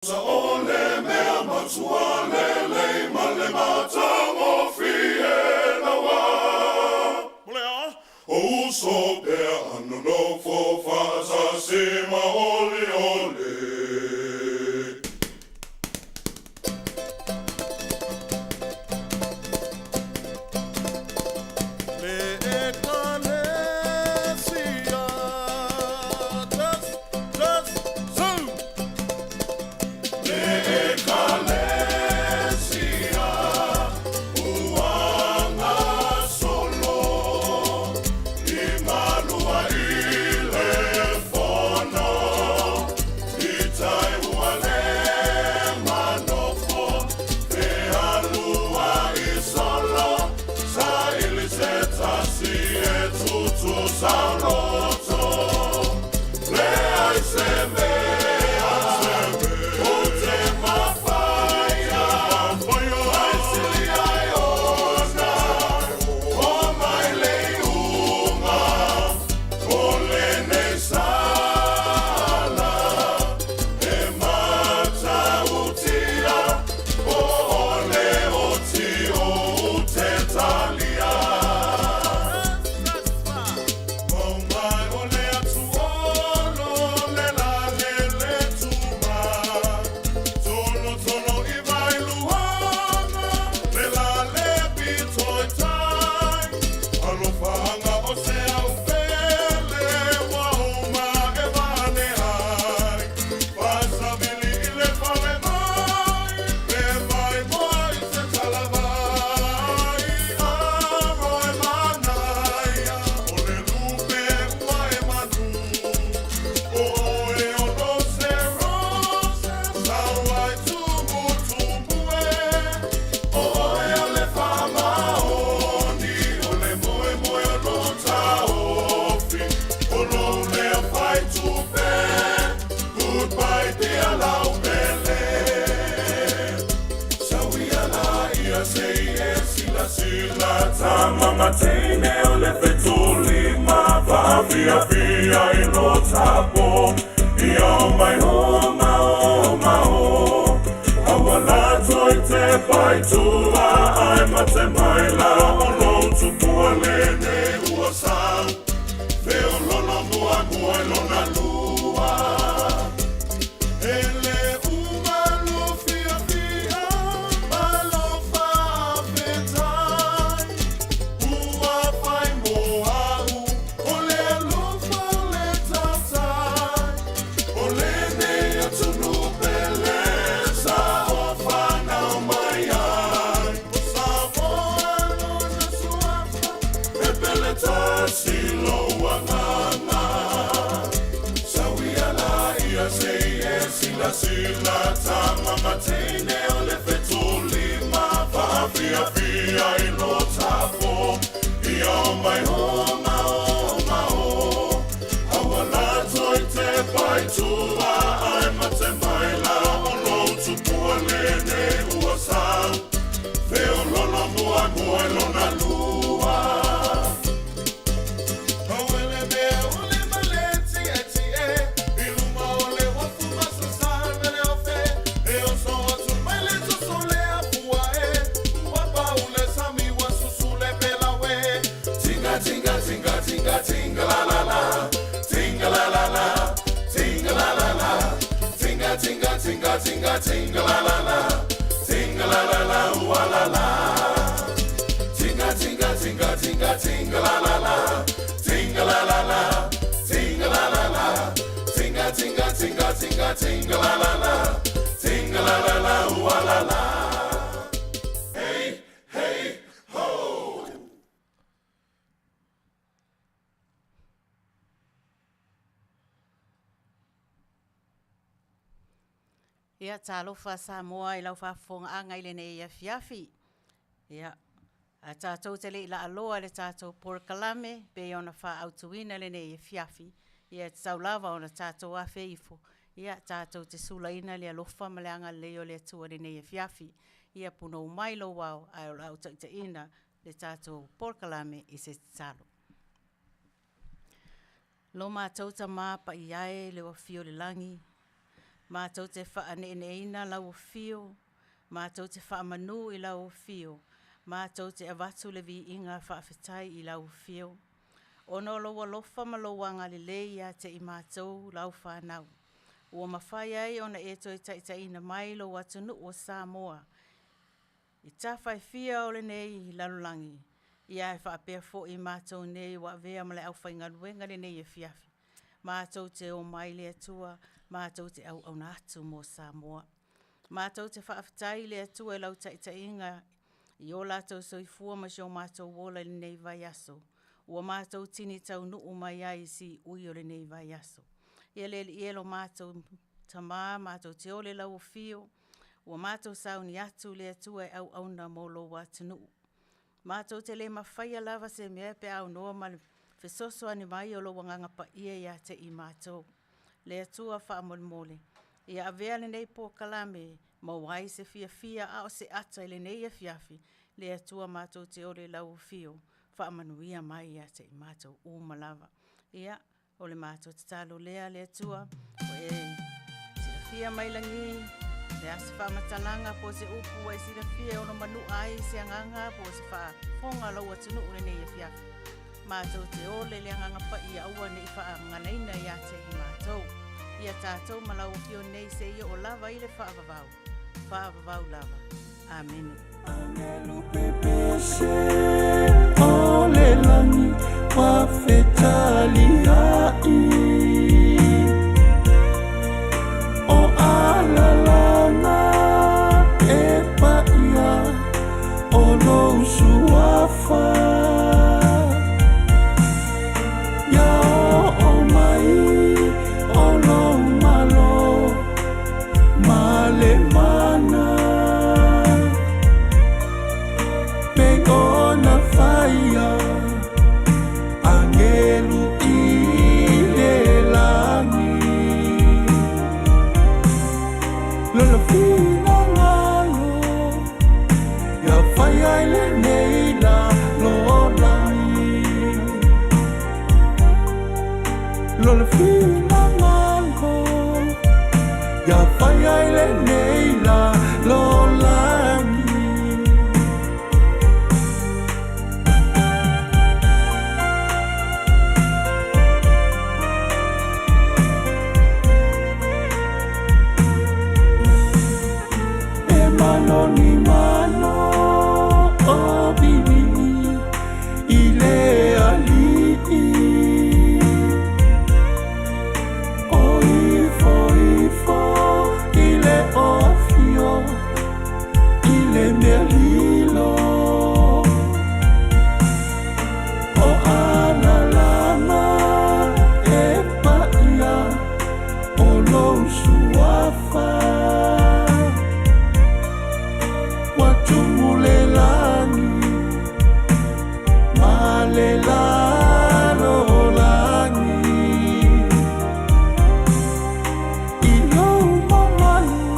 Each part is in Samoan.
Sa o le mea matua lelei ma le matagofie naua. Mo le a? O uso pea a nonofo faatasi ma olioli. Le Ekalesia, tes, tes, su! Le Ekalesia, ua gasolo, i malua i le fono, i tai ua le manofo, fealuai solo, saili se tasi e tutusa loto, leai se mea o te mafaia, ai sili ai ona o mai le iuga o lenei sala, he matautia po o le oti o te talia. Mau mai o le atuolo le la le le tuma, tolo tolo i vai luanga le la le pitoi tai, alofaanga o se au pele ua uma e vane ai, fasavili i le fale mai pe mai moa i se talavai, aro e manaia o le lupe ua e manu, o oe o rose rose sauai tumu tumu e, o oe o le faamaoni o le moe moe o lo taofi, o lou lea fai tupe, goodbye dear laupele. Sauia la ia se i e sila sila tama mateine o le fetuli ma faafiafia i lo tapo, ia o mai o ma o ma o awalato i te paitua ai mate mai la o lo tupua lene ua sau feololo mua mua i lona lua. Ele uma lo fia fia ma lo faafetai ua fai mo au o le alofa o le tautai o lenei atunuu pele sa o fanau mai ai o Samoa lona suafa e pele tasi lou agaga. Sauia la ia se i e sila sila tama mateine o le fetuli ma faafiafia i lo tapo, ia o mai o ma o ma o awalato i te paitua ai mate mai la o lo tupua lene ua sau feololo mua mua i lona lua. Awele mea ule maleti eti e iluma o le wafu masusan mele ofe e oso atu mai le tusule afua e ua paule sami wa susule pelawe tinga tinga tinga tinga tinga la la la tinga la la la tinga la la la tinga tinga tinga tinga tinga la la la tinga la la la ua la la tinga tinga tinga tinga tinga la la la tinga la la la tinga la la la tinga tinga tinga tinga tinga la la la tinga la la la ua la la hey hey ho. Ia, talofa Samoa i lau faafofogaaga i lenei afiafi. Ia, a tatou te le i laaloa i le tatou polokalame pei ona faaautuina lenei afiafi, ia e tatau lava ona tatou afe ifo, ia tatou te sulaina le alofa ma le agalelei o le Atua i lenei afiafi. Ia punou mai lou ao ae o le a ou taitaiina le tatou polokalame i se tatalo. Lo matou Tama paia e le o afio i le lagi, Matou te faaneeneeina lau afio, matou te faamanu i lau afio, matou te avatu le viiga faafetai i lau afio, ona o lou alofa ma lou agalelei ia te i matou lau fanau, ua mafai ai ona e toe taitaiina mai lou atunuu o Samoa i tafa e fia o lenei lalolagi, ia ae faapea foi i matou nei ua avea ma le aufaigaluega i lenei afiafi. Matou te omai le Atua, matou te auauna atu mo Samoa. Matou te faafetai i le Atua i lau taitaiga i o latou soifua ma si o matou ola i lenei vaiaso, ua matou tini taunuu mai ai i siui o lenei vaiaso. Ia le Alii e lo matou Tama, matou te ole i lau afio, ua matou sauni atu le Atua e auauna mo lou atunuu. Matou te le mafaia lava se mea pe a aunoa ma le fesoasoani mai o lou Agaga Paia ia te i matou. Le Atua faamolemole, ia avea lenei polokalame e maua ai se fiafia a o se ata i lenei afiafi, le Atua matou te ole i lau afio, faamanuia mai ia te i matou uma lava. Ia, o le matou tatalo lea le Atua, ua e silafia mai lagi, o le a se faamatalaga po o se upu ua e silafia e ono manua ai se agaga po o se faafofoga a lou atunuu i lenei afiafi. Matou te ole i le Agaga Paia aua ne i faagaganaina ia te i matou. Ia tatou ma lau Afio nei seia oo lava i le faavavau, faavavau lava. Amene. Agelu pepese o le lagi ua fetaliai O alalaga e paia o lou suafa Ia oo mai o lou Malo ma le mana Pei ona faia agelu i le lagi Lo le finagalo ia faia i lenei lalolagi Lo le finagalo ia faia i lenei lalolagi. E mano ni mano o vili'i i le ali'i O ifo ifo i le o afio i le mea lilo O alalala e paia o lou suafa Ua tumu le lagi ma le lalolagi I lou mamalu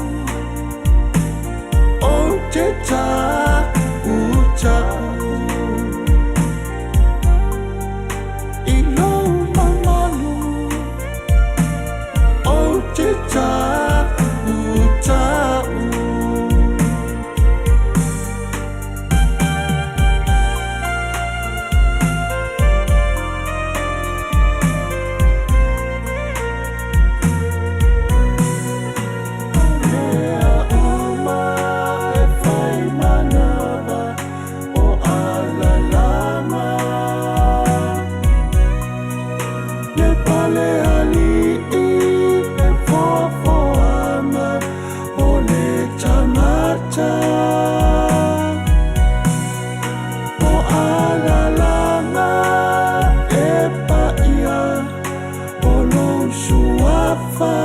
ou te tautau I lou mamalu ou te tautau. Mea uma e fai manava o alalama Le pale ali'i e foafoaga o le tagata O alalama e paia o lou suafa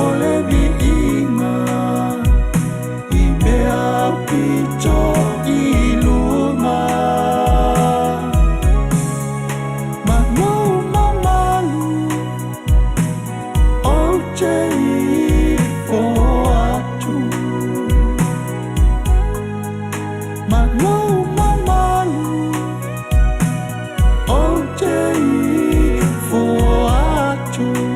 O le viiga i mea pito i luga Ma lou mamalu ou te ifo atu Ma lou mamalu ou te ifo atu.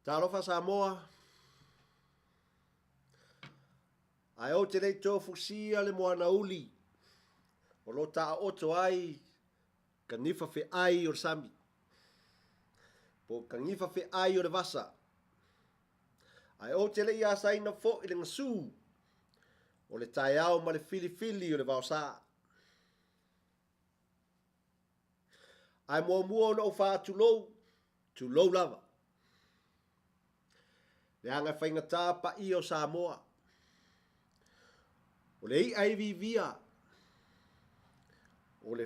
Talofa Samoa, ae ou te le i tofusia le moana uli o lo taaoto ai kanifa feai o le sami, po o kanifa feai o le vasa. Ae ou te le i asaina foi le gasu o le taeao ma le filifili o le vaosa. Ae muamua ona ou faatulou, tulou lava. Leaga e faigata paia o Samoa. O le i'a e vivia, o le,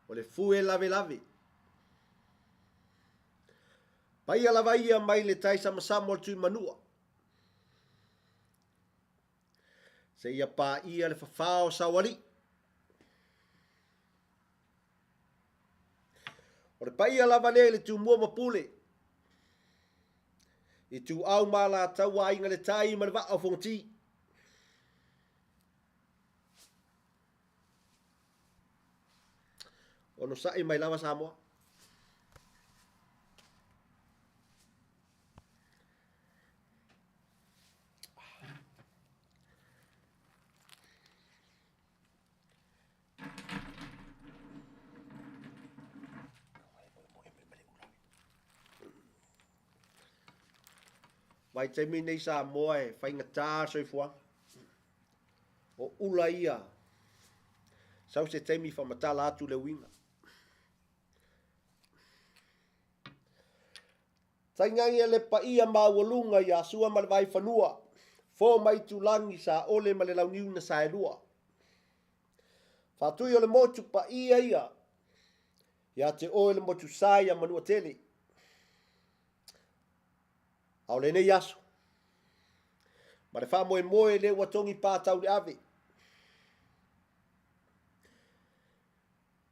o le fue lavelave. Paia lava ia mai le tai samasama o le Tuimanua. Seia paia le fafao o Saualii. O le paia lava lea i le Tumua ma Pule, Ituau ma Alataua, Aiga i le Tai ma le Vaa o Fonoti. Onosai mai lava Samoa. Vaitaimi nei Samoa e faigata le soifuaga. O ula ia, sau se taimi faamatala atu le uiga. Tainane le paia maualuga ia Sua ma le Vaifanua, Fo ma Itulagi, Saole ma le Launiu na Saelua. Faatui o le motu paia ia ia te oe le motu sa ia Manuatele. A o lenei aso, ma le faamoemoe lea ua togi pā tau le ave,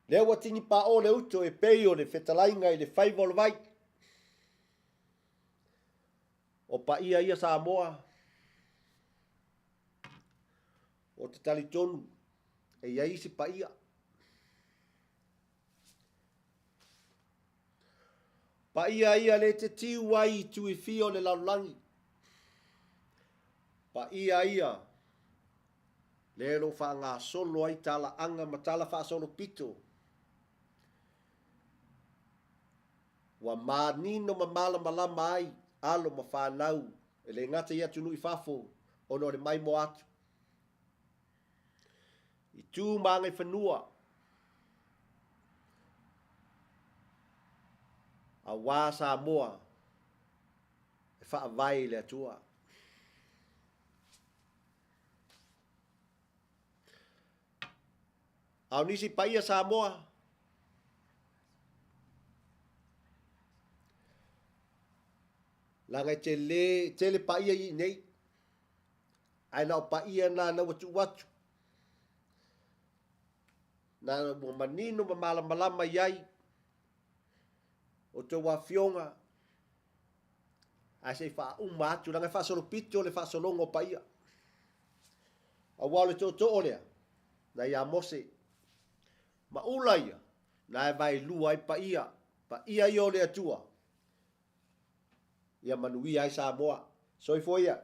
Lea ua tini paʻo le uto e pei o le fetalaiga i le faiva o le vai. O paia ia Samoa, o te talitonu e i ai isi paia. Paia ia le te tiu ai i tuifia o le lalolagi. Paia ia lea o lo o faagasolo ai talaaga ma tala faasolopito, ua manino ma malamalama ai alo ma fanau e le gata i atunuu i fafo ona o le maimoa atu i tu ma agaifanua aua Samoa e faavae i le Atua. A o nisi paia Samoa, leaga e tele, tele paia i nei, ae na o paia na na ua tuu atu, na ua manino ma malamalama i ai o tou afioga, ae se i faauma atu, leaga e faasolopito le faasologa o paia. Aua o le tootoo lea, na ia Mose, ma ula ia, na e vaelua ai paia, paia ia o le Atua, ia manuia ai Samoa. Soifua ia.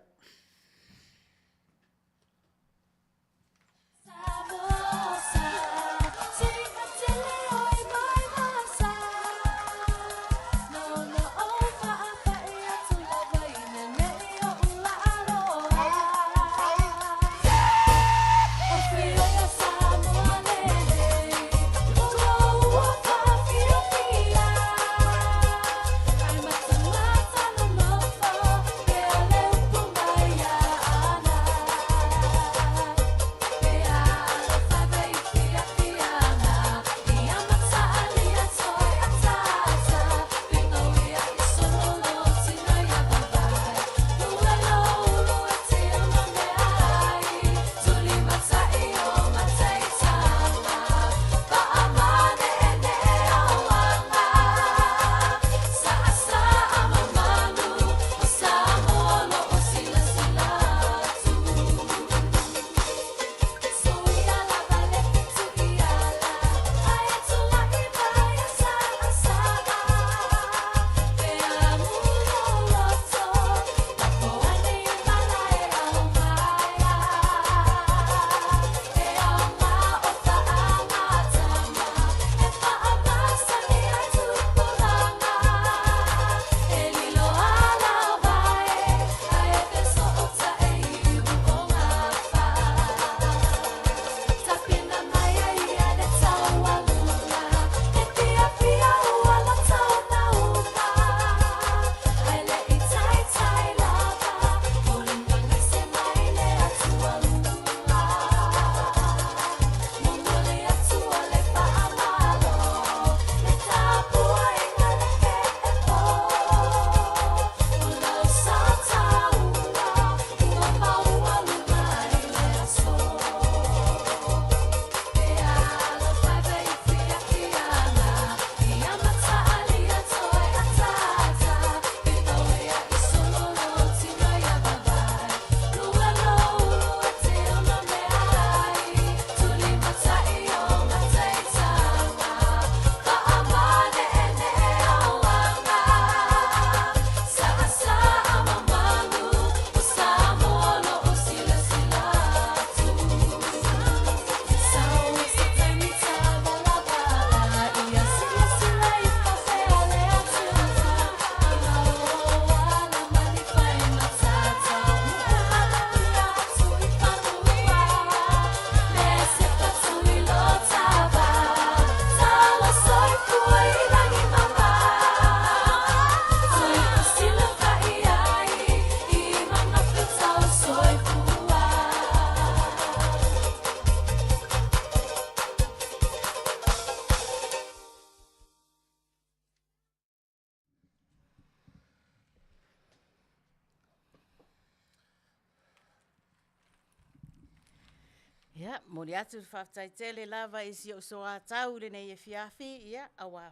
Ia, momoli atu le faafetai tele lava i si ou soatau i lenei afiafi, ia, aua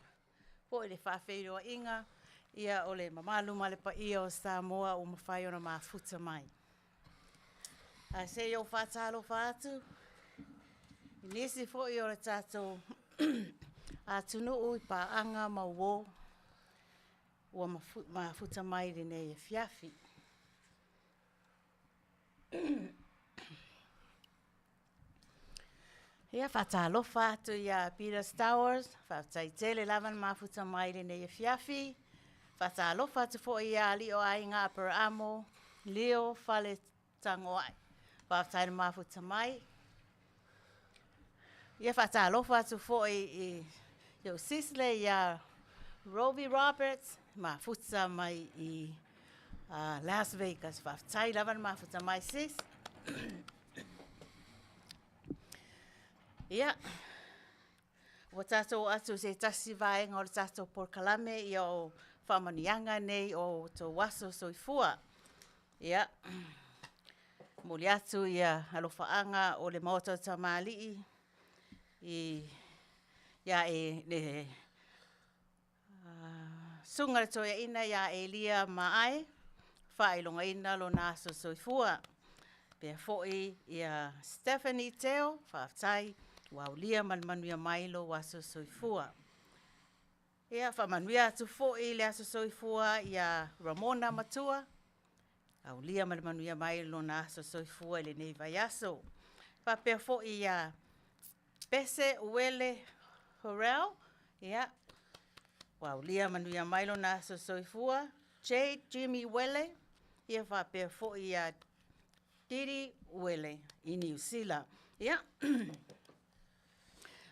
foi le faafeiloaiga, ia, o le mamalu ma le paia o Samoa ua mafai ona mafuta mai. Ae se i ou faatalofa atu i nisi foi o le tatou atunuu i paaga ma uo ua mafuta mai i lenei afiafi. Ia, faatalofa atu ia Peter Stowers, faafetai tele lava le mafuta mai i lenei afiafi. Faatalofa atu foi ia Alii o Aiga Aperaamo, Leo Fale Tagoai, faafetai le mafuta mai. Ia, faatalofa atu foi i lou sisle ia Roby Roberts, mafuta mai i Las Vegas. Faafetai lava le mafuta mai sis. Ia, ua tatou oo atu i se tasi vaega o le tatou polokalame ia o faamanuiaga nei o outou aso soifua. Ia, momoli atu ia alofaaga o le Maota o Tamalii i ia e le Susuga i le Toeaina ia Elia Maae, faailogaina lona aso soifua. Faapea foi ia Stephanie Teo, faafetai ua aulia ma le manuia mai lou aso soifua. Ia faamanuia atu foi le aso soifua ia Ramona Matua, aulia ma le manuia mai lona aso soifua i lenei vaiaso. Faapea foi ia Pese Uele Horrell, ia, ua aulia manuia mai lona aso soifua. Jade Jimmy Uele, ia faapea foi ia Didi Uele i Niu Sila. Ia,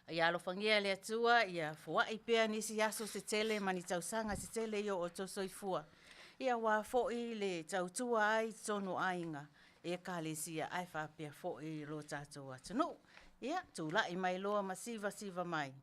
ia alofagia e le Atua ia foai pea nisi aso se tele ma ni tausaga se tele i o outou soifua. Ia aua foi le tautua ai i totonu o aiga, Ekalesia ae faapea foi lo tatou atunuu. Ia, tulai mai loa ma sivasiva mai.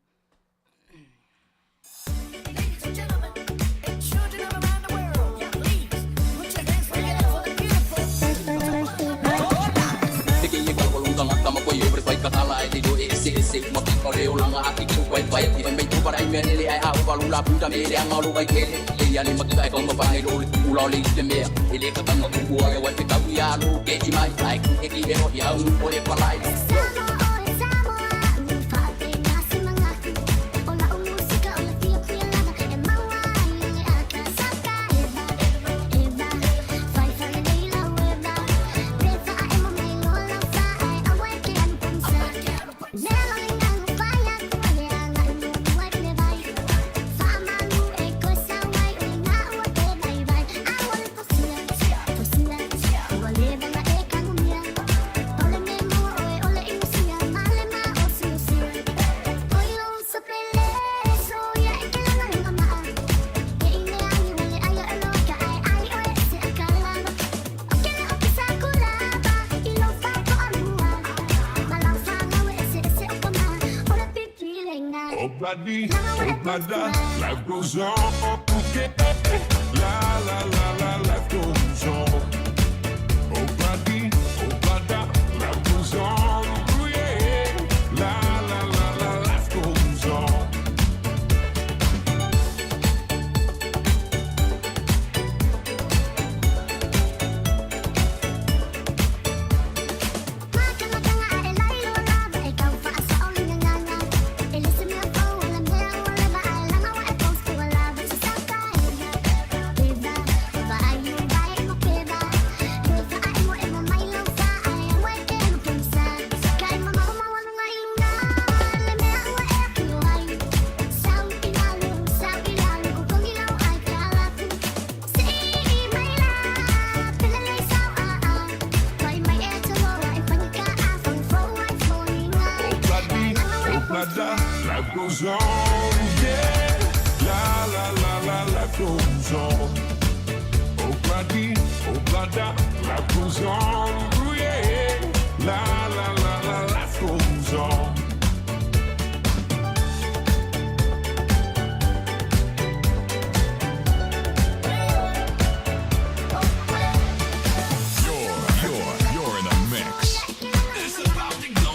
Obladi, oblada, life goes on. La la la la, life goes on. Obladi, oblada, life goes on. Ooh, yeah. La la la la, life goes on. Obladi, oblada, life goes on, yeah. La la la la, life goes on. Obladi, oblada, life goes on, ooh, yeah. La la la la, life goes on. You're, you're, you're in a mix. It's about to go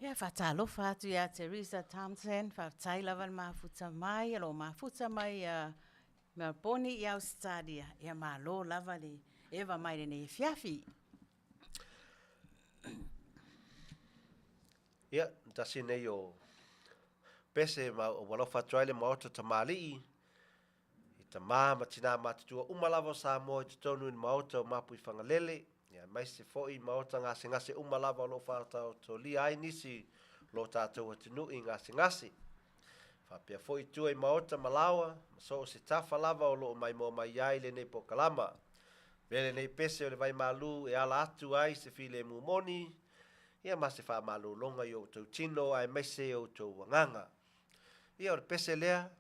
Ia, faatalofa atu ia Teresa Thompson, faafetai lava le mafuta mai, o lo o mafuta mai ia Melbourne i Ausetalia. Ia malo lava le eva mai lenei afiafi. Ia, tasi nei o pese ma ua alofa atu ai le Maota Tamalii i tama ma tinā matutua uma lava o Samoa i totonu i le Maota o Mapuifagalele, ia aemaise foi Maota gasegase uma lava o lo o faataotolia ai nisi o lo tatou atunuu i gasegase. Faapea foi i tua i Maota ma Laoa ma so o se tafa lava o lo o maimoa mai ai lenei polokalama. Avea lenei pese o le vaimalu e ala atu ai se filemu moni, ia ma se faamalologa i o outou tino aemaise outou agaga. Ia o le pese lea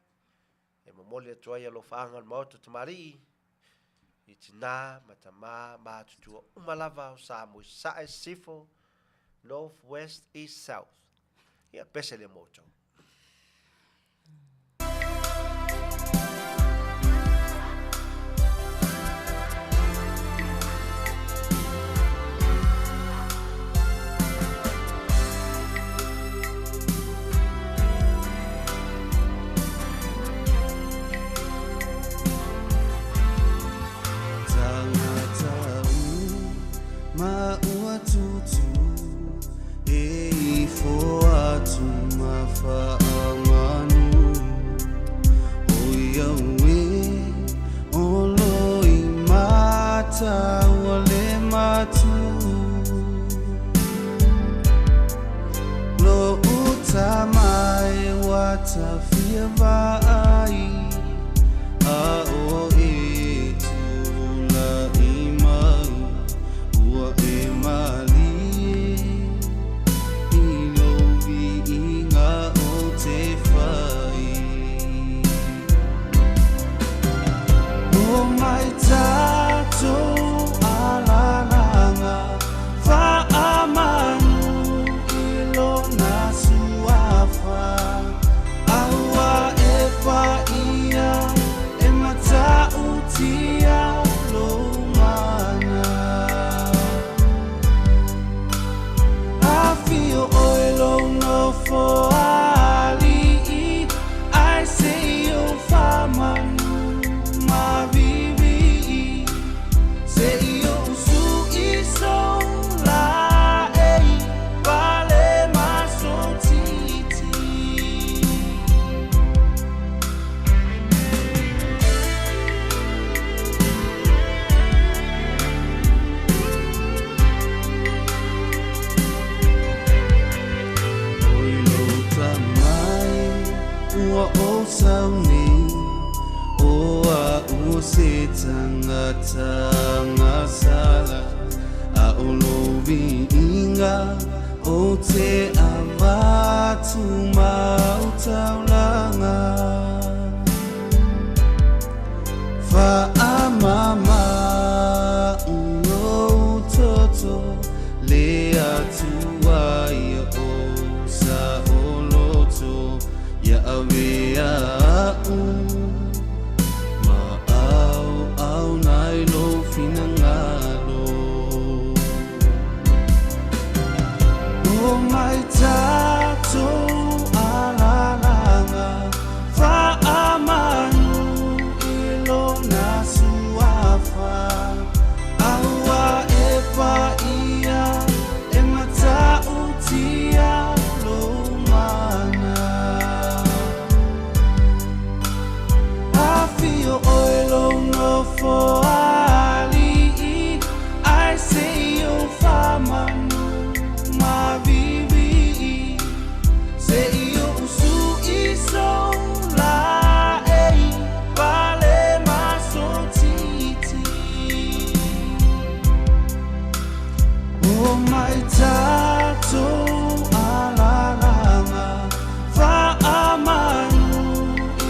e momoli atu ai alofaaga o le Maota Tamalii i tinā ma tamā matutua uma lava o Samoa i Sasae, Sisifo, North, West, East, South. Ia pese lea mo outou. Tangata u ma ua tutu e ifo atu ma faamanu o ia e o loi mata ua le matu lo uta mai ua tafia vaai a o e tulai mai ua e malie i lou viiga o te fai. O mai tatou alalaga faamanu i lona suafa aua e paia e matautia lou mana. Afio oe lou nofo ali'i ae se i ou faamanu ma viivii se i ou su'i sou laei pale ma sou titi. Oi lou tamai ua ou sau nei O a'u o se tangata gasala A o lou viiga o te avatu ma o taulaga Faamama lou toto le Atua ia o saoloto ia avea a'u ma auauna i lou finagalo. O mai tatou alalaga faamanu i lona suafa aua e paia e matautia lou mana. Afio oe lou nofo ali'i ae se i ou faamanu ma viivii se i ou su'i sou laei pale ma sou titi. O mai tatou alalaga faamanu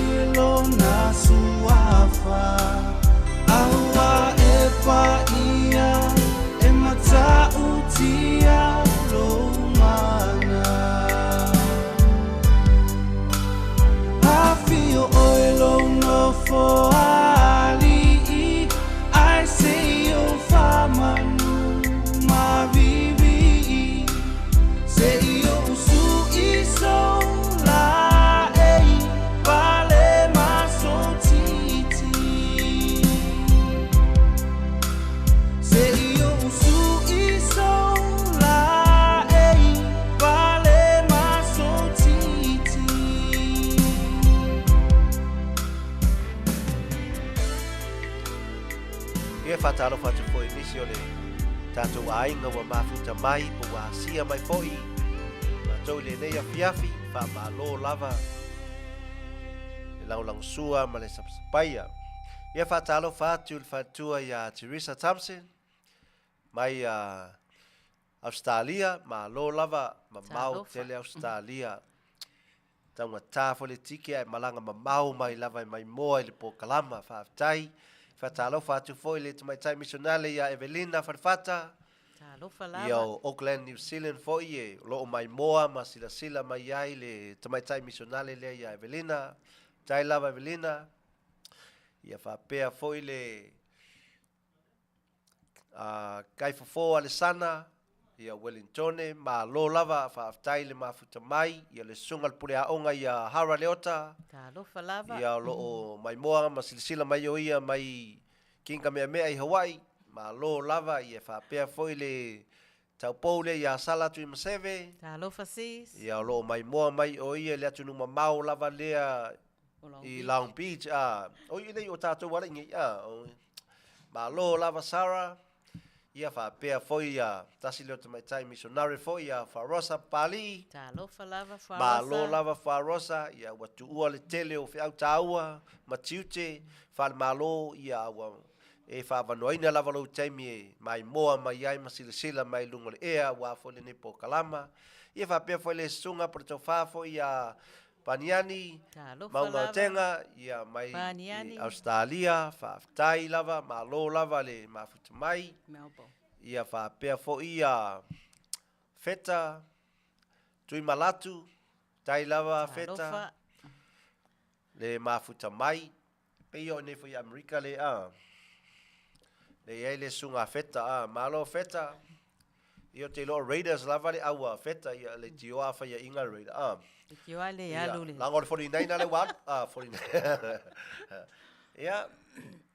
i lona suafa aua e paia e matautia lou mana. Afio oe lou nofo ali'i ae se i ou faamanu ma viivii Faatalofa atu foi i nisi o le tatou aiga ua mafuta mai po ua asia mai foi matou i lenei afiafi. Faamalo lava le lagolagosua ma le sapasapaia. Ia faatalofa atu i le faletua ia Teresa Thompson mai a Ausetalia, malo lava, mamao tele Ausetalia. Taugata foi le tike ae malaga mamao mai lava e maimoa i le polokalama. Faafetai. Faatalofa atu foi i le tamaitai misionale ia Evelina Falefata. Talofa lava. Ia o Auckland, New Zealand foi e o lo o maimoa ma silasila mai ai le tamaitai misionale lea ia Evelina. Faafetai lava Evelina. Ia faapea foi le a Kaifofo Alesana, ia Wellingtone, malo lava, faafetai le mafuta mai, ia le susuga le pule aoga ia Hara Leota, Talofa lava. ia o lo o maimoa ma silasila mai o ia mai King Kamehameha i Hawaii, malo lava, ia faapea foi le taupou lea ia Sala Tuimaseve, Talofa sis. ia o lo o maimoa mai o ia i le atunuu mamao lava lea i Long Beach, a, o i nei o tatou alii nei, a, Malo lava Sarah, ia faapea foi ia tasi lea o tamaitai missionary foi ia Farosa Papalii. Talofa lava Farosa. Malo lava Farosa, ia ua tuua le tele o feau taua ma tiute faale-Malo, ia ua e faavanoaina lava lou taimi e maimoa mai ai ma silasila mai i luga o le ea aua foi lenei polokalama. Ia faapea foi le susuga po o le tofa foi ia Paniani, Talofa lava. Maugaotega, ia mai Paniani. i Ausetalia, faafetai lava, malo lava le mafuta mai. Melbourne. Ia faapea foi ia Feta, Tuimalatu, tai lava Feta, Talofa. le mafuta mai. Pei o nei foi i Amerika le a. Le i ai le susuga a Feta a. Malo Feta. Ia te iloa Raiders lava le au a Feta ia le tioa a faiainga le Raider a. Le tioa le alu le. Laga o le 49 le ua alu a 49. Ia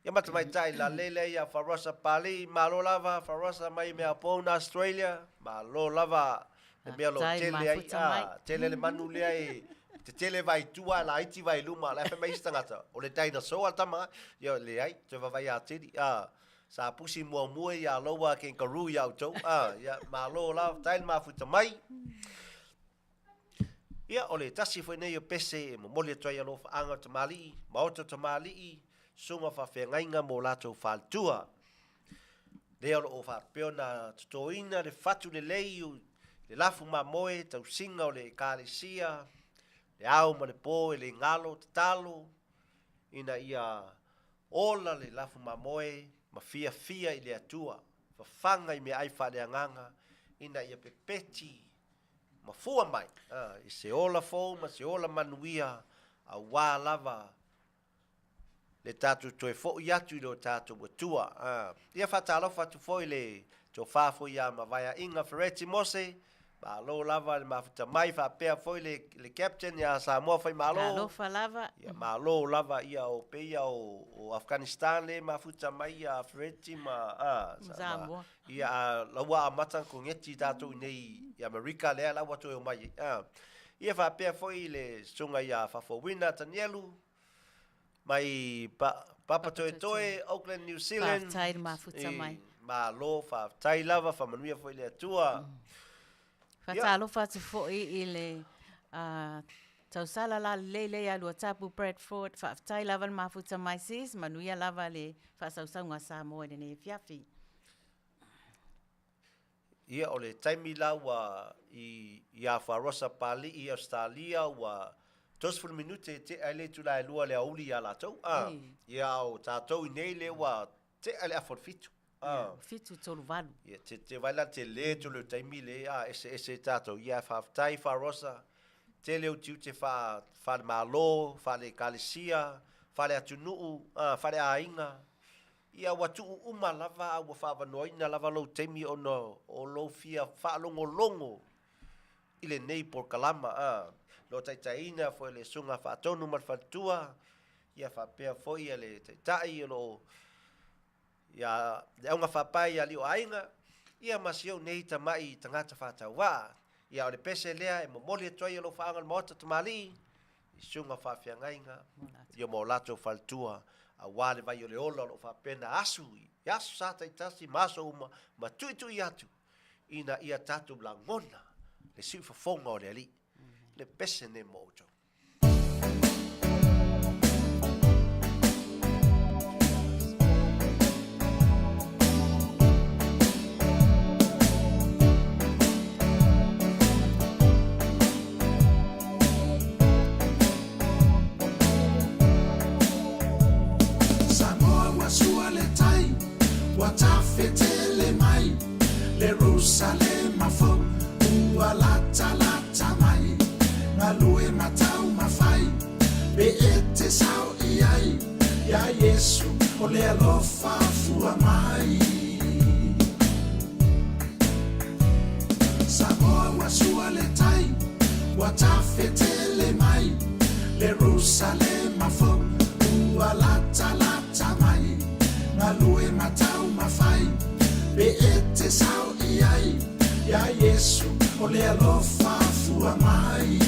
ia ma tamaitai la lele ia Farosa Pali malo lava Farosa mai Melbourne Australia malo lava le mea o lo o tele ai, a, tele le manu lea e tetele vai tua, laiti vai luma, la e fai mai isi tagata, o le dinosaur le tama, ia leai, toe vaavaai atili, a, sa pusi muamua ia loua kangaroo ia outou, a, ia, malo lava, faafetai le mafuta mai. Ia, o le tasi foi nei o pese e momoli atu ai alofaaga o tamalii, maota o tamalii, susuga faafeagaiga ma o latou faletua. Lea o lo o faapea ona totoina le fatu lelei o le lafu mamoe, tausiga o le Ekalesia, le ao ma le po e le galo, tatalo ina ia ola le lafu mamoe ma fiafia i le Atua, fafaga i meaai faaleagaga ina ia pepeti ma fua mai i se ola fou ma se ola manuia auā lava le tatou toe foi atu i lo tatou Atua. Ia faatalofa atu foi le tofa foi ia Mavaeaiga Fereti Mose, malo lava le mafuta mai, faapea foi le, le captain ia Samoa Faimalo. Talofa lava. Ia malo lava ia o peia o, o Afghanistan le mafuta mai ia Fereti ma a, Samoa. Ia a, la ua amata kogeti tatou i nei i Amerika lea la ua toe omai ai. A. Ia faapea foi le susuga ia Fafouina Tanielu mai pa, Papatoetoe, Auckland, New Zealand. Faafetai le mafuta mai. Malo, faafetai lava, faamanuia foi le Atua. Faatalofa atu foi i le uh, tausala la lelei lea ia Luatapu Bradford. Faafetai lava le mafuta mai sis, manuia lava le faasausauga a Samoa i lenei afiafi. Ia, o le taimi la ua i, iā Farosa Papali'i i Ausetalia ua 30 minute e tea ai le itula e lua i le aoauli iā latou. A, ia, a o tatou i nei lea ua tea le afa o le fitu. A. Ia, 7:38. Ia, te, te vaai la tele tele o le taimi lea, a, eseese tatou. Ia, faafetai Farosa, tele ou tiute faa, faale-Malo, faale-Ekalesia, faale-atunuu, a, faale-aiga. Ia, ua tuu uma lava a ua faaavanoaina lava lou taimi ona o lou fia faalogologo i lenei polokalama, a lo taitaiina foi le Susuga Faatonu ma le Faletua, ia faapea foi ia le Taitai o lo o ia le Auga Faapae ia Alii o Aiga, ia ma si ou nei tamai tagata faatauvaa. Ia, o le pese lea e momoli atu ai alofaaga o le Maota Tamalii i susuga faafeagaiga ia ma o latou faletua aua le vai o le ola o lo o faapena asu i. i aso sa taitasi ma aso uma ma tuitui atu ina ia tatou lagona le siufofoga o le Alii. Le pese nei mo outou. Samoa ua sua le tai, ua tafetele mai, Lerusalema fou ua latalata mai, Galue ma taumafai, pe e te sao i ai, Iā Iesu o le alofa fua mai. Samoa ua sua le tai, ua tafetele mai, Lerusalema fou ua latalata mai, Galue ma taumafai, pe e te sao i ai, Iā Iesu o le alofa fua mai.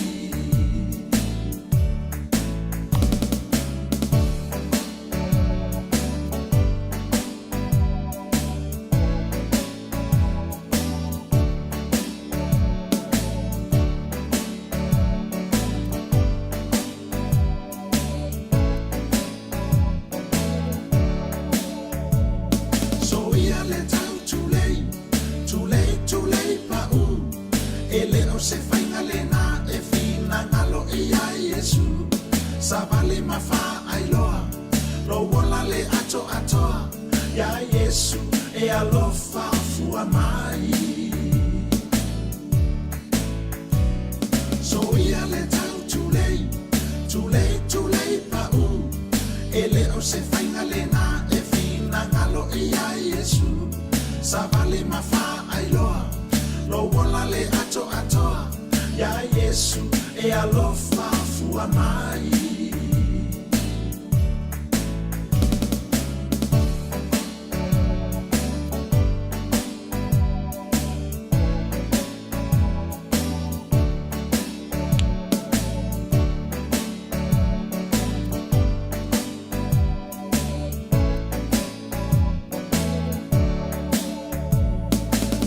Soia le tau tulei, tulei, tulei pa'u, E le o se faiga lena e finagalo i ai Iesu. Savali ma faailoa, lou ola le atoatoa, Iā Iesu e alofa fua mai. Soia le tau tulei, tulei, tulei pa'u, E le o se faiga lena e finagalo i ai Iesu. Savali ma faailoa, lou ola le atoatoa, Iā Iesu e alofa fua mai.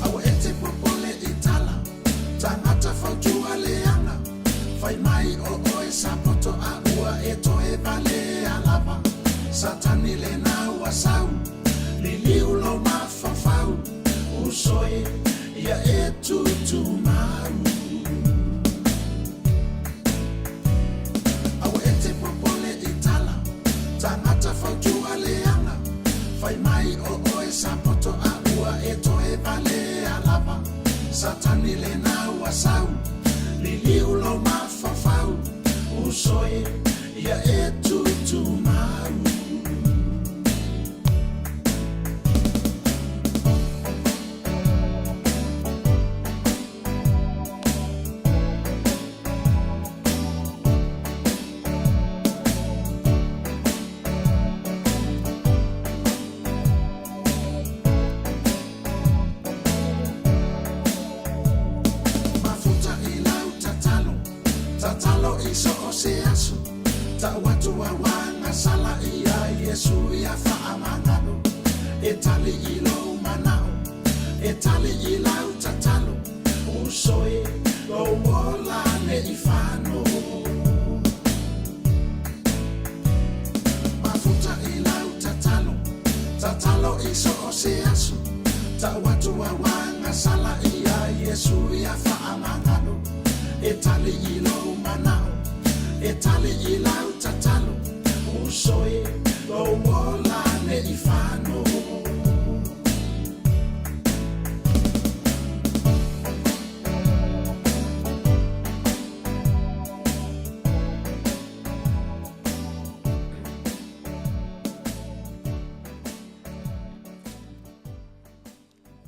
Aua e te popole i tala, Tangata fautua leaga, Fai mai o oe sa poto a ua e toe valea lava, Satani lena ua sau, Liliu lou mafaufau, Uso e ia e tutumau. Aua e te popole i tala, Tangata fautua leaga, Fai mai o oe sa poto a ua e toe valea lava, Satani lena ua sau, Liliu lou mafaufau, Uso e ia e tutumau. Mafuta i lau tatalo, tatalo i so o se aso, Tau atu au agasala ia Iesu ia faamagalo, E tali i lou manao, e tali i lau tatalo, Uso e lou ola ne i fano. Mafuta i lau tatalo, tatalo i so o se aso, Tau atu au agasala ia Iesu ia faamagalo, E tali i lou manao, e tali i lau tatalo, Uso e lou ola ne i fano.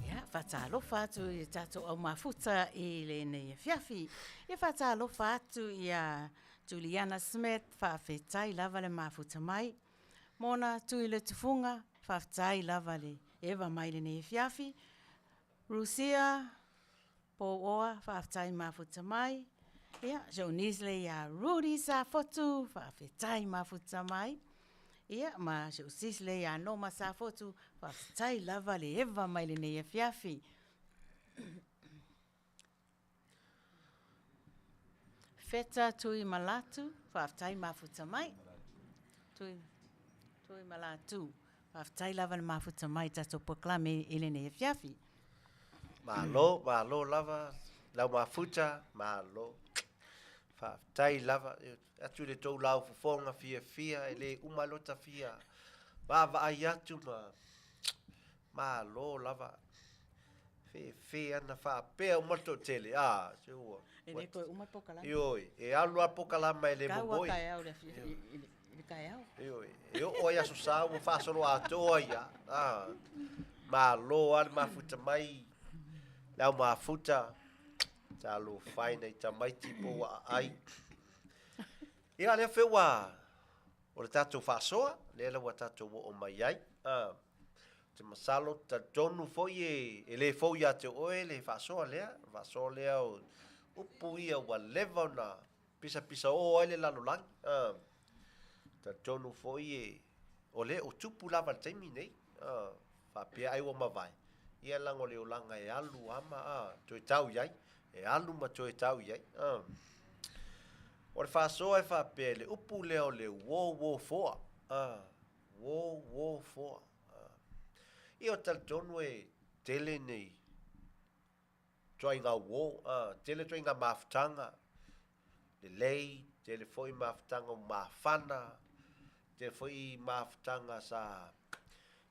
Ia, faatalofa atu i tatou au mafuta i lenei afiafi. Ia faatalofa atu ia Juliana Smith, faafetai lava le mafuta mai. Mona Tuiletufuga, faafetai lava le eva mai lenei afiafi. Rusia Pouoa, faafetai mafuta mai. Ia, Joe Nisley ia Rudy Safotu, faafetai mafuta mai. Ia, ma si ou sis lea ia Noma Safotu, faafetai lava le eva mai lenei afiafi. Feta Tui Malatu, faafetai mafuta mai. Tui, Tui Malatu, faafetai lava le mafuta mai i tatou polokalame i lenei afiafi. Malo, malo lava lau mafuta, malo. Faafetai lava. Atu i le tou laufofoga fiafia e le uma ai lota fia vaavaai atu ma malo lava. Fefe ana faapea uma le toatele, a, se ua. E le toe uma le polokalame. Ioe, e alu lava le polokalame e le momoe. Tau a taeao i le taeao. Ioe, e oo ai Aso Sa ua faasoloatoa ai lava. A, malo lava le mafuta mai le au mafuta. Talofa e nai tamaiti po ua aai. Ia, lea foi ua o le tatou faasoa, lea la ua tatou oo mai ai. Ah, te masalo, talitonu foi e, e le fou ia te oe le faasoa lea, faasoa lea o upu ia ua leva ona pisapisaō ai le lalolagi. Ah, talitonu foi e, o lea o tupu lava i le taimi nei. Ah, faapea ai ua mavae, ia leaga o le olaga e alu lava ma a, toe tau i ai, e alu ma toe tau i ai. A. O le faasoa e faapea i le upu lea o le uō uō foa, a, uō uō foa. A. Ia o talitonu e tele nei ituaiga uō, a, tele ituaiga mafutaga, lelei, tele foi mafutaga ua mafana, tele foi mafutaga sa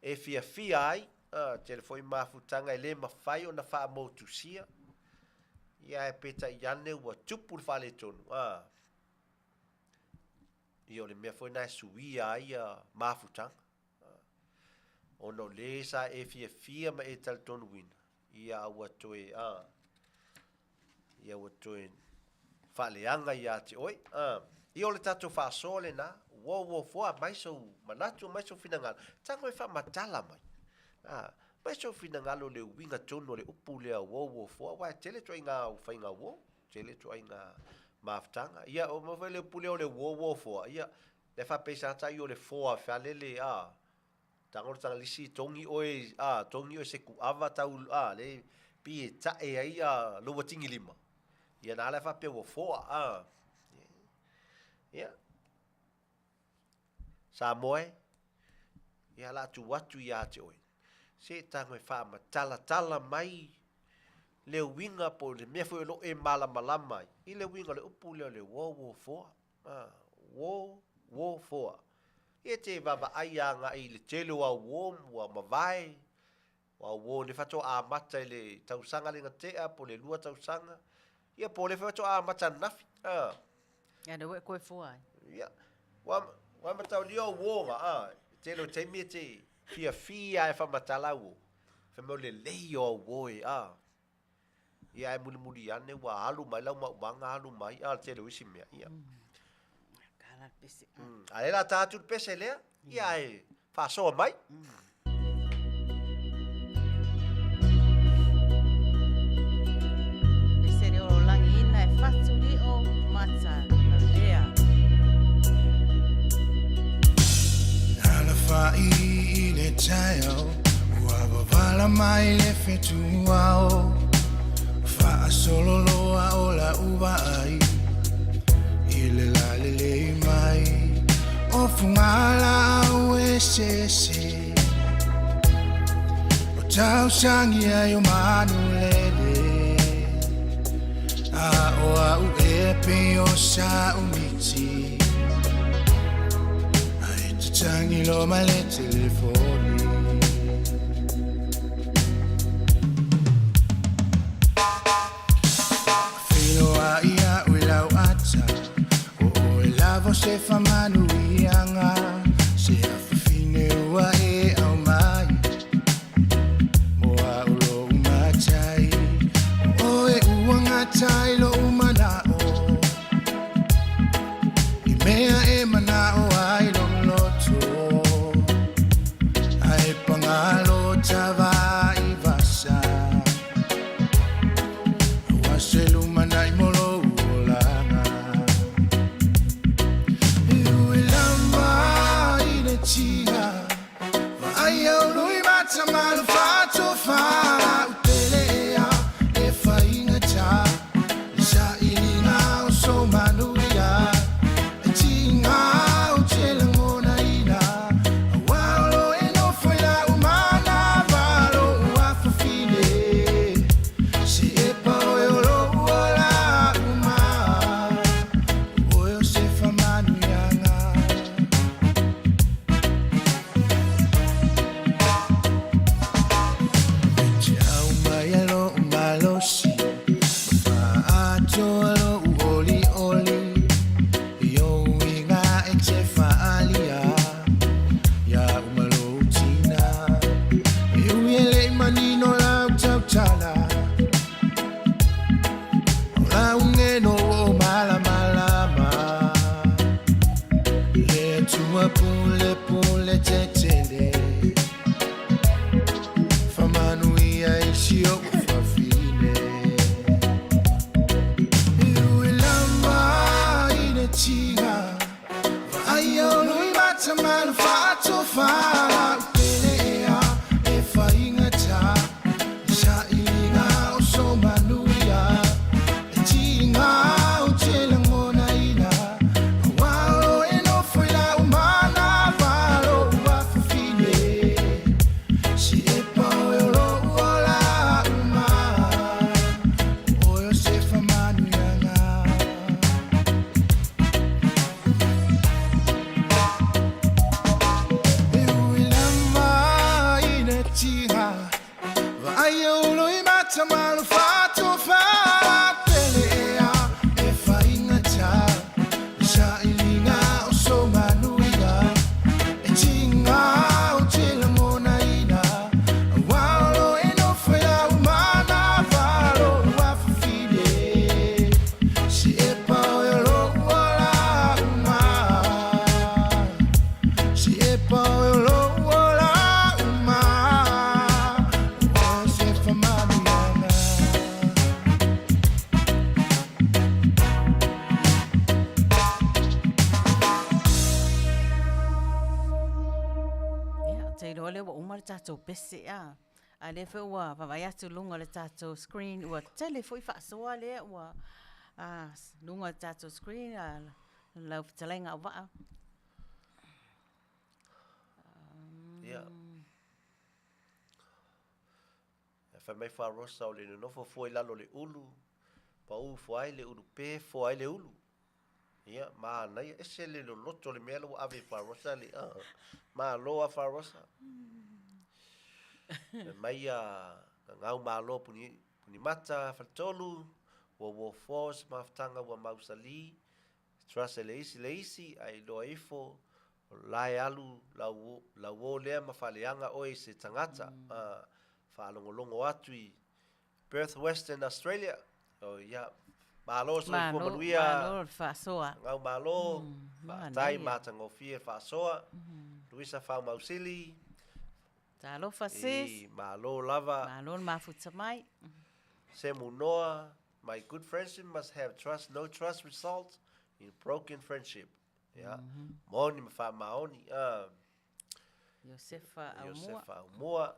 e fiafia ai, a, tele foi mafutaga e le mafai ona faamotusia, ia ae peitai ane ua tupu le faaletonu, a, ia o le mea foi lena e suia ai ia mafutaga. Ona o le sa e fiafia ma e talitonuina, ia ua toe, a, ia ua toe faaleaga ia te oe. A, ia o le tatou faasoa lena, ua uo foa mai sou manatu, mai sou finagalo, tago e faamatala mai. A, mai sou finagalo le uiga tonu o le upu lea ua uo foa, aua e tele ituaiga faiga uo, tele ituaiga mafutaga. Ia, o mea foi le upu lea o le uo uo foa, ia, Lea faapea sa tai o le foa fealele a tago le tagalisi togi oe a togi oe se kuava tau a le pi e tae ai a lou atigilima ia na ala faapea ua foa a ia Samoa e ia la tu atu ia te oe se tago e faamatalatala mai le uiga po o le mea foi o lo o e malamalama ai i le uiga o le upu lea o le uo uo foa. Uo, uo foa. Ia te vaavaai agai i le tele o au uo ua mavae, o au uo lea faatoa amata i le tausaga lea na tea po o le 2 tausaga, ia po o lea foi faatoa amata ananafi. A. Ia lea ua e toe foa ai. Ia, ua, ua mataulia o uo na, a, tele o taimi e te fiafia lava e faamatala au uo, fai mai o le lelei o au uo e, a. Ia ae mulimuli ane ua alu mai lau maumaga alu mai, a o le tele o isi mea, ia. Tala le pese. A lea la ta atu le pese lea, ia ae faasoa mai. Pese le ololangiina e fatu lio mata lavea. Alafai i le taeao Ua wavala mai le fetuao Faasolo loa o lau vaai I le lalelei mai O fugalaau eseese O tausagia ai o manulele A o au e pei o sa umiti Ai te tangi lo mai le telefoni Feiloai a'u i lau ata O oe lava o se faamanuiaga Se afafine ua e aumai Mo a'u lo'u matai O oe ua gata i lo'u mana'o I mea e mana'o ai lo'u loto Ae pagalo tavaai vasa Aua se lumanai mo lou olaga E ui lava i le tatou pese a. A lea foi ua vaavaai atu i luga o le tatou screen ua tele foi faasoa lea ua luga o le tatou screen lau fetalaiga Auvaa. Ia. E fai mai Faarosa o le nonofo fua i lalo o le ulu, pau fua ai le ulu pe fua ai le ulu. Ia, manaia, ese le loloto o le mea la ua ave i Faarosa le, uh, malo a Faarosa. Fai mai a Gagau Malo puni, Punimata Faletolu, ua uo fo se mafutaga ua mausali, trust e le isi le isi, ae iloa ifo, o la e alu lau, lauo lea ma faaleaga oe i se tagata, a, faalogologo atu i Perth Western Australia. Oh, ia, malo soifua Malo, manuia. malo le faasoa. Gau malo, faafetai manaia. matagofie le faasoa. Luisa Faumausili, Talofa sis. i malo lava. Malo le mafuta mai. Semu Noa, my good friendship must have trust, no trust results in broken friendship. Ia, moni ma faamaoni. Ah, Iosefa Aumua. Iosefa Aumua.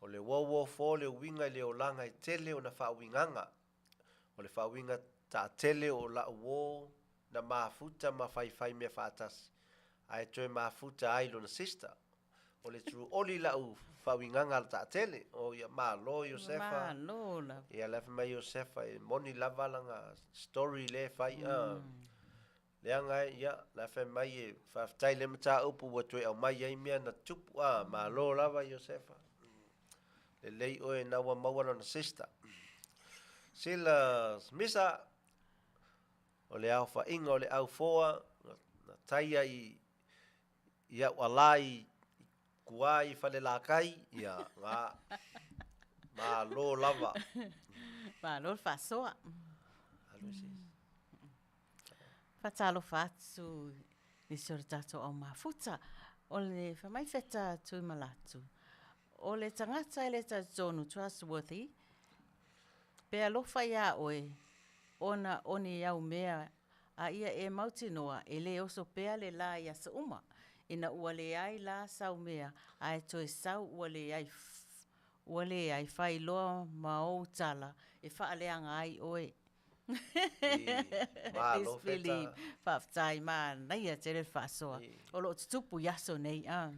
O le uouo fo le uiga i le olaga e tele ona faauigaga. O le faauiga taatele o la'u uo na mafuta ma faifai mea faatasi, ae toe mafuta ai lona sister. O le truoli la'u faauigaga taatele. O ia malo Iosefa. Malo lava. Ia la fai mai Iosefa e moni lava lana story le fai a. Leaga e, ia, la fai mai e faafetai le mataupu ua toe aumai ai mea na tupu a, malo lava Iosefa. Lelei oe na ua maua lona sister. Sila Misa, o le aofaiga o le aufoa, na taia i i au alā i kuā i Falelatai, ia, ga, malo lava. Malo le faasoa. Alu isi. Faatalofa atu i si o le tatou au mafuta. O le fai mai Feta Tuimalatu, o le tagata e le talitonu, trustworthy, pe alofa iā oe ona o ni au mea a ia e mautinoa e le oso pea le lā i aso uma, ina ua leai la sau mea ae toe sau ua leai ua leai fai loa ma ou tala e faaleaga ai oe. Malo Please believe. Feta. Faafetai, manaia tele le faasoa. O lo o tutupu i aso nei. Ah.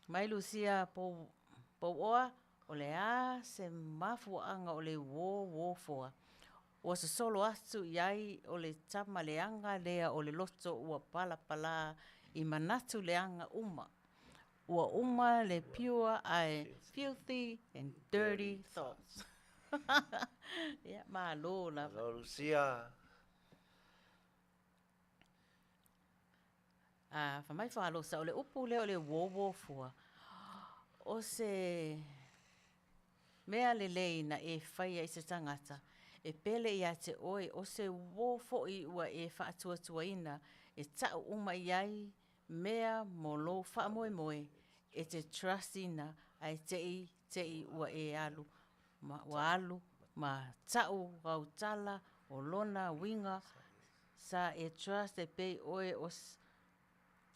Mai Lucia Pouoa, o le a se mafuaaga o le uo uo foa. Ua sosolo atu i ai o le tama leaga lea o le loto ua palapala i manatu leaga uma. Ua uma le pure ae filthy and dirty thoughts. Ia, malo lava. Malo Lucia. A, fai mai Fagalosa, o le upu lea o le uo uo fua, o se mea lelei na e faia i se tagata, e pele ia te oe, o se uo foi ua e faatuatuaina e ta'u uma i ai mea mo lou faamoemoe e te trust ina ae te'i te'i ua e alu ma ua alu ma ta'u au tala o lona uiga sa e trust e pei oe o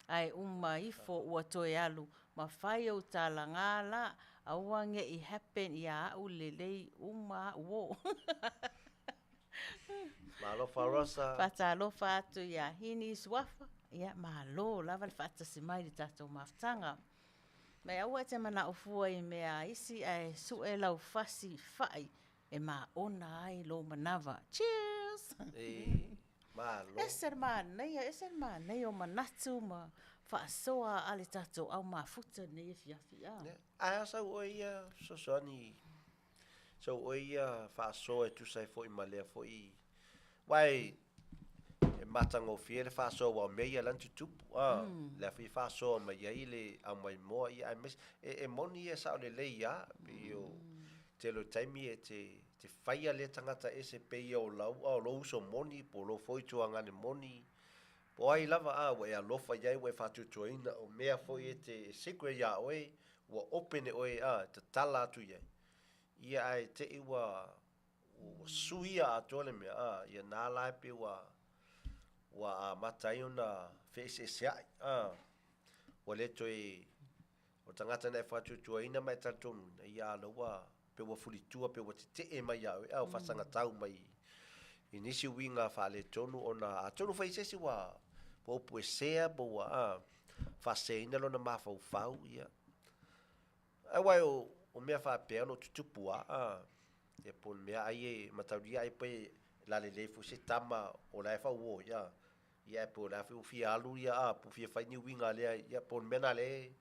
ae uma ifo ua toe alu ma fai ou tala ngā la aua nge'i happen ia a'u lelei uma a'u o. Malo Faarosa. Faatalofa atu iā Hini Suafa, ia malo lava le faatasi mai i le tatou mafutaga. Mai aua e te mana'o fua i mea a isi ae su'e lau fasi fa'i e maona ai lou manava. Cheers! E, malo. Ese le manaia, ese le manaia o manatu ma faasoa a le tatou au mafuta lenei afiafi. Ah. Ae a sau oe ia fesoasoani, sau oe ia faasoa e tusa ai foi ma lea foi, aua e matagofie le faasoa aua o mea ia la na tutupu, a, lea foi e faasoa mai ai le aumaimoa ia aemaise e moni ia e sao lelei lava, pei o tele o taimi e te faia lea tagata ese pei ia o lau, a o lou uso moni po o lou foi tuagane moni, po o ai lava, a ua e alofa i ai ua e faatuatuaina, o mea foi e te secret iā oe, ua open e oe, a, e tatala atu i ai. Ia ae te i ua ua suia atoa le mea, a, ia nā la e pei ua ua amata ai ona feeseesea'i, a, ua le toe. O tagata na e faatuatuaina ma e talitonuina, ia a la ua, pe ua fulitua pe ua tetee mai ia oe, a ua faasagatau mai i nisi uiga faaletonu ona atonu foi se isi ua ua upuesea po ua a, faaseseina lona mafaufau, ia. Aua o, o mea faapea o lo o tutupu lava, a, ia po o le mea ai e mataulia ai pe lalelei foi se tama o la e fauo ai, a. Ia ae po o le a foi ua fia alu ia a, po ua fia fai ni uiga lea, ia po o le mea lena lea e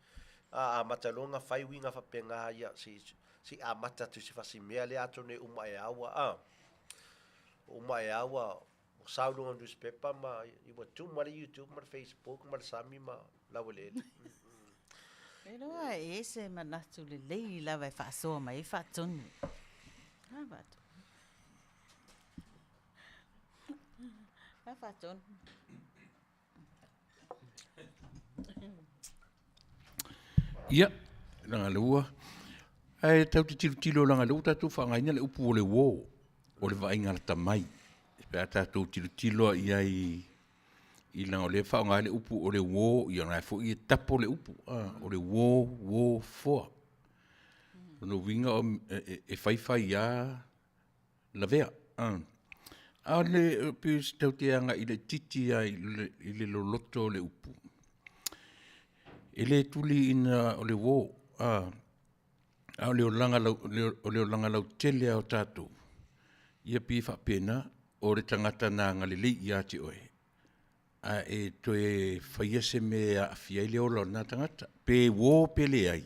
a amata loa ona fai uiga faapena, ia se i se i amata atu i se fasimea lea atonu e uma ae lava ua a, uma ae lava ua sau i luga o le nusipepa ma ua tuma le YouTube ma le Facebook ma le sami ma laueleele. E iloa e i ai se manatu lelei lava e faasoa mai ai faatonu. A faatonu. A faatonu. Ia, leaga o lea ua... Ae tatou te tilotilo leaga o lea ua tatou faaaogaina le upu o le uo, o le vaaiga lata mai. Pe a tatou tilotilo lava i ai i leaga o lea e faaaoga ai le upu o le uo, ia o la foi e tapo le upu, o le uo, uo, foa. O lona uiga e fai fai lava lavea. A o le pei tatou te agai laitiiti lava i le loloto o le upu, e le tuliina o le uo, a o le olaga lautele lava o tatou, ia pei e faapena, o le tagata na agalelei ia te oe, a e toe faia se mea e aafia ai le ola o lena tagata. Pe uo pe leai,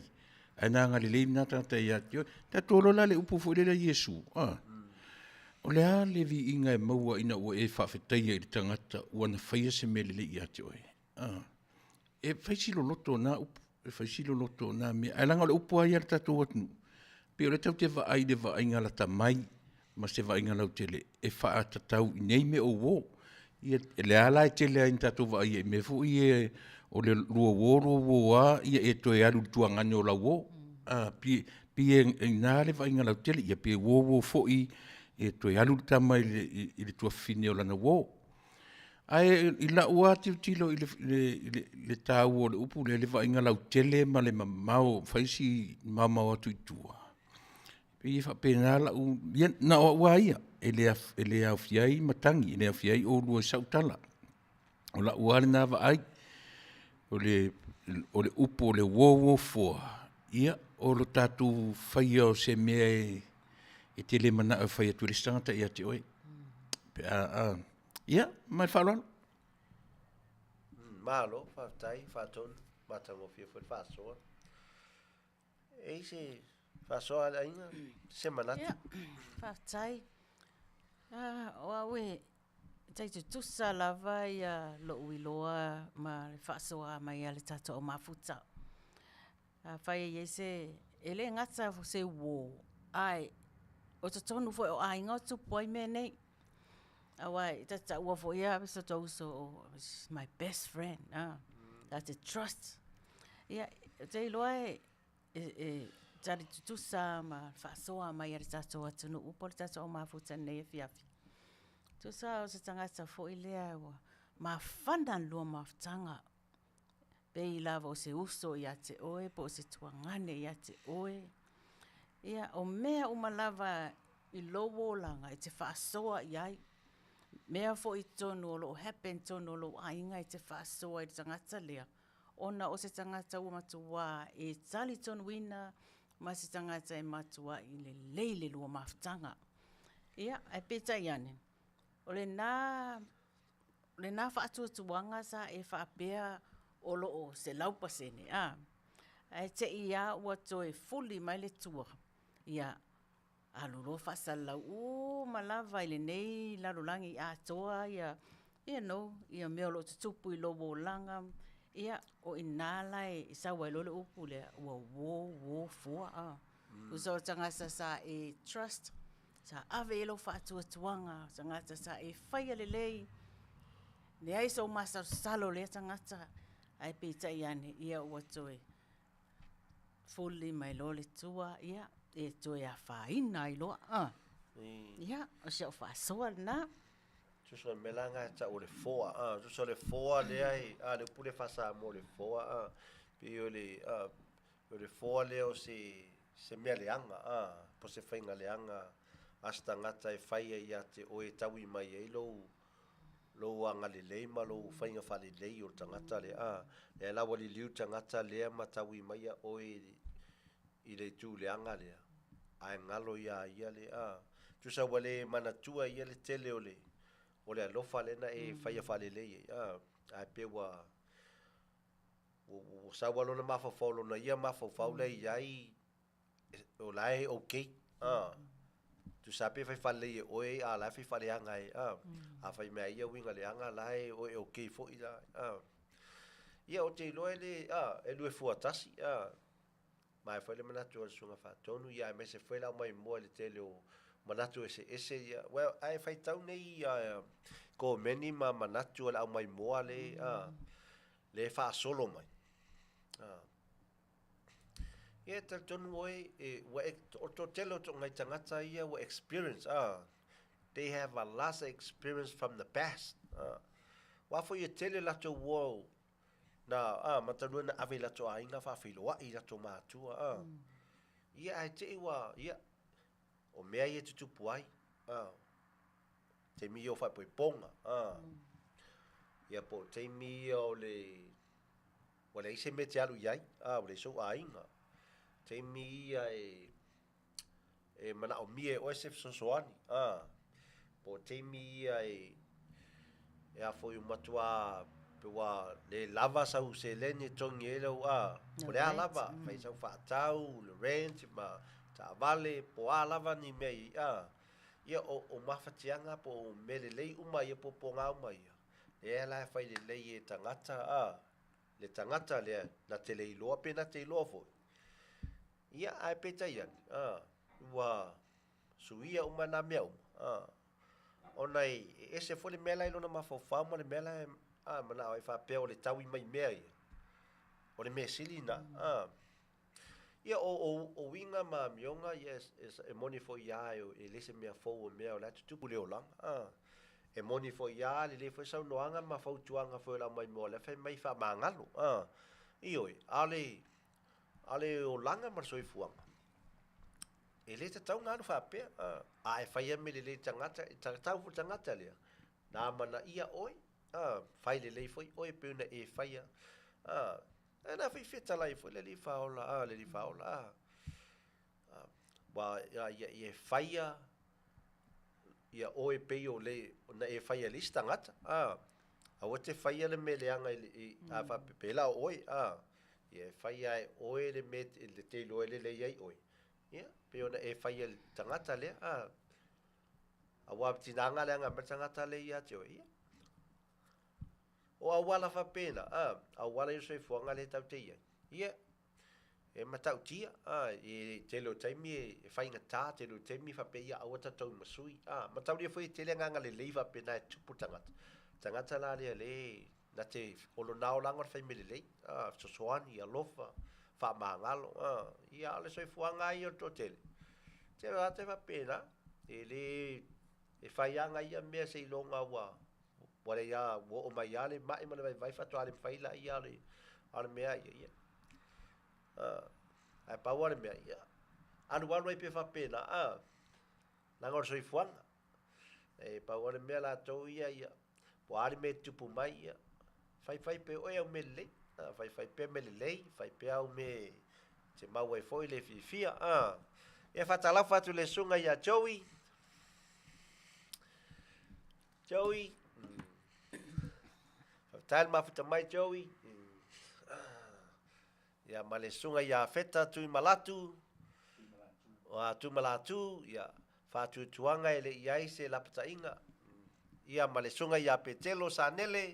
ae na agalelei lena tagata ia te oe. Tatou iloa la le upu foi lele a Iesu, a, o le a le viiga e maua ina ua e faafetaia i le tagata ua na faia se mea lelei ia te oe? A, e fai si loloto o na upu, e fai si loloto o na mea, ae leaga o le upu lava ia a le tatou atunuu, pei o lea tatou te vaai i le vaaiga lata mai ma se vaaiga lautele e faatatau i nei mea o uo. Ia, lea la e tele ai ina tatou vaaia i mea foi ia o le lua uo lua uo lava, ia e toe alu i le tuagane o lau uo. E pei e i ina le vaaiga lautele, ia pe uo uo foi e toe alu le tama i le tuafafine o lana uo. Ae i lau lava tilotilo i le taua o le upu lea i le vaaiga lautele ma le mamao, fai si maomao atu i tua, e pei e faapena lau, ia na o au lava ia, e le aofia ai matagi, e le aofia ai oulua i sau tala. O lau lava lena vaai, o le upu o le uo uo fua, ia o le tatou faia o se mea e te le manao e fai atu e le isi tagata ia te oe. Pe a, ia, ma le faaaloalo. Malo, faafetai, faatonu, matagofie foi le faasoa. E i ai se faasoa a le aiga, se manatu? Ia, faafetai. O au e tai tutusa lava ia lou iloa ma le faasoa mai a le tatou au mafuta. Afai e i ai se... e le gata o se uo, ae o totonu foi o aiga o tupu ai mea nei. Aua e ta te taua foi lava si o ta uso, he's my best friend, ta te trust. Ia, ou te iloa e tali tutusa ma faasoa mai a le tatou atunuu po o le tatou au mafuta i lenei afiafi. Tusa o se tagata foi lea ua mafana le lua mafutaga, pei lava o se uso ia te oe po o se tuagane ia te oe. Ia, o mea uma lava i lou olaga e te faasoa i ai, mea foi i totonu o lo o happen i totonu o lou aiga e te faasoa i le tagata lea, ona o se tagata ua matuā e talitonuina ma se tagata e matuai lelei le lua mafutaga. Ia, ae peitai ane, o lena lena faatuatuaga sa e faapea o lo o 100%, a, ae te i lava ua toe fuli mai le tua, ia alu loa faasalalau uma lava i lenei lalolagi atoa ia, you know, ia mea o lo o tutupu i lou olaga, ia, o i ina la e sau ai loa le upu lea, ua uo uo fua. A. Tusa o le tagata sa e trust, sa ave i ai lou faatuatuaga, o tagata sa e faia lelei, leai sou masalosalo i lea tagata, ae peitai ane, ia ua toe fuli mai loa le tua, ia, e toe afaina ai loa. Ia, o si au faasoa lena. Tusa o le mea la lena e tau o le foa, a, tusa o le foa lea e, a, le upu lea faa-Samoa o le foa, a, pei o le, a. O le foa lea o se, se mea leaga, a, po o se faiga leaga a se tagata e faia ia te oe e taui mai ai lou, lou agalelei ma lou faiga faalelei o le tagata lea, a. Lea la ua liliu le tagata lea ma taui mai ia oe i le itu leaga lea, ae galo ia ia le, a. Tusa ua le manatua e ia le tele o le, o le alofa lea na e faia faalelei ai, a, ae pei ua Ua sau lava lona mafaufau lona ia mafaufau la e i ai, o la e okay, a. Tusa lava pe fai faalelei e oe a o la e fai faaleaga e, a. A fai mai lava ia uiga leaga, o la e okay foi la, a. Ia ou te iloa e le, a, e lue fua tasi, a. Maea foi le manatu o le Susuga Faatonu, ia aemaise foi le aumaimoa i le tele o manatu eseese, ia, well, ae faitau nei ia komeni ma manatu o le aumaimoa le, a, le faasolo mai. A. Ia, e talitonu oe, e, ua e, o le toatele o nai tagata ia ua experience, a, they have a lot of experience from the past, a. Aua foi e tele latou ua Na, a, matalua na ave i latou aiga faafeiloai i latou matua, a. Ia, ae te i ua, ia, o mea ia e tutupu ai, a, taimi ia o faaipoipoga, a. Ia, po o taimi ia o le, ua leai se mea e te alu i ai, a, ua leai sou aiga. Taimi ia e, e manaomia e oe se fesoasoani, a, po o taimi ia e, e a foi ua matuā pe ua le lava sau seleni e togi ai lau, a, po o le a lava, fai sau faatau, le rent ma taavale, po o a lava ni mea i, a, ia o, o mafatiaga po o mea lelei uma ia, puapuaga uma ia, lea la e fai lelei e tagata, a, le tagata lea na te le iloa pe na te iloa foi. Ia, ae peitai ane, a, ua suia uma nā mea uma, a, ona e ese foi le mea la e i lona mafaufau ma le mea la e, a, manao ai faapea o le taui mai mea ia, o le mea sili na, a. Ia, o, o, o uiga ma amioga, ia, e, e moni foi lava e le se mea fou o mea o la e tutupu i le olaga, a. E moni foi lava, lelei foi saunoaga ma fautuaga foi o le aumaimoa lea fai mai faamagalo, a. Ioe, a o le, A o le olaga ma le soifuaga, e le tatau ona alu faapea. A e fai lava mea lelei i le tagata, e tatau foi i le tagata lea, na amanaia oe, a, fai lelei foi oe pei ona e faia. A, e na foi fetalai foi le Alii Faaola, a, le Alii Faaola, a, a, ua ia, ia, ia e faia ia oe pei o le, na e faia i le isi tagata, a. Aua te faia le mea leaga i le, i, a faapea, pēlā o oe, a. Ia e fai a e oe le mea e te iloa e lelei ai oe, ia, pei ona e faia i le tagata lea, a. Aua tinaga leaga mai le tagata lea ia te oe, ia. O auala faapena, a, auala ia o le soifuaga lea tatou te i ai, ia, e matautia, a, i tele o taimi e faigata, tele o taimi faapea, ia aua tatou masui, a. Mataulia foi e tele agaga lelei faapena e tupu le tagata. Tagata la lea le Na te o lona olaga o le fai mea lelei, a, fesoasoani, alofa, faamagalo, a, ia a o le soifuaga lava ia o le toatele, tele o tagata e faapena, e le, e fai lava nai ia mea seiloga ua, ua leai lava, ua oo mai lava le mai ma le vaivai faatoa le mafai lea o le, a o le mea lava ia, ia, a, ae pau lava le mea, ia alualu ai pea faapena, a, leaga o le soifuaga. E pau lava le mea latou ia, ia, po o a le mea e tupu mai, ia, faifai pea oe au mea lelei, faifai pea mea lelei, fai pea au mea e te mau ai foi le fiafia. A. Ia faatalofa atu i le susuga ia Joey. Joey. Faafetai le mafuta mai Joey. Ia ma le susuga ia Feta Tuimalatu. O Tuimalatu, ia faatuatuaga e le i ai se lapataiga. Ia ma le susuga ia Petelo Sanele.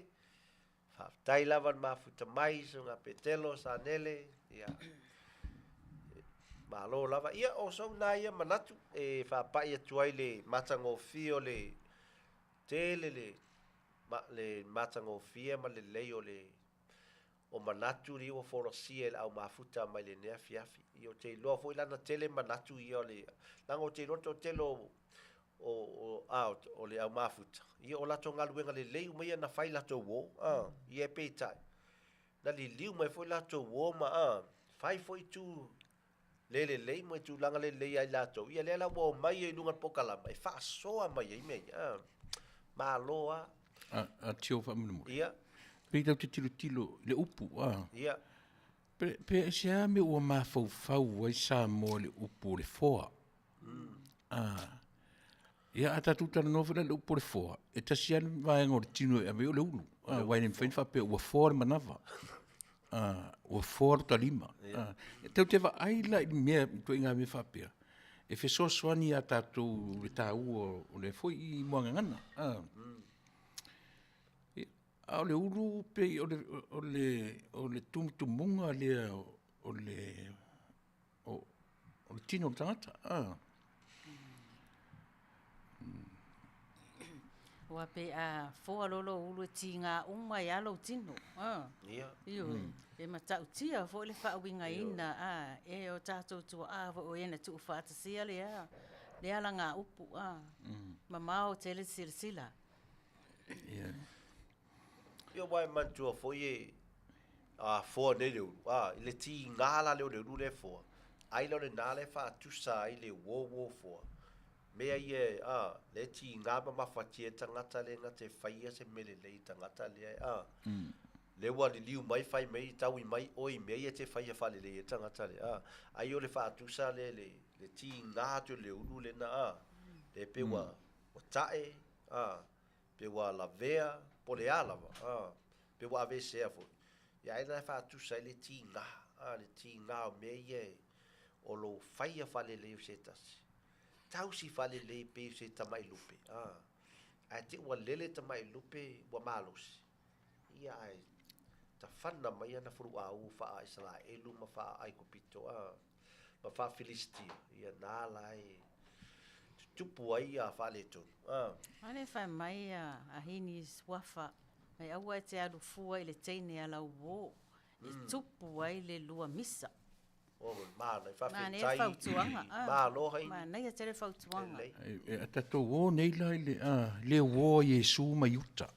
Faafetai lava le mafuta mai susuga Petelo Sanele. Ia malo lava. Ia o sou na ia manatu e faapai atu ai le matagofie o le tele le le matagofie ma le lelei o le o manatu ia ua folasia e le au mafuta mai lenei afiafi. Ia ou te iloa foi lana tele manatu ia o le, leaga ou te iloa le toatele o, o, o, a, o le au mafuta, ia o latou galuega lelei uma ia na fai latou uo, a, ia peitai, na liliu mai foi latou uo ma, a, Fai foi itu le lelei ma tulaga le lelei ia i latou, ia lea la ua omai ai i luga o le polokalama e faasoa mai ai mea ia. A, malo lava. A, a tio faamolemole. Ia. Pei tatou te tilotilo i le upu, a. Ia. Pe, pe aisea mea ua mafaufau ai Samoa i le upu o le foa? A, ia a tatou talanoa foi la i le upu o le foa, e tasi lava le vaega o le tino e ave ai o le ulu. A, aua e le mafai ona faapea ua foa le manava. A, ua foa lota lima. A, e tatou te vaai la i mea, ituaiga mea faapea, e fesoasoani ia tatou i le taua o lea foi muagagana. A, ia, a o le ulu pei o le, o le, o le tumutumuga lea o le, o, o le tino o le tagata. A. Aua pei a foa loa lou ulu e tiga uma ai lava lou tino. A. Ia. Ioe. E matautia foi le faauigaina a e o tatou tuaa foi o e na tuufaatasia lea lea alagaupu a. Mamao tele le silasila. Ia. Ia aua e manatua foi e a foa nei le ulu, a, i le tiga la lea o le ulu lea e foa, ai la o lena lea e faatusa ai le uouo foa. Mea ia e, a, lea e tiga ma mafatia e tagata lea na te faia se mea lelei i tagata lea, a. Lea ua liliu mai fai mai taui mai oe i mea ia e te faia faalelei ai le tagata lea, a. Ai o le faatusa lea le, le tiga atu o le ulu lena, a, lea pei ua, ua tae, a, pe ua lavea, po o le a lava, a, pe ua aveesea foi, ia ai la e faatusa ai le tiga, a, le tiga o mea ia e, o lou faia faalelei o se tasi. Tausi faalelei pei o se tamai lupe, a, ae te i ua lele tamai lupe ua malosi, ia ae tafana mai ana fuluauu faa-Isaraelu ma faa-Aikupito, a, ma faa-Filistia, ia na la e tutupu ai ia faaletonu. A. A lea fai mai a Hini Suafa, mai aua e te alu fua i le teine a lau uo, e tupu ai le lua misa. Oh, manaia, faafetai. Manaia le fautuaga. Malo Haini. Manaia tele fautuaga. E, a tatou o nei la i le, a, le uo a Iesu mai uta.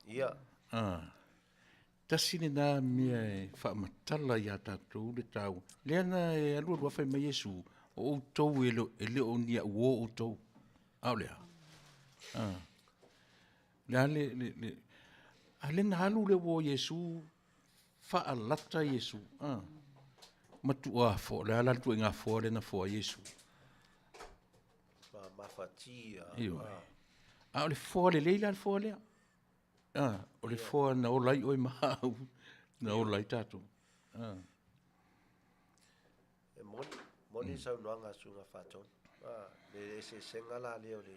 Ia. A, Tasi lena mea e faamatala iā tatou le taua. Lea na e alualu lava fai mai Iesu, o outou e le, e le o ni au uo outou. A o le a? A. Le a le, le, le, a lea na alu le uo a Iesu, faalata Iesu. A. Matuā foa, le a la le ituaiga foa lea na foa ai Iesu? Mafatia. Ioe. A o le foa lelei la le foa lea. Ah, o le foa na ola ai oe ma au, na ola ai tatou. Ah. E moni, moni mm. saunoaga a Susuga Faatonu. Ah, le eseesega la lea o le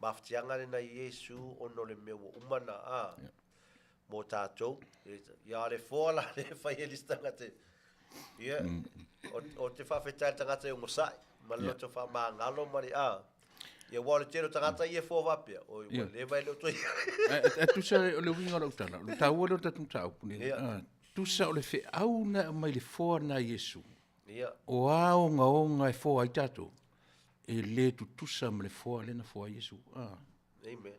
mafatiaga lena i Iesu ona o le mea ua uma na, ah, yeah. mō tātou. Ia le foa la le fai e lisi tagata. Ia, o, o te whaawhetai le tagata e ogosa'i, ma le loto whaamāngalo ma le, ah, Ia ua o le tele o tagata ia e foa faapea, oi ua leva e le o toe A tusa o le uiga o lau tala, o le taua lea o le tatou mataupu nei, tusa o le feau na e aumai i le foa lena a Iesu, o a ogaoga e foa ai tatou, e le tutusa ma le foa lea na foa ai Iesu. Amen.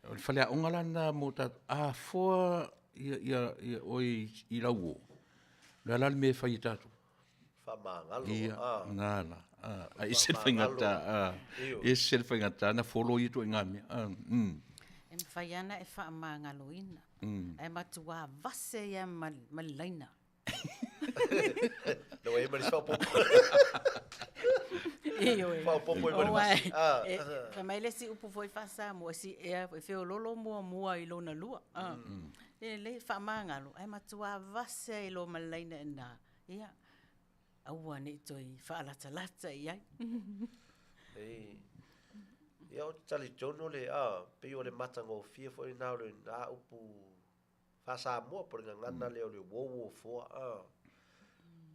O le faleaoga la lena mo tatou, a foa ia, ia, ia oe i lau uo, o le a la le mea e fai e tatou? Faamagalo. Ia, na la. A ese le faigata, a, ese le faigata na follow ia ituaiga mea. A, mm. E mafai lava ona e faamagaloina, ae matua vase ai lava ma le laina. Na ua i ai ma le isi faaopoopo. Ioe. Faaopoopo i ma le vase. E, fai mai le isi upu foi faa-Samoa, e si, e, e feololo muamua i lona lua. E lelei, faamagalo, ae matua vase ai loa ma le laina i ina. Ia, aua ne i toe faalatalata i ai. Ei, ia ou te talitonu le, a, pei o le matagofie foi lena o lena upu faa-Samoa po o le gagana lea o le uouo foa, a.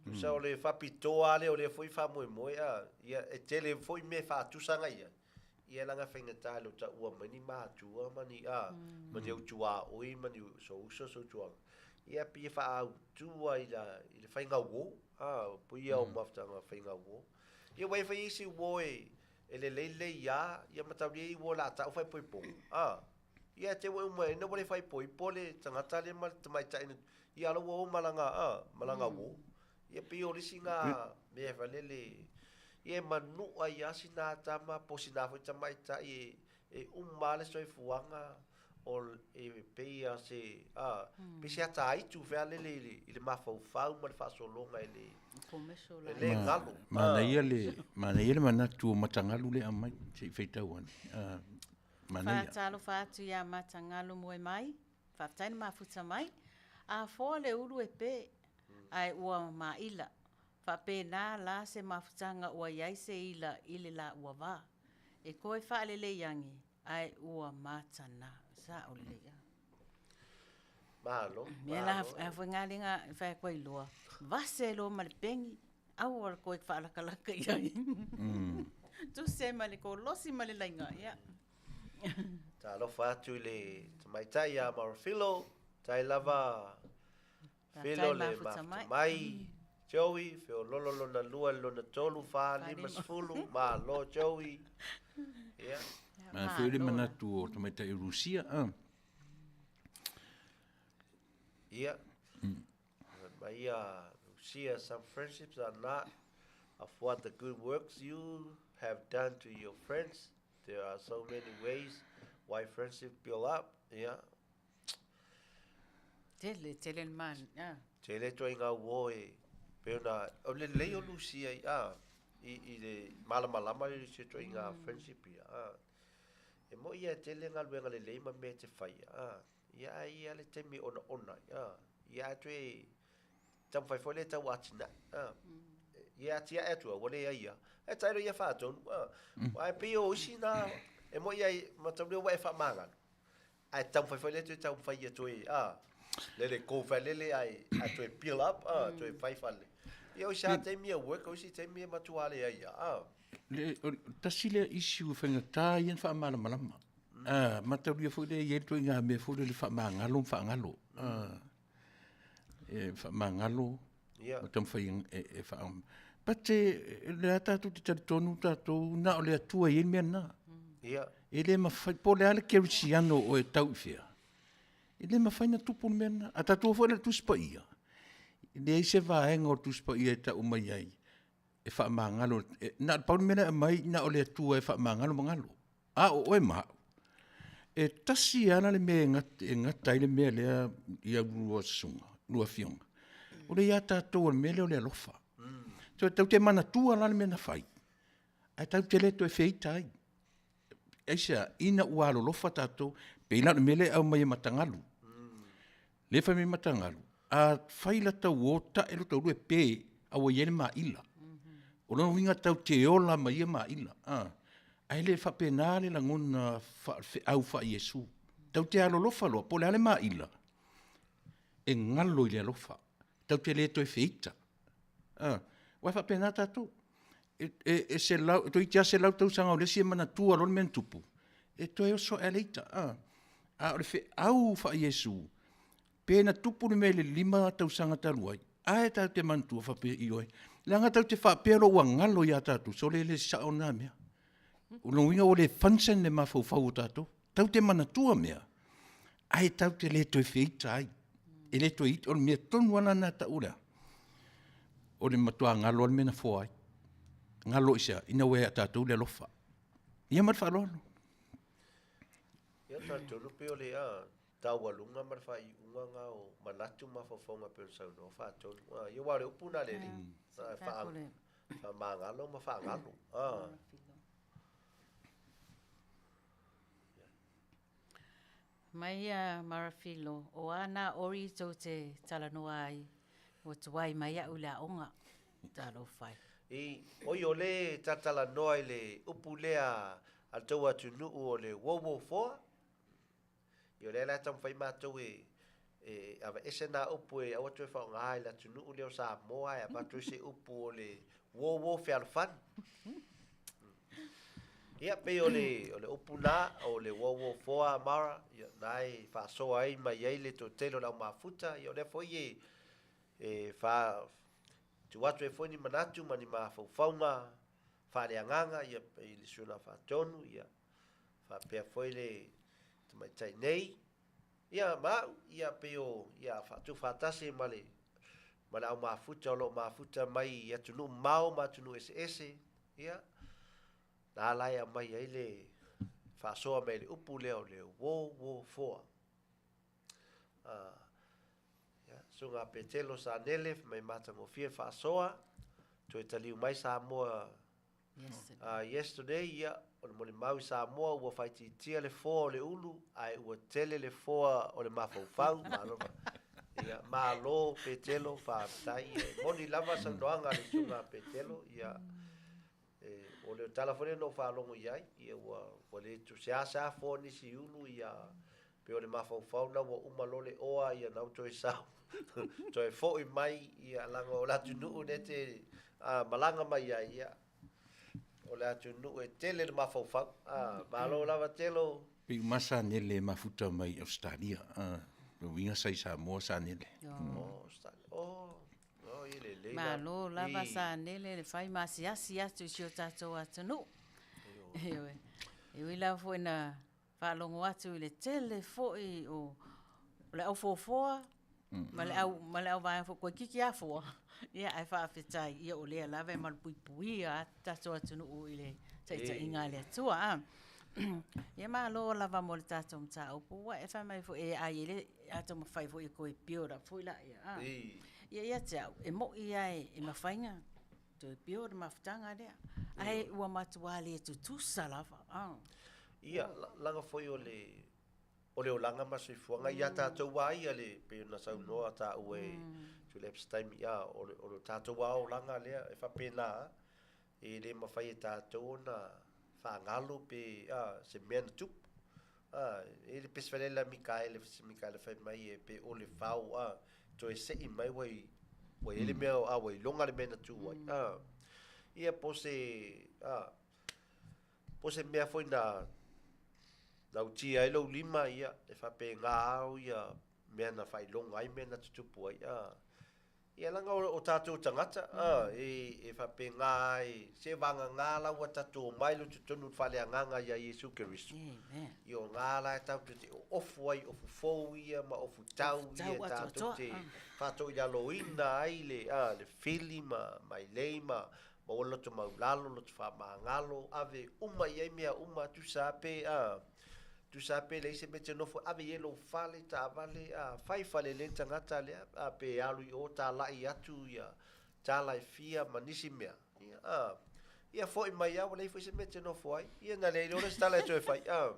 Tusa o le faapitoa lava lea o lea foi faamoemoe, a, ia e tele foi mea e faatusa agai i ai, ia leaga e faigata i lou taua mai ni matua ma ni, a, ma ni au tuaoi ma ni sou uso sou tuaga, ia pei e faaautu lava i la, i le faiga uo, a, pei ia o mafutaga faiga uo. Ia aua e fai isi uo e, e lelei lelei lava, ia mataulia ia uo o le a tau faaipoipoga, a, ia te ua uma ina ua le faaipoipo le tagata lea ma le tamaitai na, ia la ua o ma lana, a, ma lana uo. Ia pei o le isi na mea e valele, ia e manu'a ai lava sina tama po o sina foi tamaitai e e uma lava le soifuaga o e pei lava se a pei se ata aitu fealele i le i le mafaufau ma le faasologa e le e le galo. Manaia le manaia le manatu o Matagalu lea e aumai, se i faitau ane. Ah, manaia. Faatalofa atu ia Matagalu moe mai, faafetai le mafuta mai. A foa le ulu e pe, ae ua maila. Faapena la se mafutaga ua i ai se ila i le la ua va. E toe faalelei age, ae ua matana. Sao lelei lava. Malo, Mea la malo. a foi nga lenga fai atu ai loa, vase loa ma le pegi, aua le toe faalakalaka i ai. Tusi ai ma le kolosi ma le laiga, ia. Talofa atu i le tamaitai ia Marafilo, tai lava Faafetai Filo le mafuta mai. mafuta mai. Joey, feololo lona lua i le lona tolu, fa, lima, sefulu, malo Joey. Ia. Manaia foi le Malo la. manatu o tamaitai o Rusia. Ah. Ia. Fai mai ia Lucia, some friendships are not of what the good works you have done to your friends. There are so many ways why friendship build up. Ia. Tele, tele le man. Ah. Tele ituaiga uo e pei ona o le lelei o Lucia i a i i le malamalama le Lucia ituaiga friendship ia a. E moi ia e tele galuega lelei ma mea e te faia a. Ia ae i ai lava le taimi e onaona ai a. Ia ae toe taumafai foi lea e tau atinae a. Ia atiae atu ai ua leai lava. Ae tailo ia faatonu a. Ae pei o isi na e moi ia mataulia ua e faamagalo. Ae taumafai foi lea toe taumafai ia toe a lele ko faalele ae ae toe build up a toe fai fale. Ia o isi lava taimi e work o isi taimi e matua leai lava a. Le, o le tasi lea issue e faigata ia ona faamalamalama. Ah, mataulia foi lea e i ai le ituaiga mea foi lele faamagalo ma faagalo. Ah, e faamagalo Ia. ma taumafai e, e faa... But e, o lea tatou te talitonu tatou na o le Atua e i ai le mea lena. Ia. E le mafai, po o le a le kerisiano o oe e tau i fea, e le mafai ona tupu le mea lena. A tatou o foi la i le Tusi Paia, e leai se vaega o le Tusi Paia e tau mai ai e faamagalo, e, na o le pau le mea la e aumai, na o le Atua e faamagalo ma galo. A o oe ma au, e tasi lava la le mea e gata, e gata ai le mea lea i au lua susuga, lua afioga, o le ia tatou o le mea lea o le alofa. So, tatou te manatua la le mea na fai, ae tatou te le toe feita ai. Aisea? Ina ua alolofa tatou, pei la o le mea lea e aumai e Matagalu. Lea e fai mai Matagalu, a fai lata uo tae lo taulua e pe, a ua i ai le maila. O lona uiga tatou te ola ma ia maila. A, ae le faapena le lagona faafeau faa-Iesu. Tatou te alolofa loa, po o le a le maila, e galo i le alofa. Tatou te le toe feita. A, aua e faapena tatou. E, e, e selau, toeitiiti lava 100 tausaga o le isi e manatua loa le mea na tupu, e toe oso ae lava le ita. A, a o le feau faa-Iesu, pe na tupu le mea i le 5 tausaga talu ai, ae tatou te manatua faapea, ioe, leaga tatou te faapea loa ua galo ia tatou, sole e le sao lena mea. O lona uiga ua le function le mafaufau o tatou. Tatou te manatua mea, ae tatou te le toe feita ai. E le toe ita, o le mea tonu lava lena e tau o le a? O le matua galo lava le mea na foa ai. Galo i se a? Ina ua ia tatou le alofa. Ia ma le faaaloalo. Ia talitonu pei o le a taualuga ma le faaiuga na o manatu ma mafaufauga pei ona saunoa faatonu. A, ia aua o le upu lena a le Alii, a, faa, faamagalo ma faagalo. A. Mai ia Marafilo, o a nā ori tou te talanoa ai, ua tuai mai au i le aoga. Talofa e. I, oi o le talatalanoa i le upu lea a le tou atunuu o le uouo foa, Ia o lea la e taumafai matou e e aveese nā upu e aua toe faaaoga i le atunuu lea o Samoa ae avatu ai se upu o le uouo fealofani. Ia pei o le o le upu na o le uouo foa Mara, ia na e faasoa ai mai ai le toatele o le au mafuta, ia o lea foi e e fa tuu atu ai foi ni manatu ma ni mafaufauga faaleagaga ia i le Susuga Faatonu, ia faapea foi le tamaitai nei, ia ma au, ia pei o, ia faatufaatasi ma le ma le au mafuta o lo o mafuta mai i atunuu mamao ma atunuu eseese, ia, na la e aumai ai le faasoa mai le upu lea o le uō uō foa. Ia, Susuga Petelo Sanele fai mai matagofie le faasoa, toe taliu mai Samoa yesterday, ia, o le molimau i Samoa ua faaitiitia le foa o le ulu, ae ua tele le foa o le mafaufau. Malo, ia, malo Petelo, faafetai. E moni lava saunoaga a le Susuga Petelo, ia, E, o le tala foi lea na ou faalogo i ai, ia ua, ua le seasea foa nisi ulu, ia, pei o le mafaufau na ua uma loa le oa, ia na ua toe sau, toe foi mai, ia, laga o le atunuu lea e te a, malaga mai ai, ia, o le atunuu e tele le mafaufau. A, malo lava Telo. Pei uma Sanele e mafuta mai i Ausetalia, a, lona uiga sa i Samoa Sanele. Oh, Ausetalia, oh. Malo lava Sanele le fai ma asiasi atu i si o tatou atunuu. Ioe. E ui lava foi ina faalogo atu i le tele foi o le au foafoa ma le au ma le auvaega foi toeitiiti lava foa, ia ae faafetai, ia o lea lava e malupuipuia lava le tatou atunuu i le taitaiga a le Atua. A. Ia malo lava mo le tatou mataupu, ua e fai mai foi e a i ai le a taumafai foi e toe build up foi laia, a. Ia ia te au, e moni lava e mafai ona toe build le mafutaga lea, ae ua matua le tutusa lava. Ia, leaga foi o le o le olaga ma le soifuaga ia tatou lava ia le pei ona saunoa taua e Tuilaepa taimi, a o le tatou lava olaga lea e faapena lava, e le mafai e tatou ona faagalo pe a se mea na tupu. A, e le Pesefalele a Mikaele, se Mikaele fai mai e pe o le fao a, toe sei mai ua i, ua i ai le mea, a ua iloga le mea na tu ai. A, ia po se, a, po se mea foi na, na utia ai lou lima, ia, e faapena au ia mea na faailoga ai mea na tutupu ai. A, Ia leaga o tatou tagata, a, e faapena e, se vagana la ua tatou omai loa i totonu o le faaleagaga ia Iesu Keriso. Ia o na la e tatou te ofu ai i ofu fou ia ma ofu tau ia tatou te faatoilaloina ai le, a, le fili ma mailei ma maua le loto maulalo, loto faamagalo, ave uma i ai mea uma, tusa lava pe, a, Tusa pe leai se mea e te nofo ai, ave i ai lou fale, taavale, a, fai fale lelei le tagata lea, a, pe alu i o talai atu ia tala e fia ma nisi mea, ia, a, ia foi mai lava ua leai foi se mea e te nofo ai, ia na leai loa le isi tala e toe fai, a.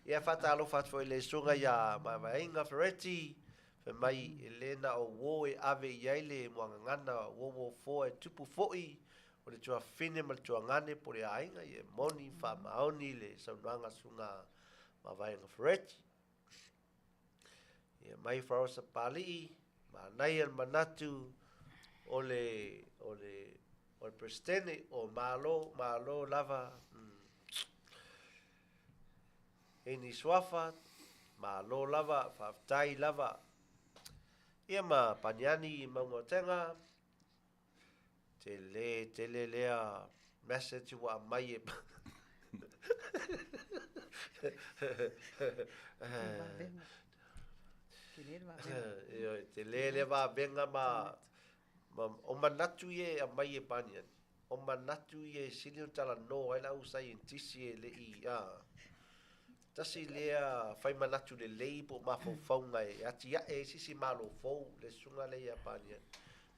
Ia faatalofa atu foi i le Susuga ia Vaevaeina Fereti, fai mai e le na o uō e ave i ai le muagagana uououfoa e tupu foi O le tuafafine ma le tuagane po o le aiga, ia e moni faamaoni le saunoaga a Susuga Mavaega Ferretti. Ia mai Faraosa Papalii, manaia le manatu o le, o le, o le Peresetene, o Malo, Malo lava. Eni Suafa, Malo lava, faafetai lava. Ia ma Paniani i Maugaotega, Tele tele lea message ua aumai e Ioe, tele lea vavega ma, ma o manatu ia e aumai e Paniani, o manatu ia e sili ona talanoa ai le au saienitisi e le i, a, Tasi lea fai manatu lelei po o mafaufauga e atiae ai se isi Malo fou, le susuga lea ia Paniani.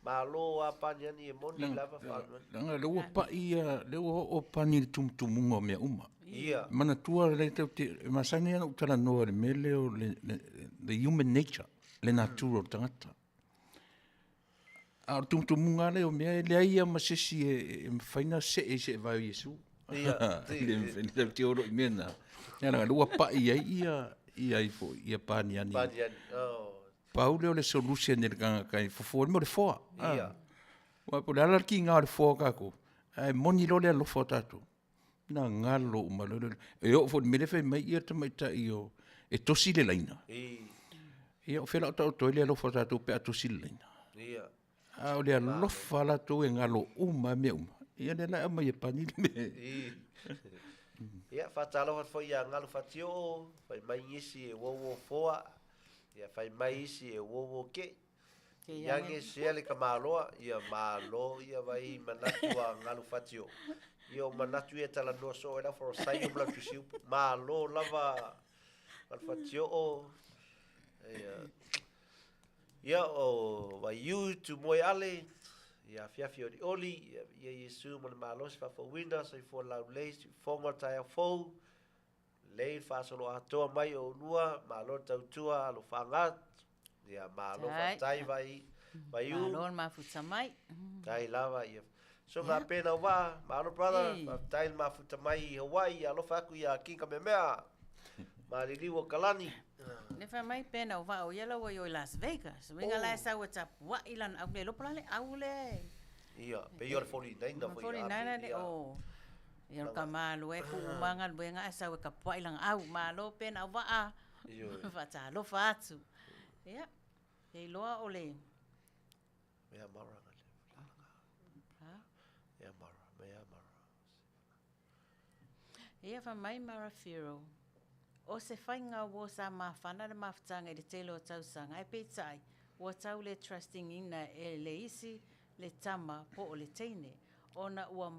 Malo a Paniani e moni lava Faanoni. Leaga lea ua pai ia, lea ua oo pani i le tumutumuga o mea uma. Ia. Manatua lea tatou te, e masani lava ona ou talanoa i le mea lea o le, the human nature, le natura o le tagata. A o le tumutumuga lava lea o mea, e leai lava ma se isi e mafai ona see i seevae o Iesu. Ia, E le mafai ona tatou te o loa i mea na. Ia leaga o lea ua pai ai ia, ia ifo, ia paniani. Paniani, oh. Pau lea o le solution i le tagata e fofo ai le mea o le foa. Ia. Aua po o le a la le tiga o le foa o tatou, ae moni loa le alofa o tatou, na galo uma loa lea. E oo foi i le mea lea fai mai le tamaitai o, e tosi le laina. Ia o fea o le a taoto ai le alofa o tatou pe a tosi le laina? A o le alofa latou e galo uma lava mea uma. Ia lea la e aumai e pani le mea. Ia, faatalofa atu foi ia Galu Fatioo, fai mai nisi e uouo foa, ia fai mai isi e uouo ke'i. Ke Iange sea le tamaloa, ia malo ia vai manatu a galu fatio. Ia o manatu ia talanoa soo ai lau forosaio ma lau tusiupu. Malo lava galu fatio'o. Ia, ia o Vaiu Tumoeale, ia afiafi olioli, ia viia Iesu ma le malosi faafouina, soifua laulelei, siufofoga o le taeao fou, lelei le faasoloatoa mai o oulua, malo le tautua alofaga, ia malo faafetai Vai, Vaiu. Malo le mafuta mai. Faafetai lava ia. So yeah. Pena uvaa, malo brother, faafetai le mafuta mai i Hawaii, alofa atu ia King Kamehameha. Maliliu o Kalani. Le fai mai pena o vaa o ia la ua i o i Las Vegas. Uiga la e sau e tapuai lana au le iloa po o le a le au lea e. Ia, pei o le 49 foi. 49 le o. Ia o le tama e tuu uma galuega ae sau e tapuai lana au. Malo pena o vaa. Faatalofa atu. Ia, e iloa o le. Mea mara. Ha? Mea mara, mea mara. Ia fai mai Marafiro, O se faiga uo sa mafana le mafutaga i le tele o tausaga, ae peitai, ua tau le trusting ina e le isi le tama po o le teine, ona ua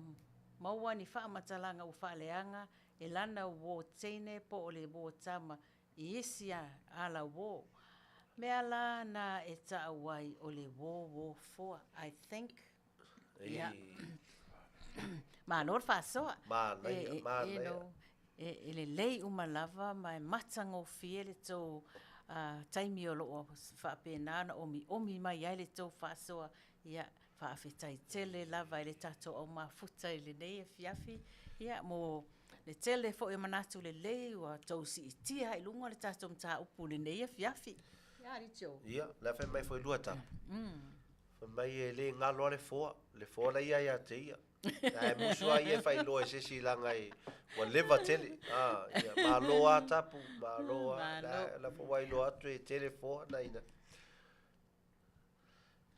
maua ni faamatalaga ua faaleaga e lana uo teine po o le uo tama i isi ala uo. Mea la na e taau ai o le uo uo foa. I think Ia. Malo le faasoa. Manaia, manaia. E lelei uma lava ma e matagofie le tou taimi o lo o faapena ona omiomi mai ai le tou faasoa. Ia, faafetai tele lava i le tatou au mafuta i lenei afiafi, ia, mo le tele foi o manatu lelei ua tou siitia ai i luga le tatou mataupu i lenei afiafi. Ia, alii Joe. Ia, o le a fai mai foi lua tapu. Fai mai e le galo lava le foa, le foa la ia ia te ia. Ae musu lava ia e faailoa e se isi leaga e, ua leva tele. Ah, ia, malo lava tapu, malo lava. La, la foi ua iloa atu e tele foa na ina.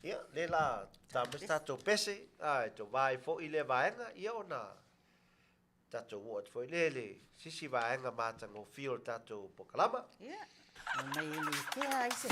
Ia, le la ta mai se tatou pese, ah, e tou va ai foi lea vaega, ia ona tatou oo atu foi lea i le sisi vaega matagofie o le tatou polokalama. Ia, mai e le kea ai se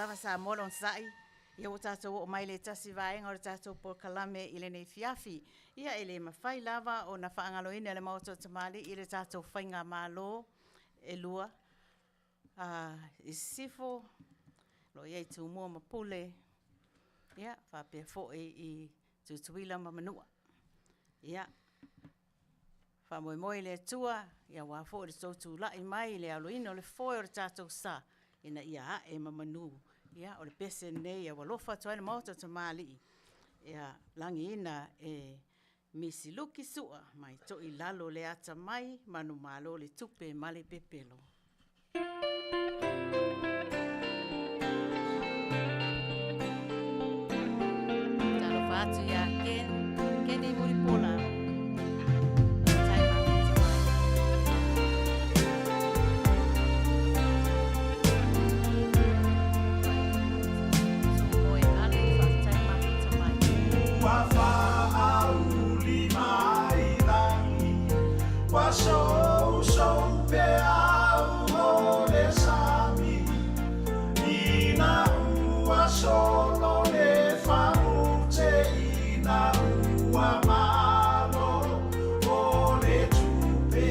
lava Samoa le onosai, ia ua tatou oo mai le tasi vaega o le tatou polokalame i lenei afiafi. Ia e le mafai lava ona faagaloina e le Maota o Tamalii i le tatou Faigamalo e lua, i Sisifo, o lo o i ai Tumua ma Pule, ia faapea foi i Tutuila ma Manua. Ia, faamoemoe i le Atua aua foi le tou tulai mai i le aloina o le foe o le tatou sa ina ia ae ma manu. Ia, o le pese lenei e alofa atu ai le Maota o Tamalii, ia lagiina e Misi Luki Sua mai Toilalo le atamai, manumalo le tupe ma le pepelo. Talofa atu ia Ken, Kenny Mulipola. Ua faauli mai lagi, ua sousou peau o le sami, ina ua solo le fagute, ina ua malo o le tupe,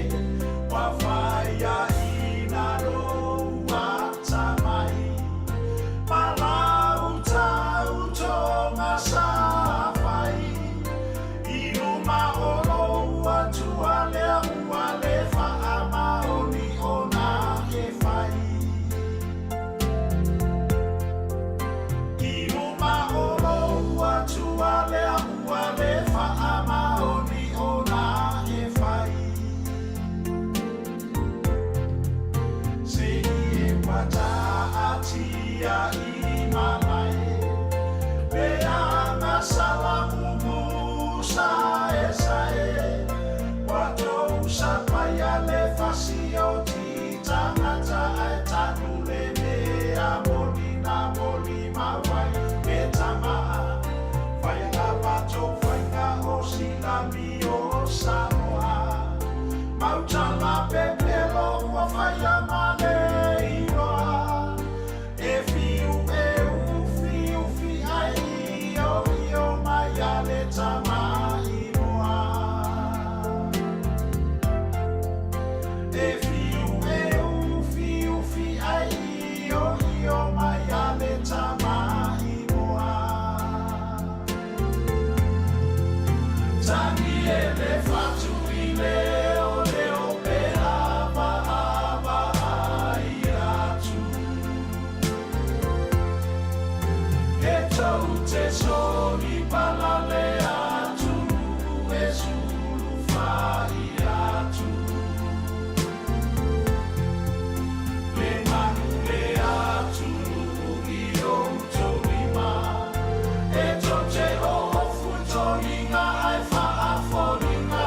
ua faiaina lou atamai, ma lau tautoga sa fai, i luma o lou Atua lea ua le faamaoni ona e fai. I luma o lou Atua lea ua le faamaoni ona e fai. Se i e ua taatia i malae, le agasala mumu saesae, ua tou sapaia le fasi o ti tagata ae tanu le mea moni na molimau ai le tama. Faiga matou faiga o silami o Samoa, mautala pepelo ua faia ma le iloa, e fiu e ufiufi ai io io mai a le tama imoa. E fiu e ufiufi ai io io mai a le tama imoa. Tangi e le fatu i leo leo pe ava ava ai atu. E tou te soli palale atu e sulu fai atu. Le manu le atunuu i outou lima, e tou te oofutoiga ae faafoliga,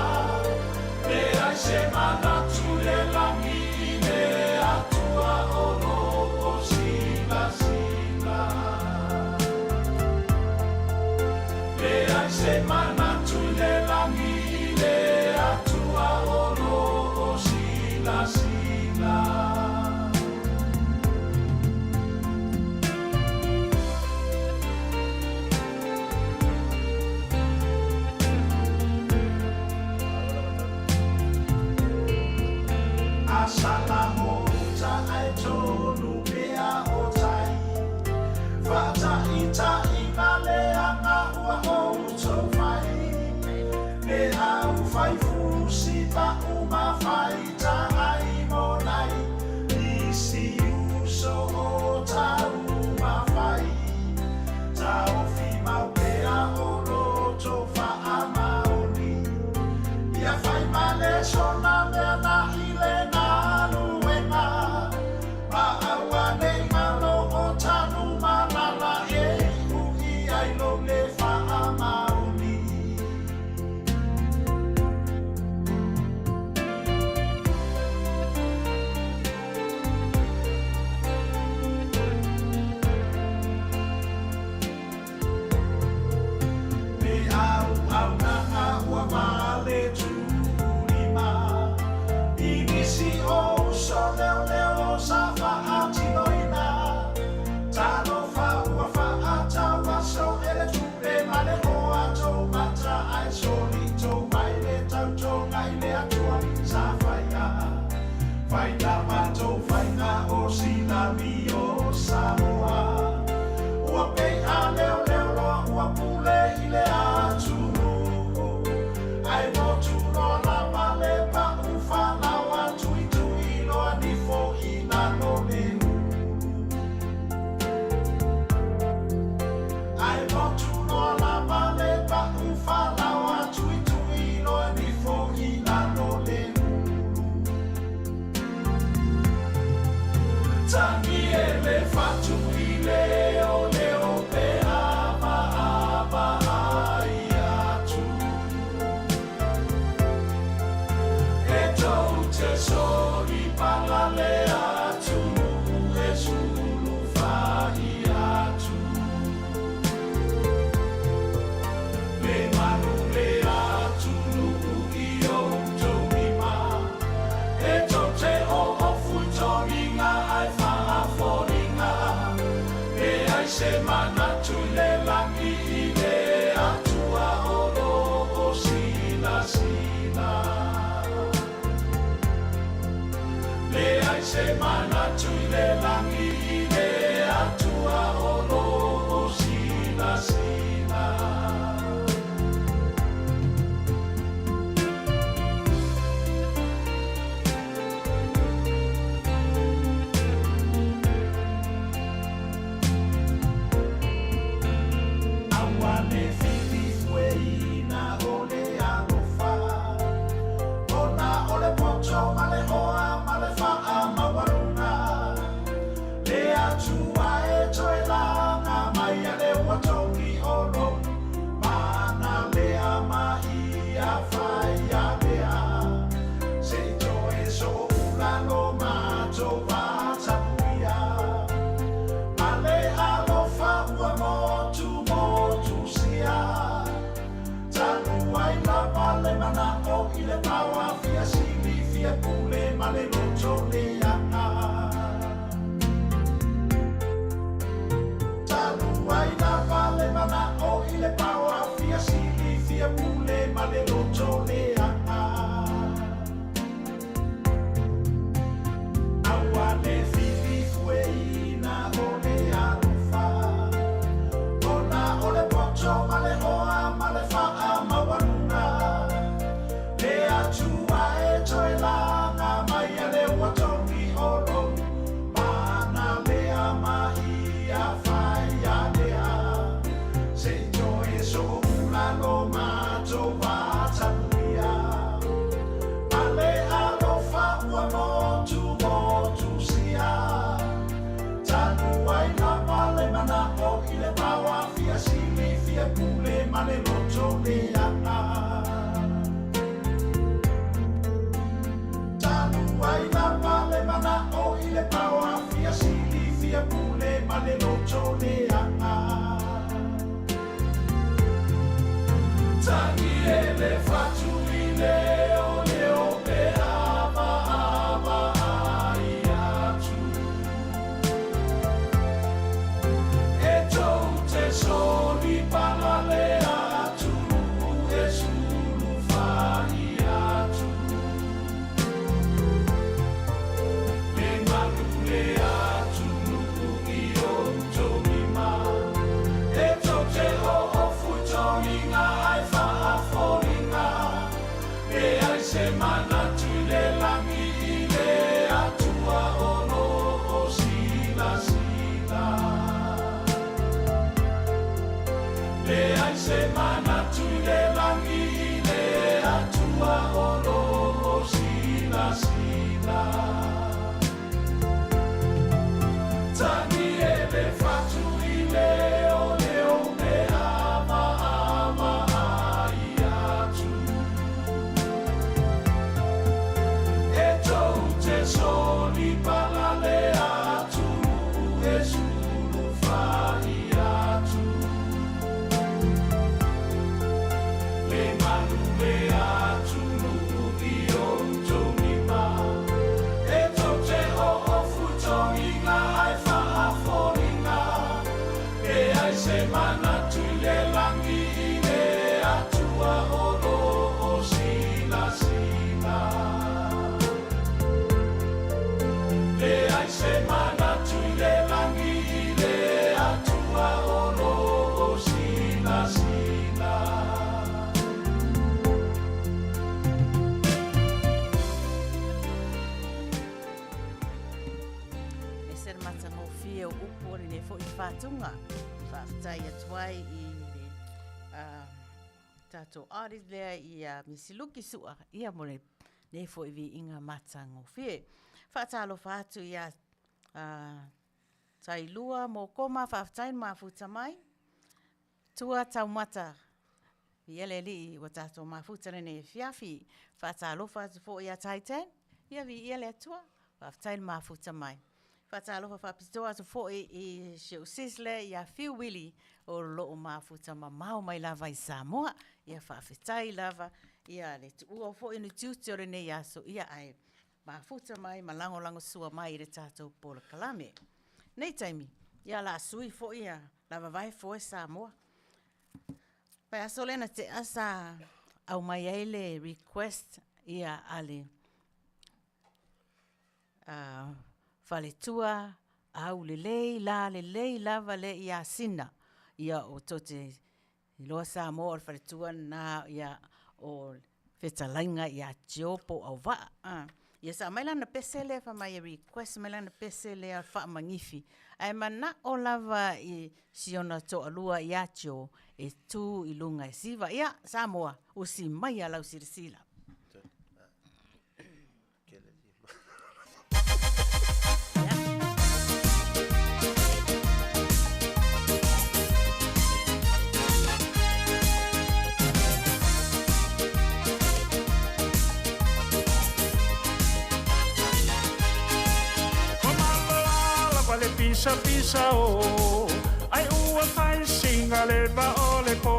leai se manatu le lagi i le Atua o loo silasila. se manatu i le lagi i le Atua o lo o silasila. Leai se manatu i le lagi i le Atua o lo o silasila. Aua le filifueina o le alofa, ona o le poto ma le hoa ma le faamaualuga. Le Atua e toe laga mai a le ua togi o lou mana lea ma ia faia lea. Se i toe sooula lo matou vatapuia, ma le alofa ua motumotusia. Talu ai lava le manao i le paoa fia sili fia pule ma le loto leaga. Talu ai lava le manao i le paoa fia sili fia pule ma le loto leaga. Aua le filifueina o le alofa, ona o le poto ma le hoa ma le faamaualuga. Le Atua e toe laga mai a le ua togi o lou mana lea ma ia faia lea. Se i toe sooula lo matou vatapuia, ma le alofa ua motumotusia. Talu ai lava le manao i le paoa fia sili fia pule ma le loto leaga. Talu ai lava le manao i le paoa fia sili fia pule ma le loto leaga. Tagi e le fatu i le o le o pe ava ava ai atu. E tou te soli pala le atu e sulu fai atu. Le malu le atu nuu i o tolima. E tou te o o futoiga ai faafoliga. Leai se manatu i le lagi i le Atua o lo o silasila. Leai se manatu i le lagi i le Atua o lo o silasila. Tagi e le fatu i le o le o pe ava ava ai atu. E tou te soli pala le atu e sulu fai atu. Le malu le atu nuu i o tolima. E tou te o o futoiga ai faafoliga. Leai se manatu i le lagi i le Atua o lo o silasila. Leai se manatu i le lagi i le Atua o lo o silasila. E se le matagofie o upu o lenei foi faatuga. Faafetai atu ai i le tatou artist lea ia Misiluki Sua ia mo lenei foi viiga matagofie. Faatalofa atu ia Tailua Mokoma, faafetai le mafuta mai. Tua Taumata, ia le alii ua tatou mafuta lenei afiafi. Faatalofa atu foi ia Titan, ia viia le Atua, faafetai le mafuta mai. Faatalofa faapitoa atu foi i si ou sis lea ia Fiu Willy o lo o mafuta mamao mai lava i Samoa. Ia faafetai lava ia le tuua foi o ni tiute o lenei aso, ia ae mafuta mai ma lagolagosua mai i le tatou polokalame. Nei taimi, Ia la sui foi ia la vavae foe Samoa. Vaiaso lea na tea sa aumai ai le request ia a le faletua aulelei lalelei lava lea ia Sina. Ia o tou te iloa Samoa o le faletua lena ia o fetalaiga ia Joe po o Auvaa. Ia sa aumai lana pese lea fai mai e request mai lana pese lea faamanifi ae manao lava i si ona toalua ia Joe e tu i luga e siva. Ia Samoa, usi maia lau silasila. Pisa pisa o ai ua fai singa le va o le po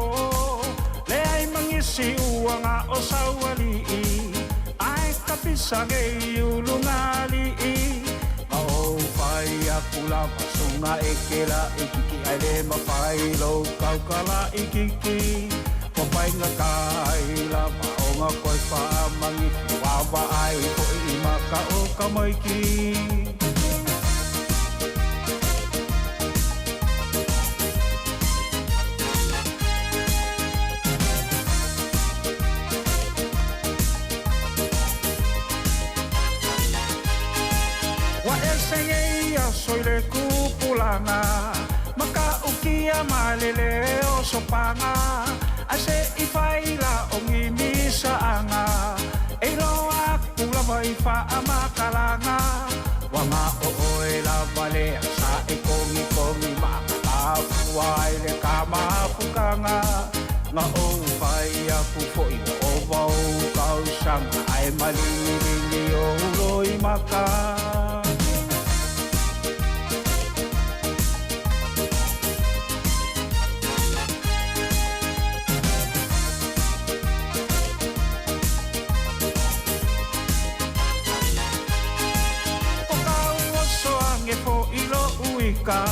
le ai mangisi ua nga o saualii ai ka pisa ngei ulu ngalii ma o fai aku lava sunga e ke la e kiki ai le mafai lo kaukala i kiki ko pai nga kai lava o nga koi wha mangifi wawa ai ko i maka o ka maiki. Wa e sengei a soi le kupulanga Maka ukia malele o sopanga Ai se i whaila o ngimi saanga E loa kula vai wha amakalanga Wa ngā o oe la valea sa e kongi kongi Maakatafu ai le ka mafukanga Ngā o whai aku foi o vau kausanga Ai malingilingi o uroi maka. Uika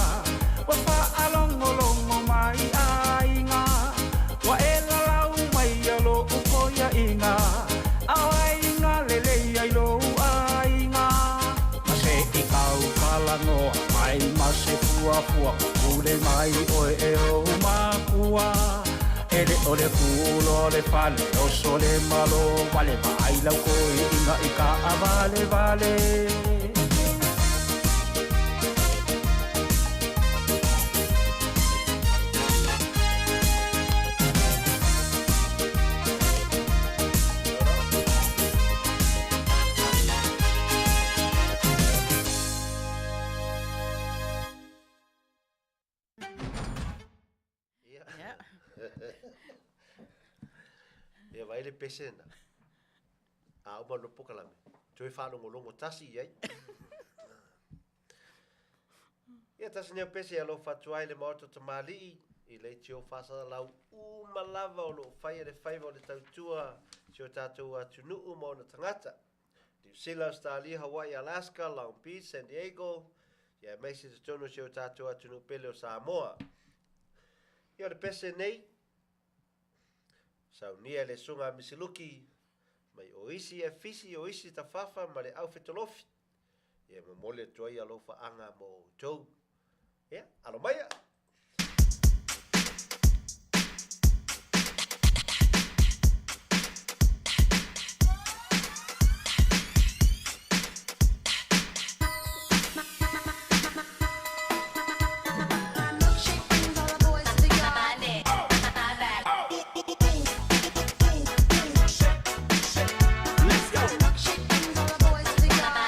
Wa whaalongolongo mai ainga Wa e lalau mai alo ukoia inga Au ainga lele ai lo ainga Ma se i kau kalangoa mai ma se fua fua Ule mai oe e o makua Ele o le kulo le fale o sole malo Wale ma ai lau koi inga i ka a vale vale. Ia. Ia. Ia vai le pese na. A uma no pokalame. Toe whaalongolongo tasi i ai. Ia tasi nea pese alo whatuai le maoto tamalii i le tio whasara lau uma lava o loo whaia le whaiva o le tautua si o tātou atunuu ma ona tangata. New Zealand, Australia, Hawaii, Alaska, Long Beach, San Diego, ia maise te tonu si o tātou atunuu pele o Samoa. Ia o le pese nei, saunia le sunga misiluki, mai o isi e fisi o isi tafafa ma le au fetolofi. Ia momoli atu ai alofa anga mo outou. Ia, alo maia! Milkshake brings all the boys to the yard. Milkshake brings all the boys to the yard.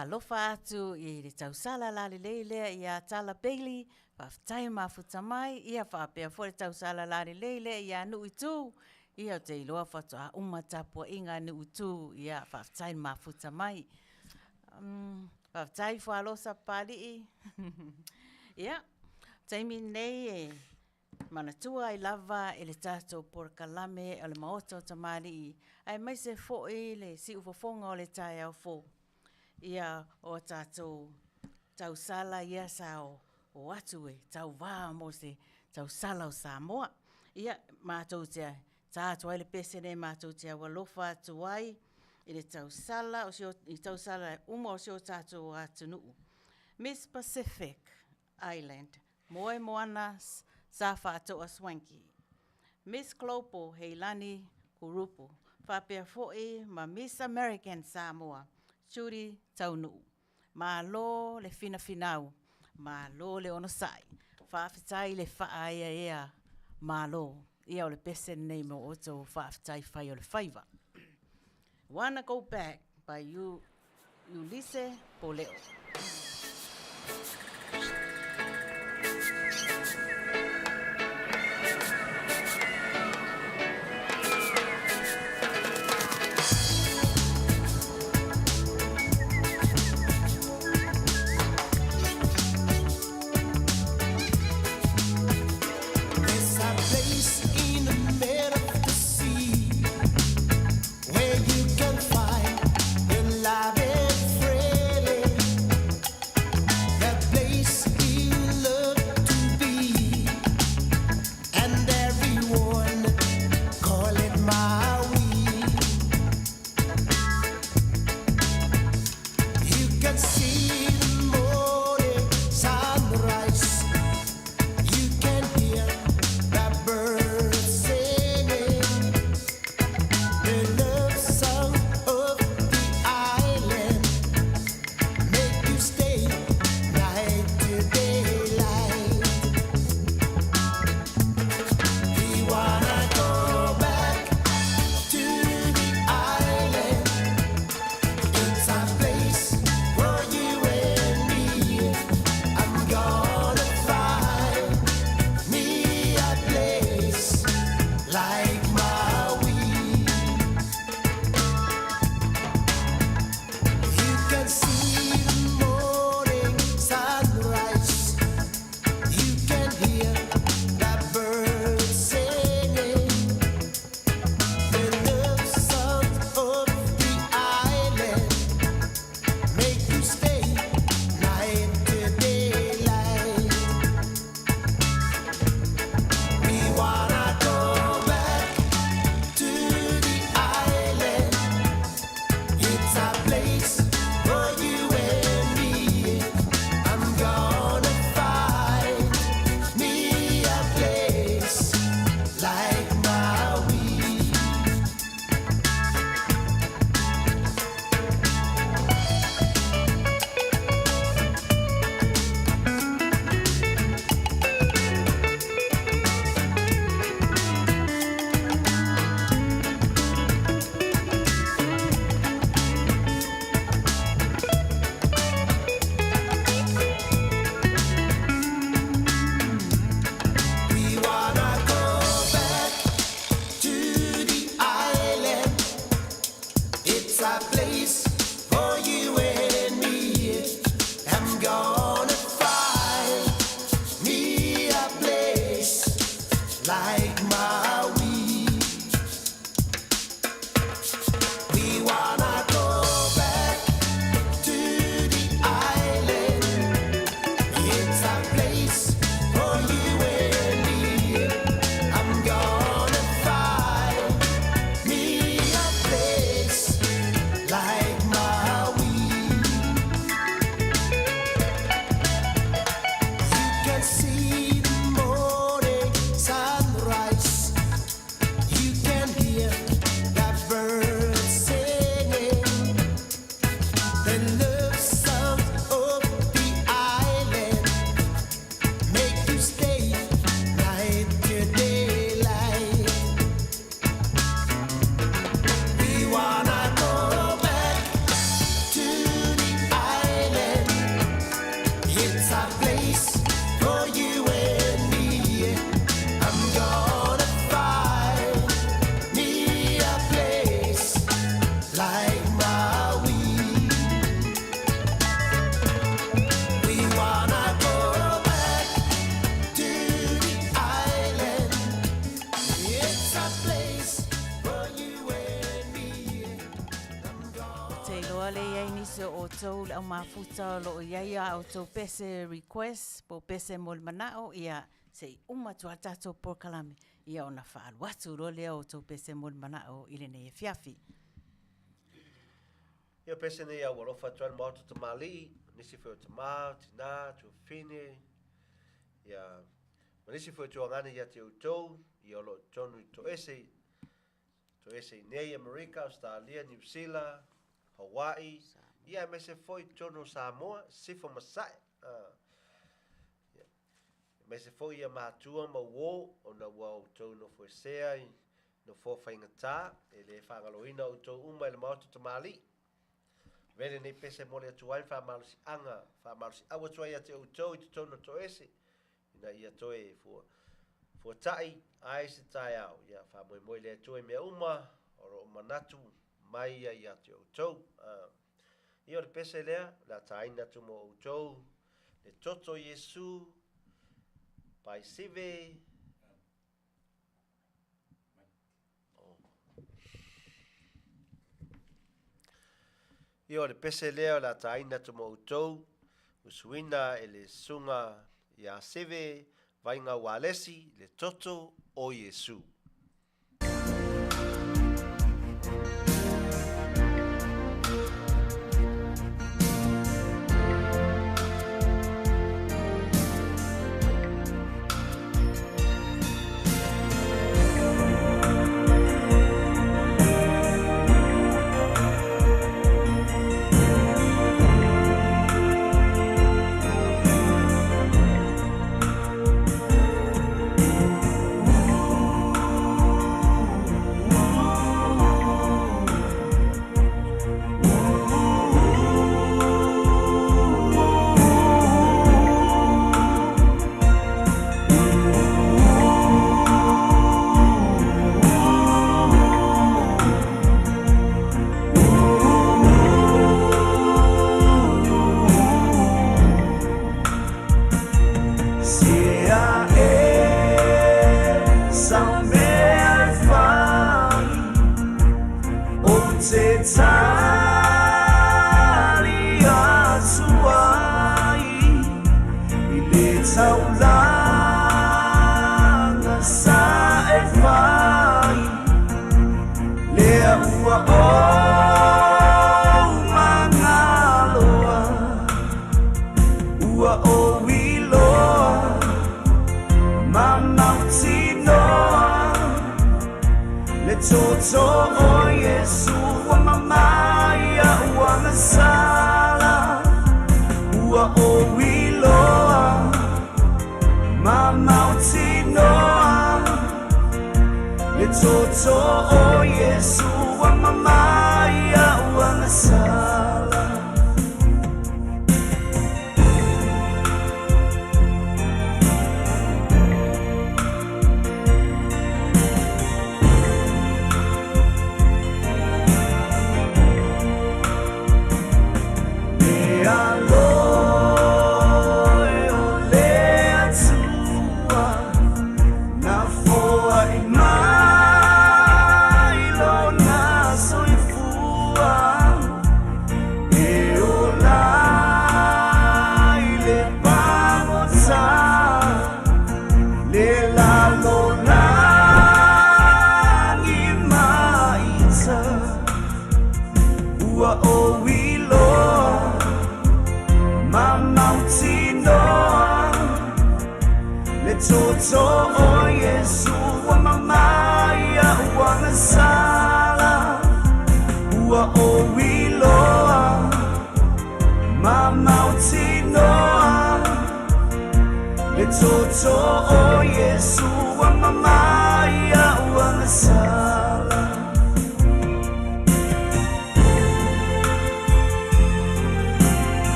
Faatalofa atu i le tausala lalelei lea ia Tala Bailey, faafetai mafuta mai, ia faapea foi le tausala lalelei lea ia Nuuitu, ia ou te iloa faatoa uma tapuaiga a Nuuitu, ia faafetai le mafuta mai. Um, faafetai Fualosa Papalii. Ia, taimi lenei e manatua ai lava i le tatou polokalame o le Maota o Tamalii, aemaise foi le siufofoga o le taeao fou, ia o tatou tausala ia sa o atu e tauva mo se tausala o Samoa. Ia, matou te ta atu ai le pese lenei matou te aualofa atu ai i le tausala o si o, i tausala uma o si o tatou atunuu. Miss Pacific Island, Moemoana Sa Faatoa Swanky, Miss Global Heilani Kurupu, faapea foi ma Miss American Samoa, Judy Taunuu. Malo le finafinau, malo le onosai, faafetai le faaeaea malo. Ia o le pese lenei mo outou faafetai fai o le faiva. Wanna Go Back by you, Ulisse Poleo. There's a place in the middle of the sea where you can find the love and freely. The nisi o outou le aumafuta o lo o i ai a outou pese request po o pese mo le manao, ia se i uma atu lava le tatou polokalame, ia ona faaalu atu loa lea o outou pese mo le manao i lenei afiafi. Ia pese nei a ua alofa atu ai le Maota Tamalii, nisi foi o tama, o tina, tuafafine, ia, ma nisi foi o tuagane ia te outou, ia o lo o totonu i toese, toese i nei Amerika, Australia, Niu Sila, Hawaii, ia aemaise foi i totonu o Samoa, Sisifo ma Sasae, ia, aemaise foi ia matua ma uō, ona ua outou nofoesea i nofoa faigata, e le faagaloina outou uma e le Maota Tamalii. Avea lenei pese mole atu ai faamalosiaga, faamalosiau atu ai ia te outou i totonu o toese, ina ia toe fua, fuata'i ai se taeao. Ia faamoemoe le Atua i mea uma o lo o manatu mai ia ia te outou. Ia o le pese lea, o le a taina atu mo outou, le toto o Iesu, Paisive, Ia o le pese lea o le a taina atu mo outou, usuina e le susuga ia Seve Vaiga Ualesi le toto o Iesu.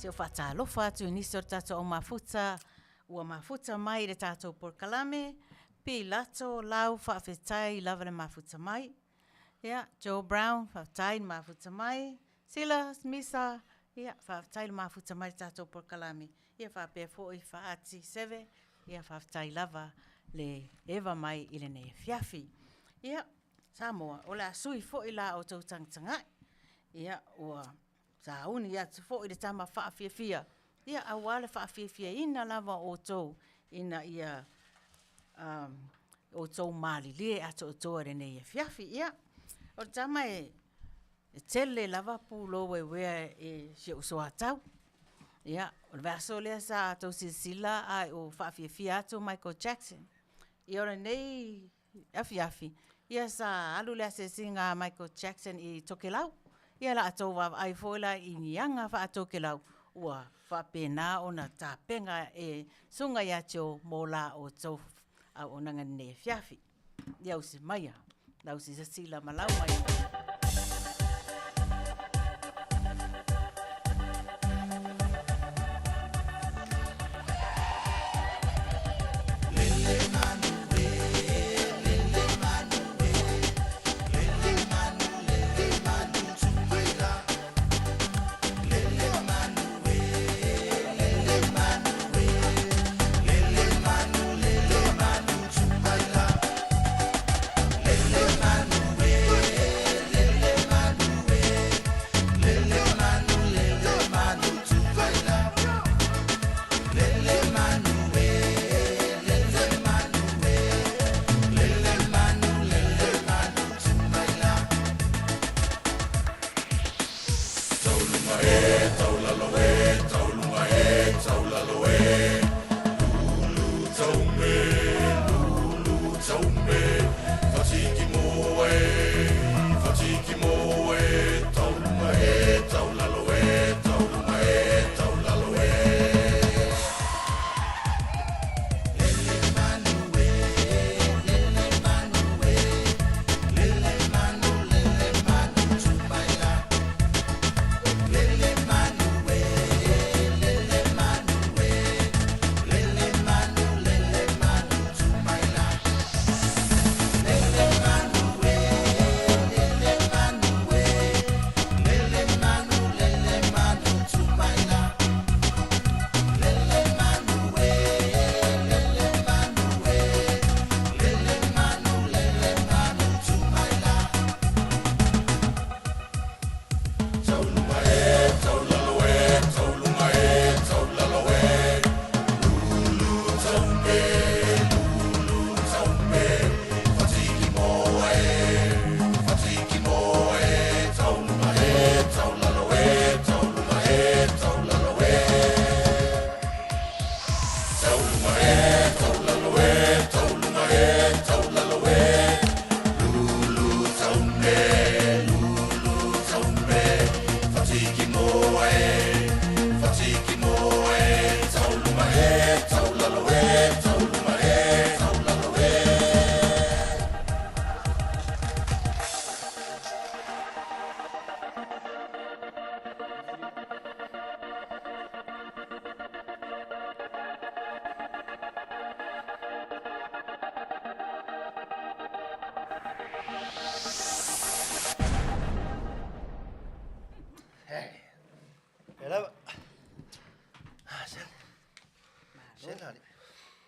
Se i ou faatalofa atu i nisi o le tatou au mafuta ua mafuta mai i le tatou polokalame, Pilato Lau faafetai lava le mafuta mai. Ia, Joe Brown, faafetai le mafuta mai. Sila Misa, ia, faafetai le mafuta mai i le tatou polokalame. Ia faapea foi Faati Seve, ia faafetai lava le eva mai i lenei afiafi. Ia, Samoa, o le a sui foi la outou tagatagai. Ia, ua sauni atu foi le tama faafiafia, ia aua le faafiafiaina lava o outou ina ia outou malilie atoatoa i lenei afiafi. Ia, o le tama e tele lava pulou ueuea e si ou soatau. Ia, o le vaiaso lea sa tou silasila a o faafiafia atu Michael Jackson. Ia o lenei afiafi, ia sa alu le asiasiga a Michael Jackson i Tokelau. Ia o le a outou vaavaai foi la i ni aga faa-Tokelau ua faapena ona tapena e Susuga ia Joe mo la outou auaunaga i lenei afiafi. Ia usi maia lau silasila ma lau maimoa.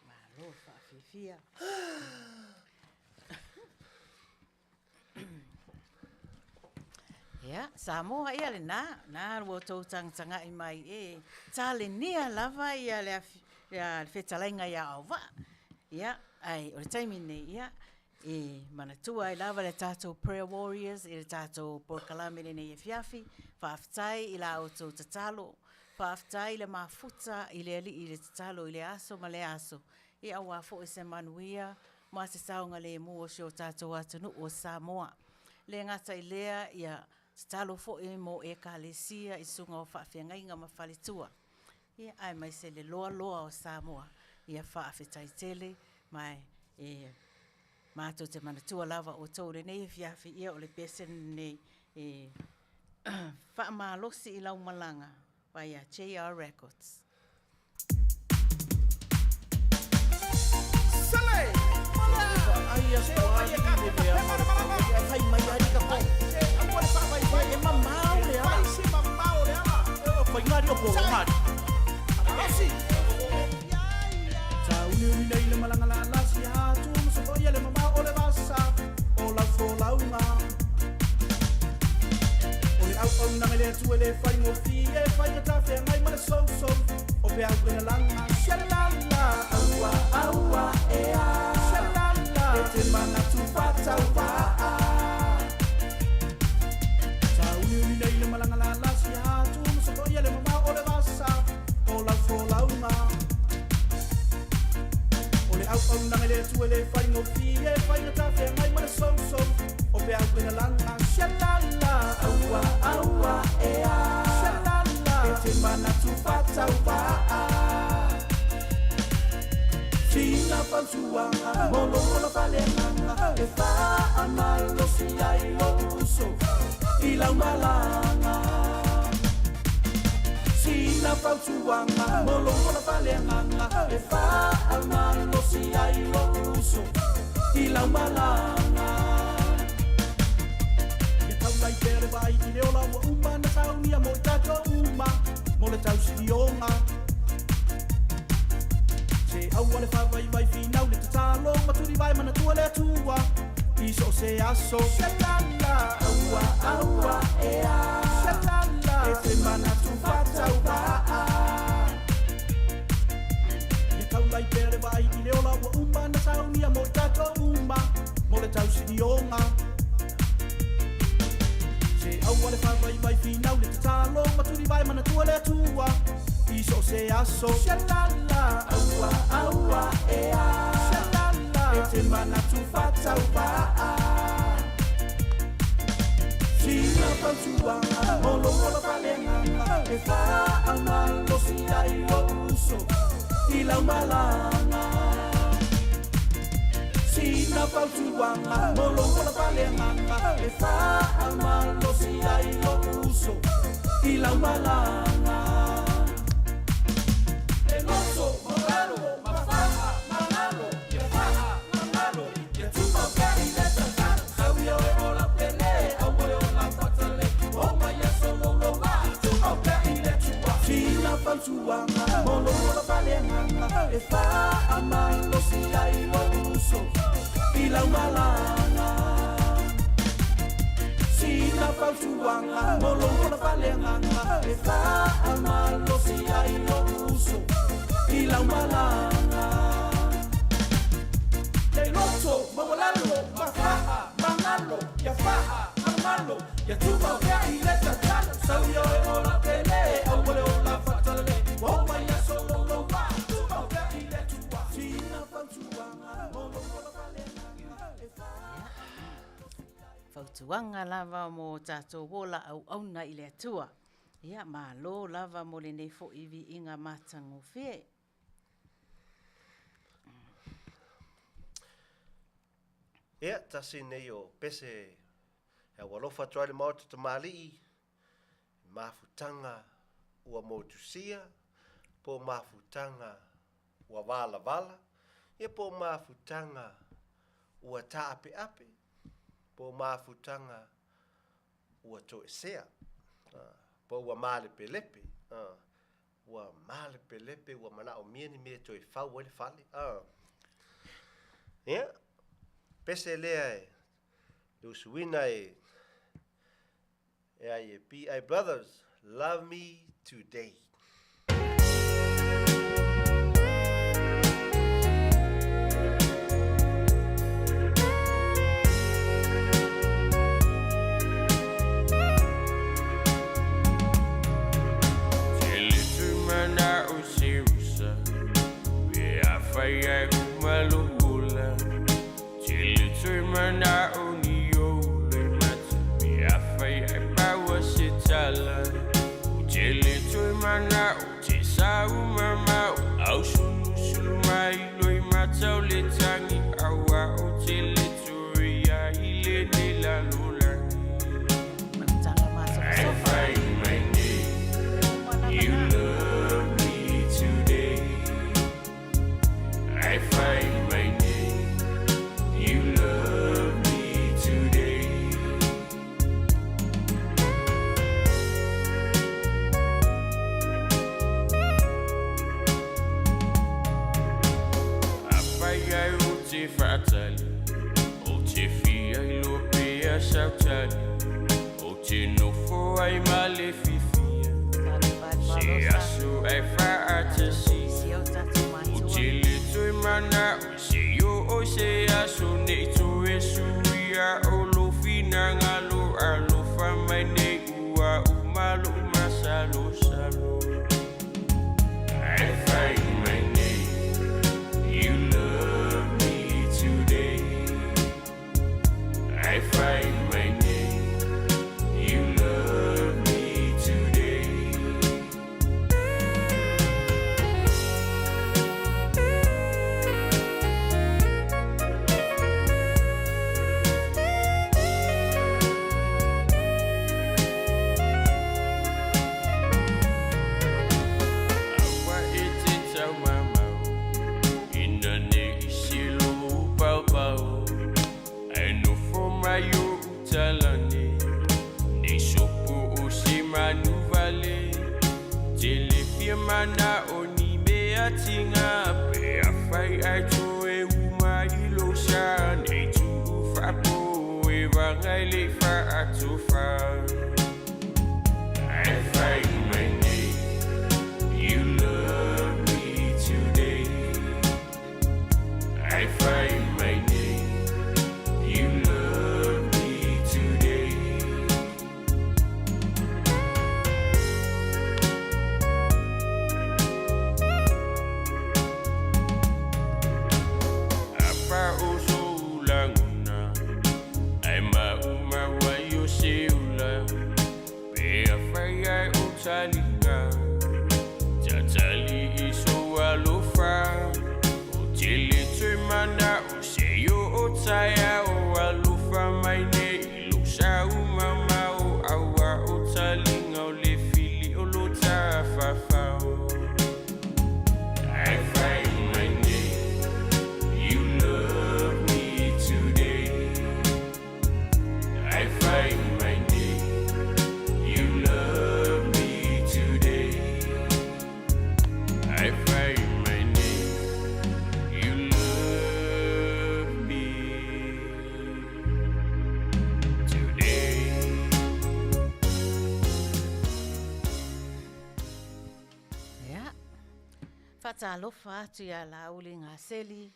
Malo faafiafia. Ia, Samoa ia lena, na ua outou tagatagai mai e talenia lava ia le, ia le fetalaiga ia Auvaa. Ia, ae o le taimi lenei, ia, e manatua ai lava le tatou prayer warriors i le tatou polokalame i lenei afiafi. Faafetai i la outou tatalo, faafetai i le mafuta i le Alii i le tatalo i lea aso ma lea aso, ia aua foi se manuia ma se saogalemu o si o tatou atunuu o Samoa. E le gata i lea, ia tatalo foi mo Ekalesia i susuga o faafeagaiga ma faletua, ia aemaise le loaloa o Samoa. Ia faafetai tele ma e matou te manatua lava outou i lenei afiafi, ia o le pese lenei e faamalosi i lau malaga. by JR Records. O le auaunaga i le Atua e le faigofie, faigata feagai ma le sousou o peau e lalaga. Sialalala, aua, aua, ea. Sialalala, e te manatu faatauvaa. Sauniuni nei le malaga lalasi atu ma sofoia le mamao o le vasa o lau folauga. O le auaunaga i le Atua e le faigofie, faigata feagai ma le sousou o peau e lalaga. Sialala, aua, aua, ea. Sialala, e te manatu faatauvaa. Sina fautuaga mo lou ola faaleagaga e faamalosi ai lou uso i lau malaga. Sina fautuaga mo lou ola faaleagaga e faamalosi ai lou uso i lau malaga. Ia taulai pea le vaai i le ola ua uma na saunia mo i tatou uma mo le tausilioga. Se aua le faavaivai finau le tatalo ma tulivae manatua le Atua i so o se aso. Sialala, aua, aua, ea. Sialala, e te manatu faatauvaa. Ia taulai pea le vaai i le ola ua uma na saunia mo i tatou uma mo le tausilioga. Se aua le faavaivai finau le tatalo ma tulivae manatua le Atua i so o se aso. Sialala, aua, aua, ea. Sialala, e te manatu faatauvaa. Sina fautuaga mo lou ola faaleagaga e faamalosi ai lou uso i lau malaga. Sina fautuaga mo lou ola faaleagaga e faamalosi ai lou uso i lau malaga. E loto maualalo mafaa magalo ia faa magalo ia tumau pea i le tatalo sau ia oe ola pele aua le ola fatale o mai aso louloua tumau pea i le Atua. Sina fautuaga mo lou ola faaleagaga e faamalosi ai lou uso i lau malaga. Sina fautuaga mo lou ola faaleagaga e faamalosi ai lou uso i lau malaga. Le loto maualalo mafaa magalo ia faa magalo ia tumau pea i le tatalo sau ia oe ola pele aua le ola fatalale ua o mai aso louloua tumau pea i le Atua. Sina fautuaga mo lou ola faaleagaga e Fautuaga lava mo tatou ola auauna i le Atua. Ia, malo lava mo lenei foi viiga matagofie. Ia, tasi nei o pese e aualofa atu ai le Maota Tamalii i mafutaga ua motusia, po o mafutaga ua valavala, ia po o mafutaga ua taapeape, po o mafutaga ua toesea, po ua malepelepe, ua malepelepe ua manaomia ni mea e toe fau ai le fale. Ia, pese lea e le usuina e e ai e BI Brothers, Love Me Today. te nofo ai ma le fiafia. Talofa i le Se malosa aso e faatasi. i si o tatou O matua. te le toe mana'o se i oo se aso nei toe suia o lou finagalo alofa mai nei ua uma lo'u masalosalo. Ae fai mai nei you love me today. Ae fai mai nei you love me today. Aua e te taumamao ina nei se lou paopao. Ae nofo mai o'u talane nei sopo o se manuvale. Te le fia mana'o ni mea tiga pe afai ae toe uma i lou sa nei tuu faapo e vagai le faatofa. Ae fai mai nei you love me today. Ae fai mai nei you love me today. Apa o sou lagona ae maumau ai o se ula. Pe afai ae o taliga tatali i sou alofa. O te le toe mana'o se i oo taeao alofa mai nei i lou saumaumau aua o taliga o le fili o lo tafafao. Ae fai mai nei you love me today. Ae fai mai nei you love me today. Ae fai mai nei you love me today. Ia. Faatalofa atu ia Laauli Gaseli,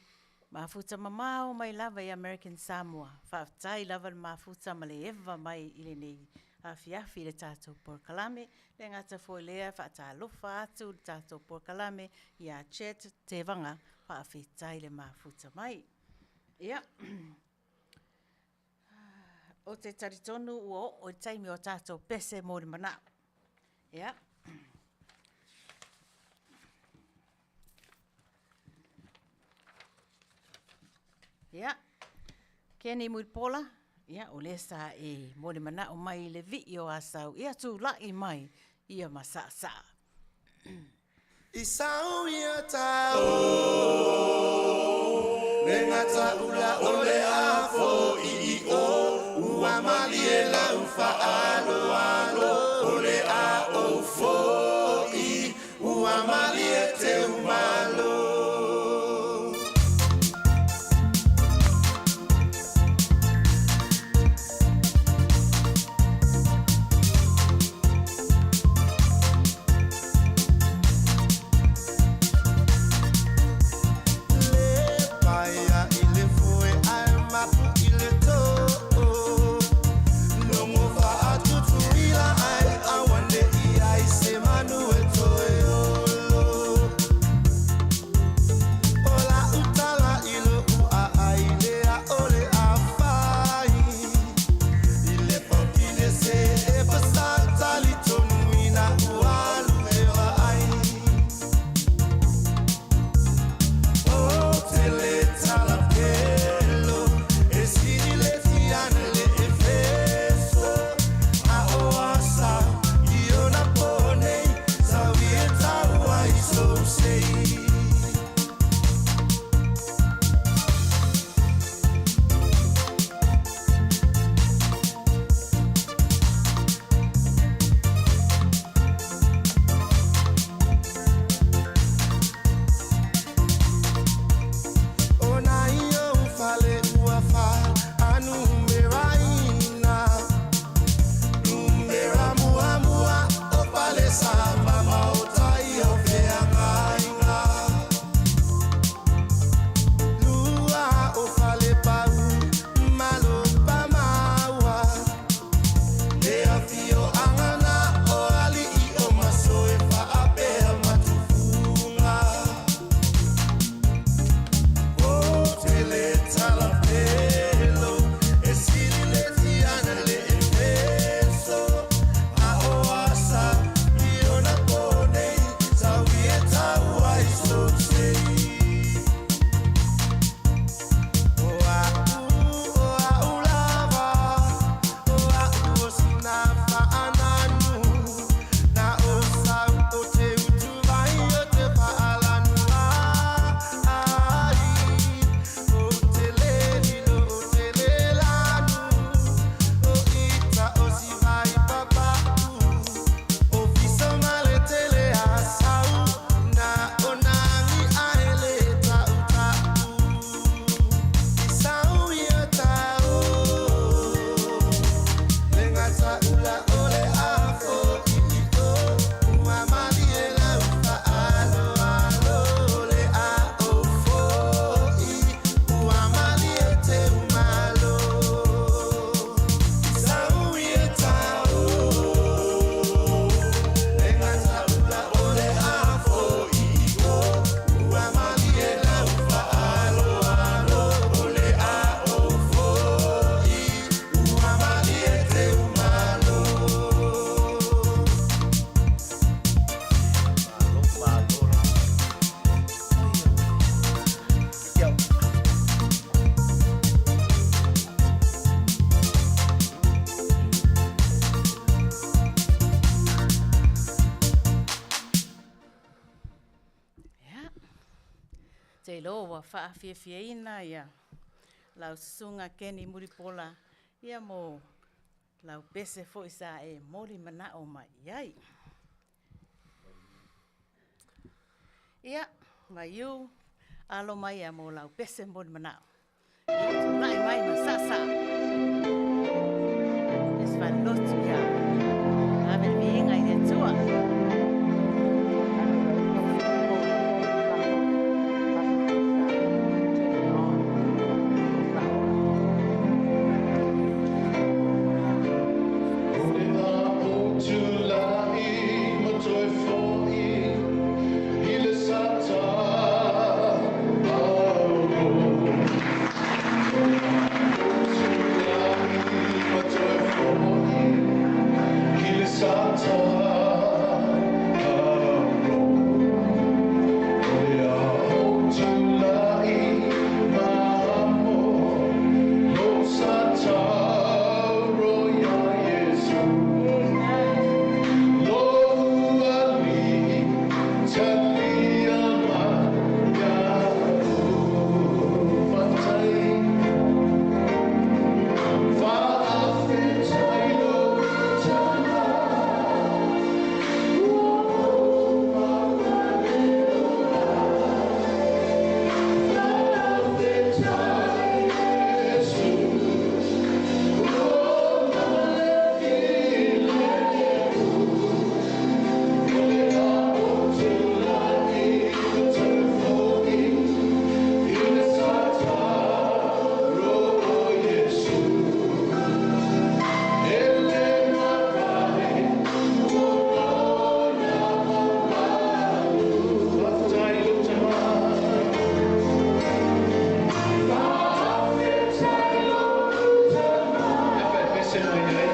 mafuta mamao mai lava i American Samoa. Faafetai lava le mafuta ma le eva mai i lenei afiafi i le tatou polokalame. Le gata foi lea faatalofa atu le tatou polokalame ia Chet Tevaga, faafetai le mafuta mai. Ia. O te talitonu ua oo i le taimi o tatou pese mo le manao. Ia. Ia. Keni Mulipola, ia, o lea sa e molimanaʻo mai i le vii o Asau, ia tulaʻi mai ia ma saasaa. I sau ia tau le gata ula o le afo i i o ua malie lau faaloalo o le a ou fo'i ua malie teumalo. Le paia i le foe ae mapu i le tō. Logo. Ia, te iloa ua faafiafiaina ia lau susuga Kenny Mulipola ia mo lau pese foi sa e moli manao mai i ai. Ia, Vaiu, alo mai ia mo lau pese moli manao. Ia, tulai mai ma saasaa. Pese faalelotu, ia. Ave le viiga i le Atua. O le a ou tulai ma toe foi i le sa tauro. O le a ou tulai ma toe foi i le sa tauro. O le a ou tulai ma amo lou sa tauro iā Iesu. Lou Alii talia mai iaʻu. Faafetai. Faafetai lou tama. Ua ou maua le ola. Faafetai Iesu. Ua ou maua le filemu. O le a ou tulai ma toe foi i le sa tauro o Iesu. E le mavae ua lona mamalu. Faafetai lou tama. Faafetai lou tama. E faapese mai ai.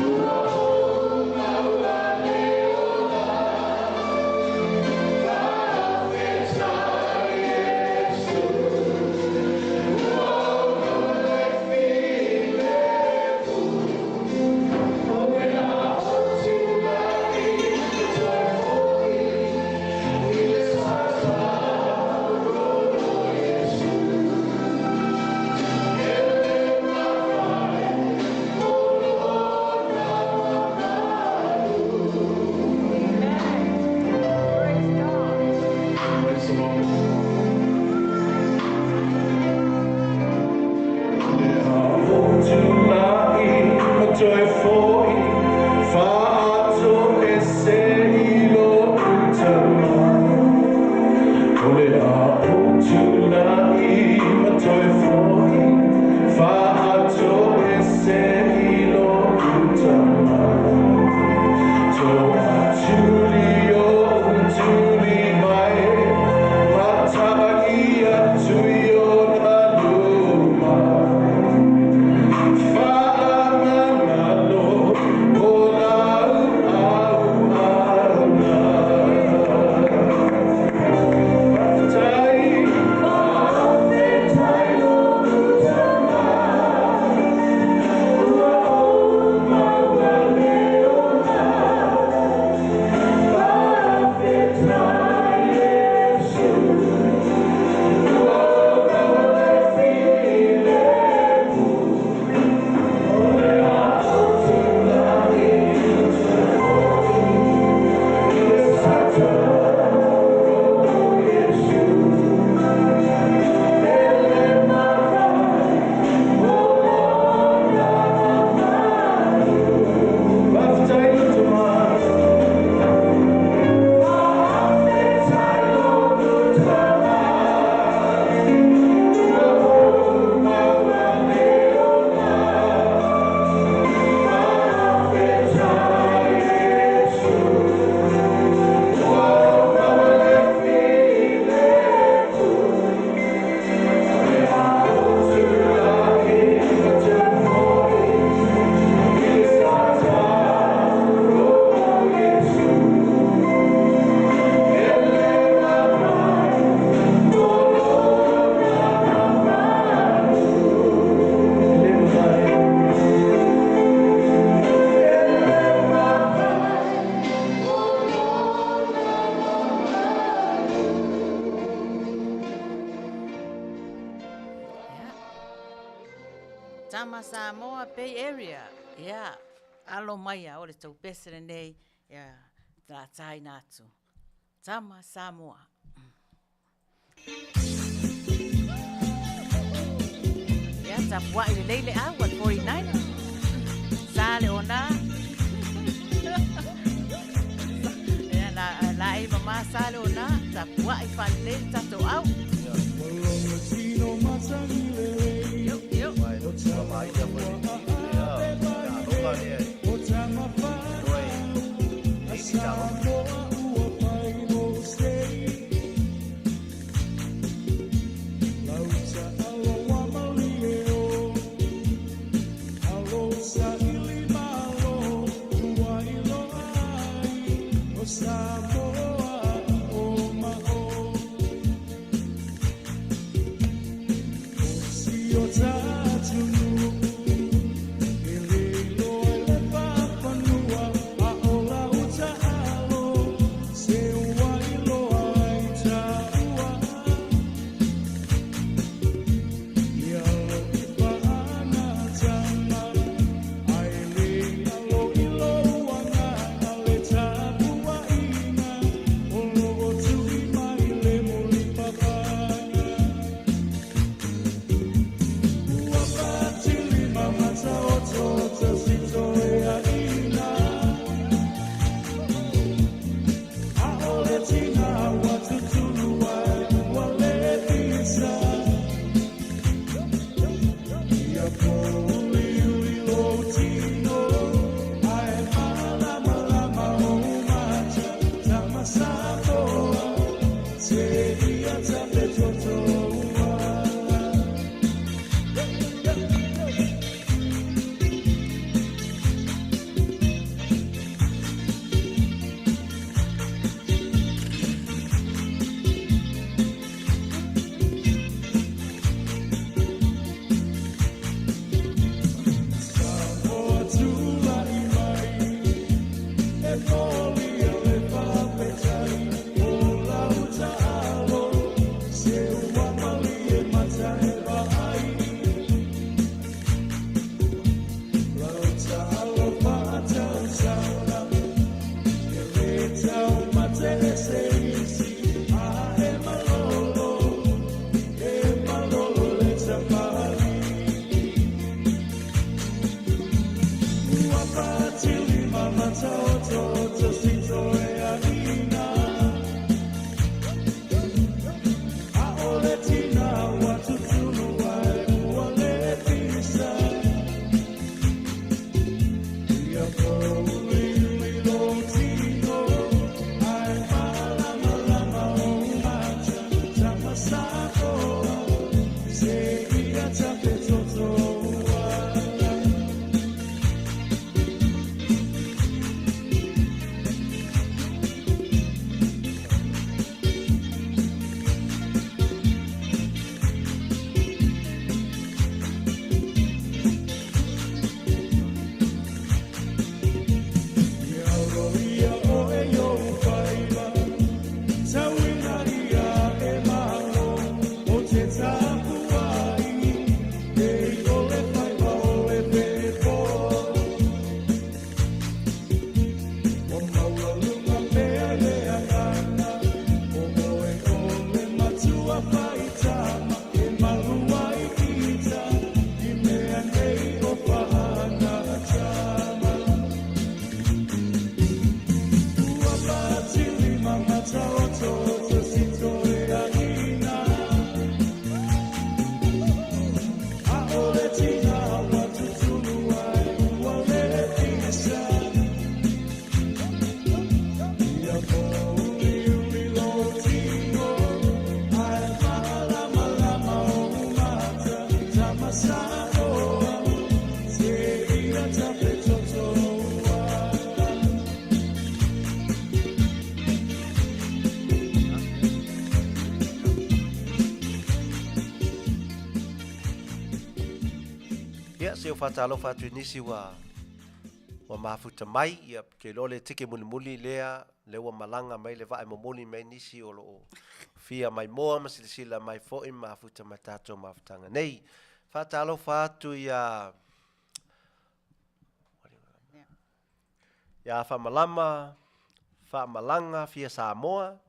Ua ou maua le ola. Faafetai Iesu. Ua ou maua le filemu. O le a ou tulai ma toe foi i le sa tauro o Iesu. E le mavae ua lona mamalu. Praise the Lord. Le a ou tulai ma toe foi faatoese i lou tama. O le a ou tulai ma toe foi faatoese i lou tama. Toatuli o tuli mai matagi atu i ona luma. Faamanano o la Tama Samoa Bay Area. Ia, alo maia o le tou pese lenei, ia, la taina atu. Tama Samoa. Ia, tapuai lelei le au a le 49. Sa le ona. Ia, la, la e mama sa le ona, tapuai faalelei le tatou au. Io, io. Ia, se i ou faatalofa atu i nisi ua ua mafuta mai, ia, ou te iloa o le tike mulimuli lea, lea ua malaga mai le vaa e momoli mai nisi o lo o fia maimoa ma silasila mai foi ma mafuta ma tatou mafutaga nei. Faatalofa atu ia Ia Faamalama, Faamalaga Fia Samoa,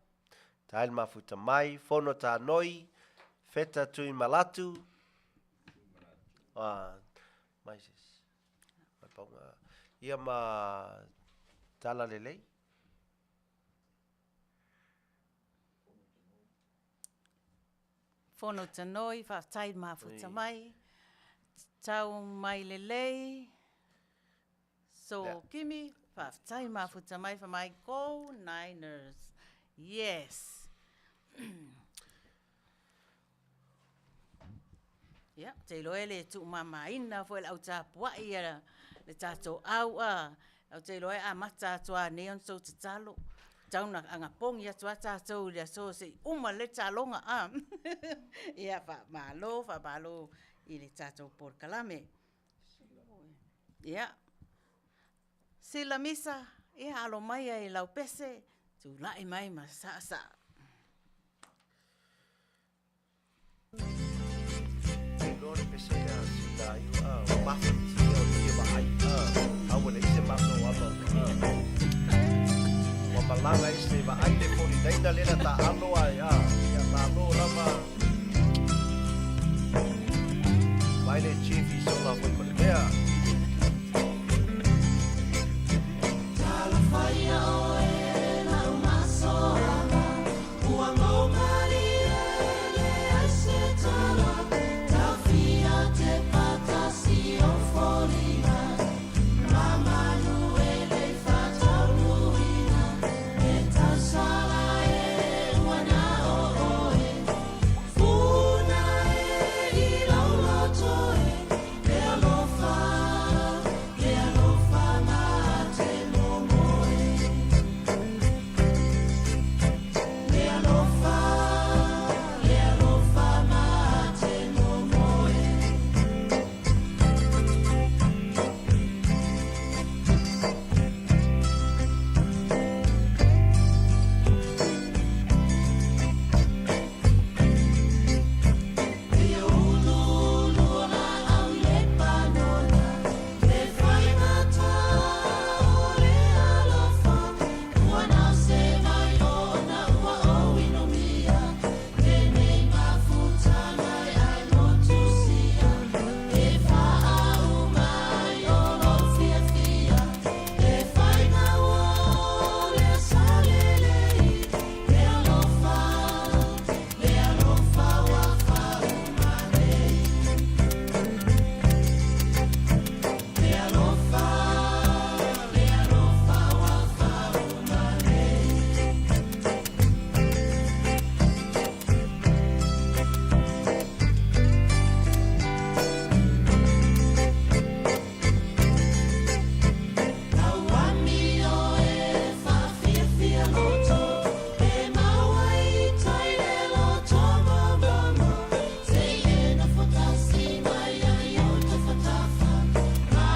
Tai le Mafuta Mai, Fono Tanoi, Feta Tui Malatu, a, mai se isi, mai pauga, ia ma Tala Lelei. Fono Tanoi, faafetai le mafuta mai, tau mai lelei, So Kimi, faafetai mafuta mai for my Go Niners. Yes. Ia, ou te iloa e le tuumamaina foi e le au tapuai ia le tatou au'a. Ou te iloa e amata atu lava nei ona tou tatalo. Tau ina agapogi atu lava tatou i le aso se i uma lelei le taaloga. Ia, faamalo, faamalo i le tatou polokalame. Ia, Sila Misa, ia alo maia i lau pese, tulai mai ma saasaa. Iloa le pese lea a Sila ai a ua mafanisia o ia vaai a a ua leai se matou ama a ua malaga ese vaai le 49 lea na taalo ai a ia malo lava. Mai le Chief i sola foi ma le mea. Talofaia oe lau masoala Ua maumalie leai se tala Taofia te patasi o foliga Mamanu e lei faataunuuina E tausala e ua na o oe Funa e i lou loto e Le alofa, le alofa ma te momoe Le alofa, le alofa ma te momoe. Ia uluulu o laau i le panona, Le faigata o le alofa, Ua nause mai ona ua ou inumia, Lenei mafutaga e ai motusia, E faauma ai o lou fiafia, Le faiga ua o lea sa lelei, Le alofa, le alofa ua faauma nei. Le alofa, le alofa ua faauma nei. Tauamio e faafiafia loto, E maua i tai le loto momomo, Se i e nofo tasi mai ai o tafatafa, Ma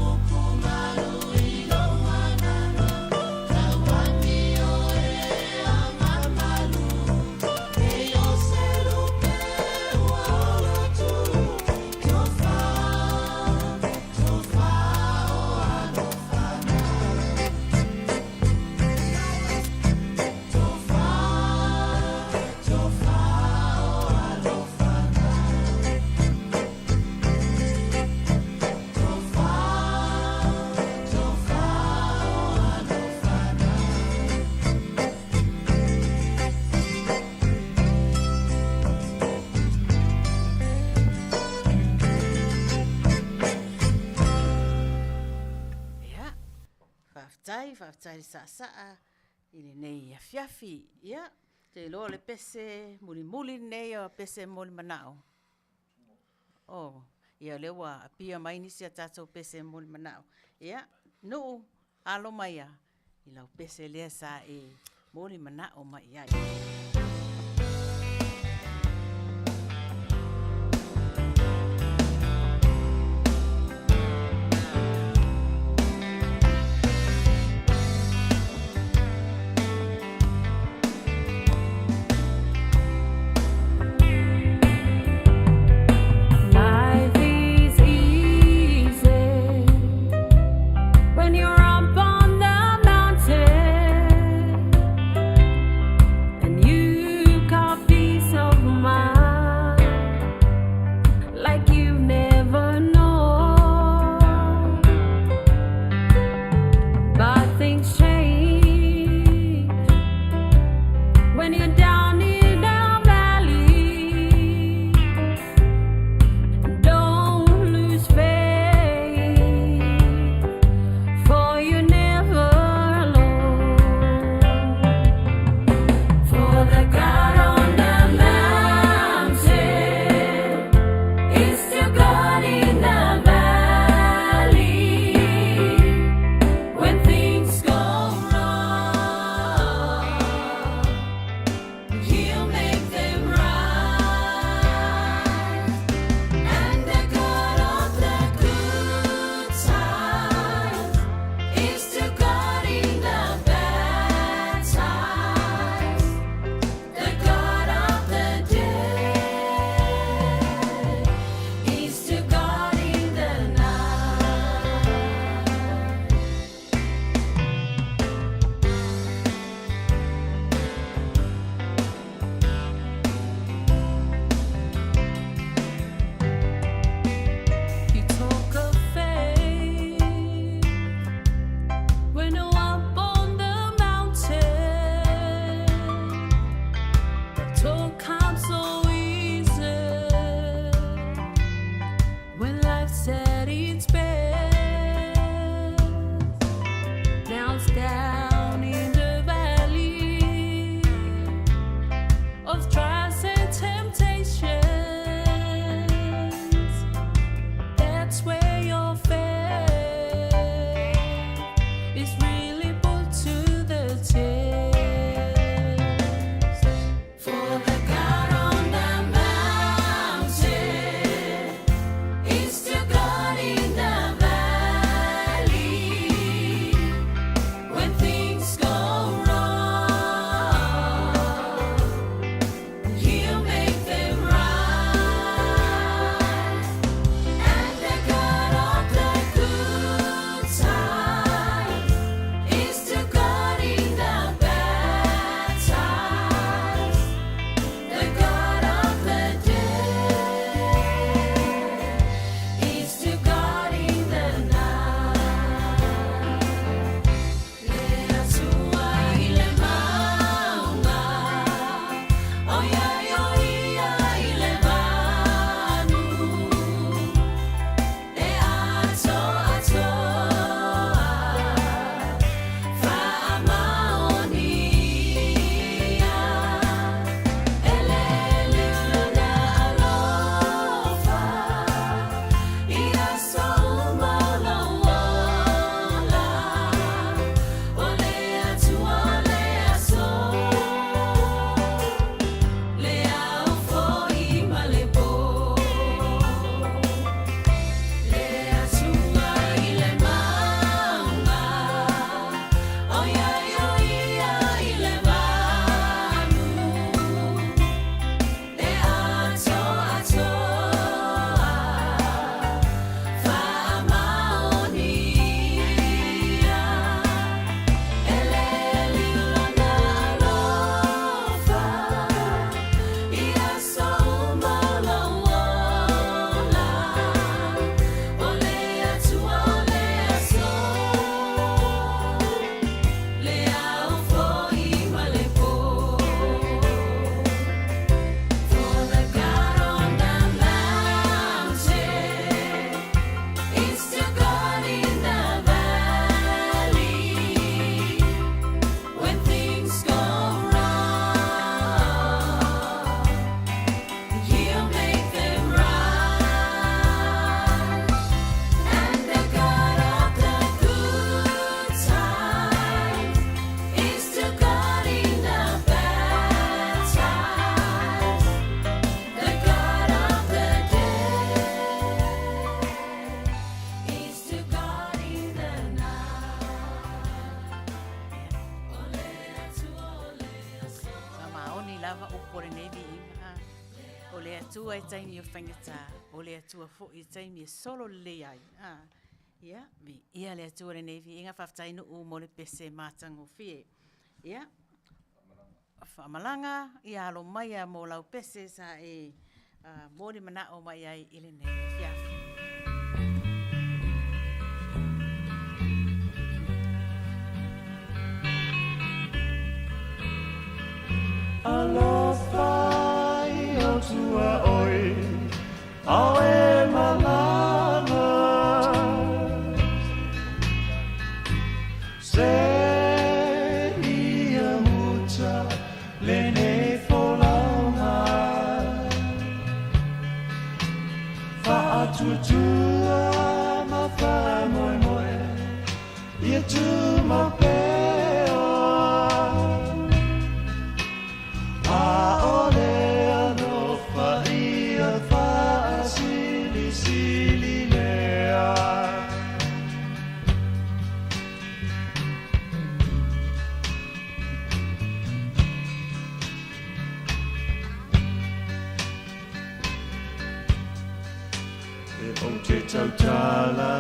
upu malu i lou agaga. Tauamio e amamalu, E o se lupe ua olo tu, Tofa, tofa o alofana. Tofa, tofa o alofana. Tofa, tofa o alofana. Ia, faafetai, faafetai i le saasaa i lenei afiafi. Ia, ou te iloa o le pese mulimuli lenei o pese mo le manao. Oh, ia o lea ua apia mai nisi a tatou pese mo le manao. Ia, Nuu, alo maia i lau pese lea sa e momoli manao mai i ai. Life is easy when you're up on is really put to the test. For the God on the mountain is the God in the valley. When things go wrong, He'll make them right. And the God of the good times is the God in the bad times. The God of the day is the God in the night. Le Atua i le mauga, ʻOiai ʻo ia i le manu, e ʻatoʻatoa, faamaonia, e lele lona alofa, i aso uma o lou ola, ʻO le Atua o le aso, le ao foi ma le pō. Le Atua i le mauga, ʻOiai ʻo ia i le manu, e ʻatoʻatoa, faamaonia, e lele lona alofa, i aso uma o lou ola, ʻO le Atua o le aso, le ao foi ma le pō. For the God on the mountain is the God in the valley. When things go wrong, He'll make them right. And the God of the good times is the God in the bad times. The God of the day is the God in the night. ʻO le Atua o le aso. Faamaoni lava upu o lenei viiga. O le Atua i taimi o faigata, o le Atua foi i taimi e solo lelei ai. Ia, viia le Atua i lenei viiga, faafetai Nuu mo le pese matagofie. Ia, faamalaga, ia alo maia mo lau pese sa e mo le manao mai ai i lenei afiafi. Alofa i o tua oi, ao e malanga. Se ia muta lenei folauga. Faatuatua ma faamoemoe, ia tumau pea. ʻAʻole alofa ia faasilisili lea. E ou te tautala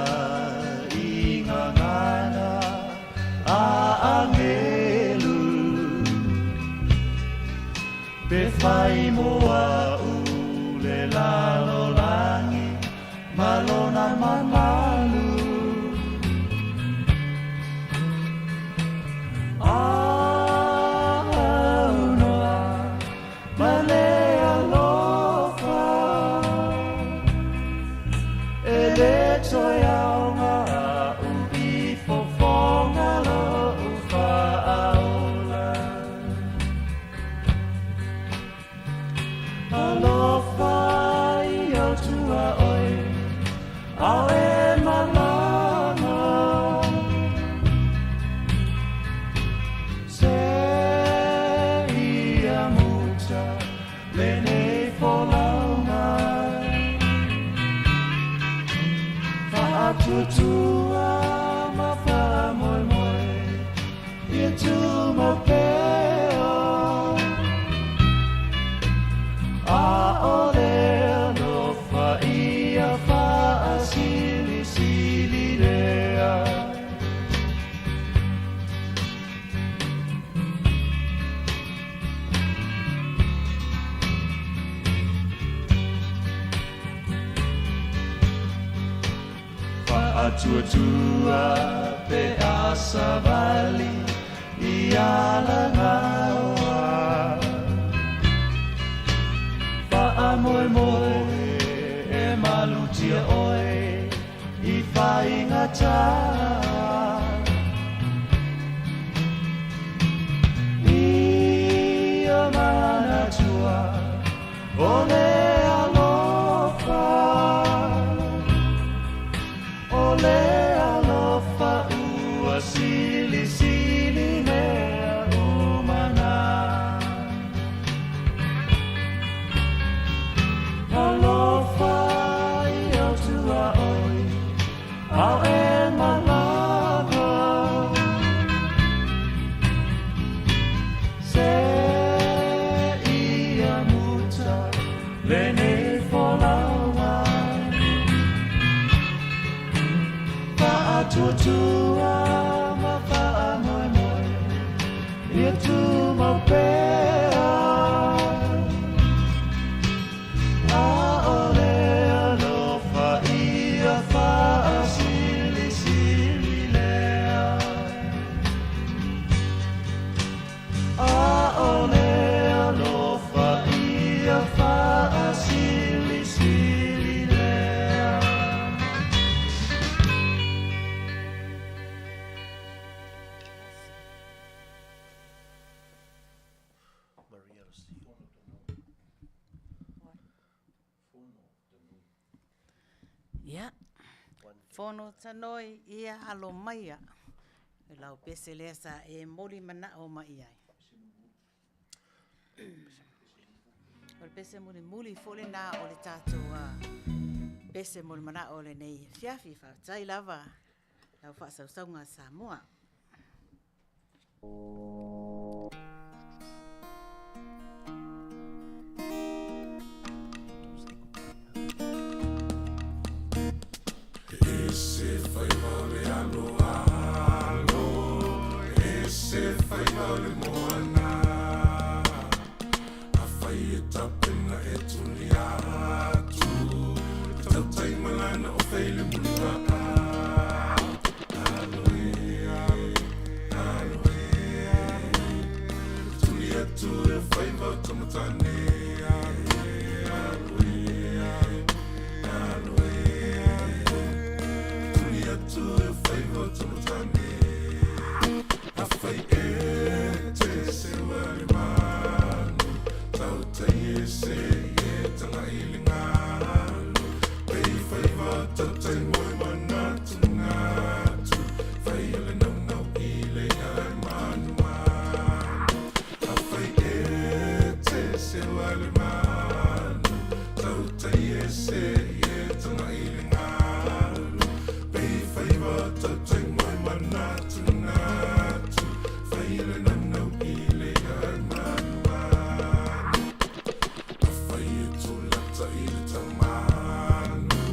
i gagana a agelu, pe fai mo a'u le lalolagi ma lona mamalu. Aunoa ma le alofa, e lē toe aoga a'u i fofoga lo'u faaola. Faatuatua pe a savali i alagaoa. Faamoemoe e malutia oe i faigata. Ia manatua o le alofa, o le alofa ua silisili mea uma na. Alofa i au tuaoi, ao e malama. Se ia muta lenei folauga. Faatuatua ma faamoemoe, ia tumau pea. A'ole alofa ia faasilisili lea. A'ole alofa ia faasilisili lea. Maria Lucia. Ia, fono tanoi ia alo maia. E lau pese lea sa e moli mana'o mai i ai. O le pese mulimuli foi lenā o le tatou pese mo le mana'o o lenei afiafi. Faafetai lava lau faasausauga a Samoa. Ese faiva o le aloalo, ese faiva o le moana. Afai e tapena e tuli atu, e tautai malana o fai le muliva'a. Alo e, alo e, tuli atu e faiva o tamatane. Alo e, alo e, tuli atu e faiva o tamatane. Afai e te seua le manu, tautai e se e tagai i le galu. Pei faiva tautai moe manatunatu, faia le naunau i le ai manumanu. Afai e te seua le manu, tautai e se e tagai i le galu. Pei faiva tautai moe manatunatu, faia le naunau i le ai manumanu. Afai e tulata i le tamanu,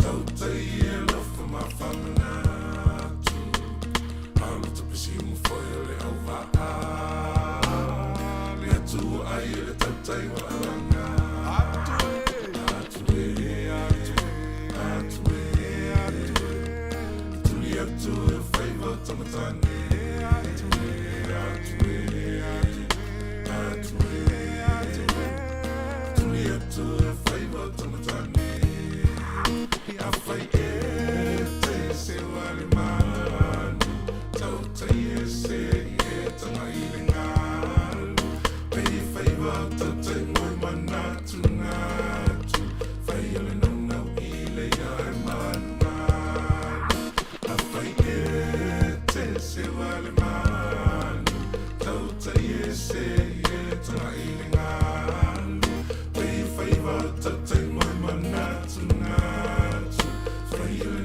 tautai e lofa ma faamanatu. Alo tapesi ma foi o le auva'a, le atua ai e le tautai wa alaga. Atu e, atu e, tuli atu e faiva o tamatane. Atu e, atu e, tuli atu e faiva o tamatane. Afai e te seua le manu, tautai e se e tagai i le galu. Pei faiva tautai moe manatunatu, faia le naunau i le ai manumanu. Afai e te seua le manu, tautai e se e tagai i le galu. Pei faiva tautai moe manatunatu, faia le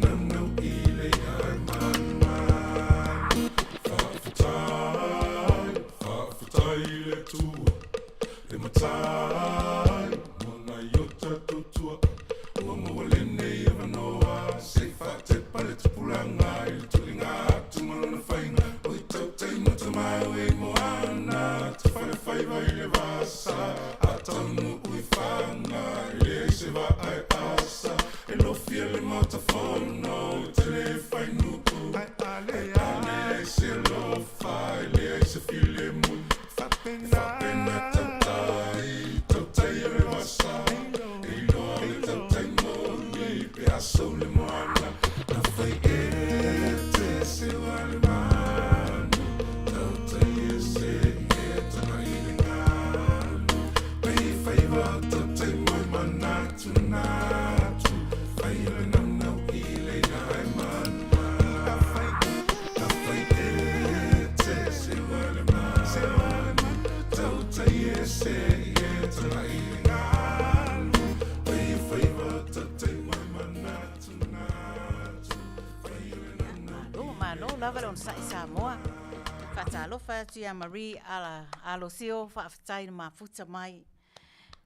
Faatalofa atu ia Marie ala Alosio, faafetai le mafuta mai.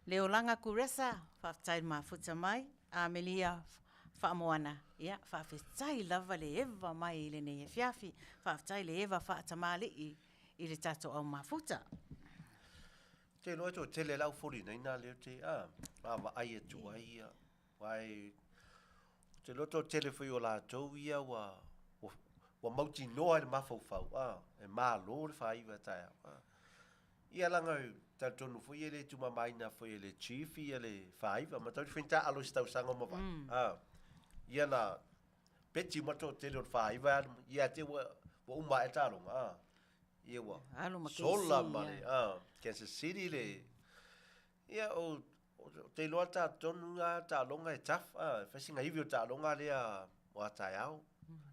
Leolaga Kuresa, faafetai le mafuta mai. Amelia Faamoana, ia, faafetai lava le eva mai i lenei afiafi. Faafetai le eva faatamalii i le tatou au mafuta. Te iloa e toatele le au 49 lea ou te vaavaai atu ai ia. Aua e, ou te iloa toatele foi o latou ia ua, ua, ua mautinoa i le mafaufau, a, e malo le faaiva taeao. A. Ia leaga e talitonu foi e le tumamaina foi e le chief ia le faaiva, ma talu foi ni taaalo i se tausaga ua mavae. A. Ia na beti uma le toatele o le faaiva e alu mai, ia te ua, ua uma ae le taaloga, a. Ia ua Alu ma sola KC, ma le, a, Kansas City le, ia o, ou te iloa talitonu lava taaloga e tough, a, e fai sina ivi o taaloga lea o a taeao.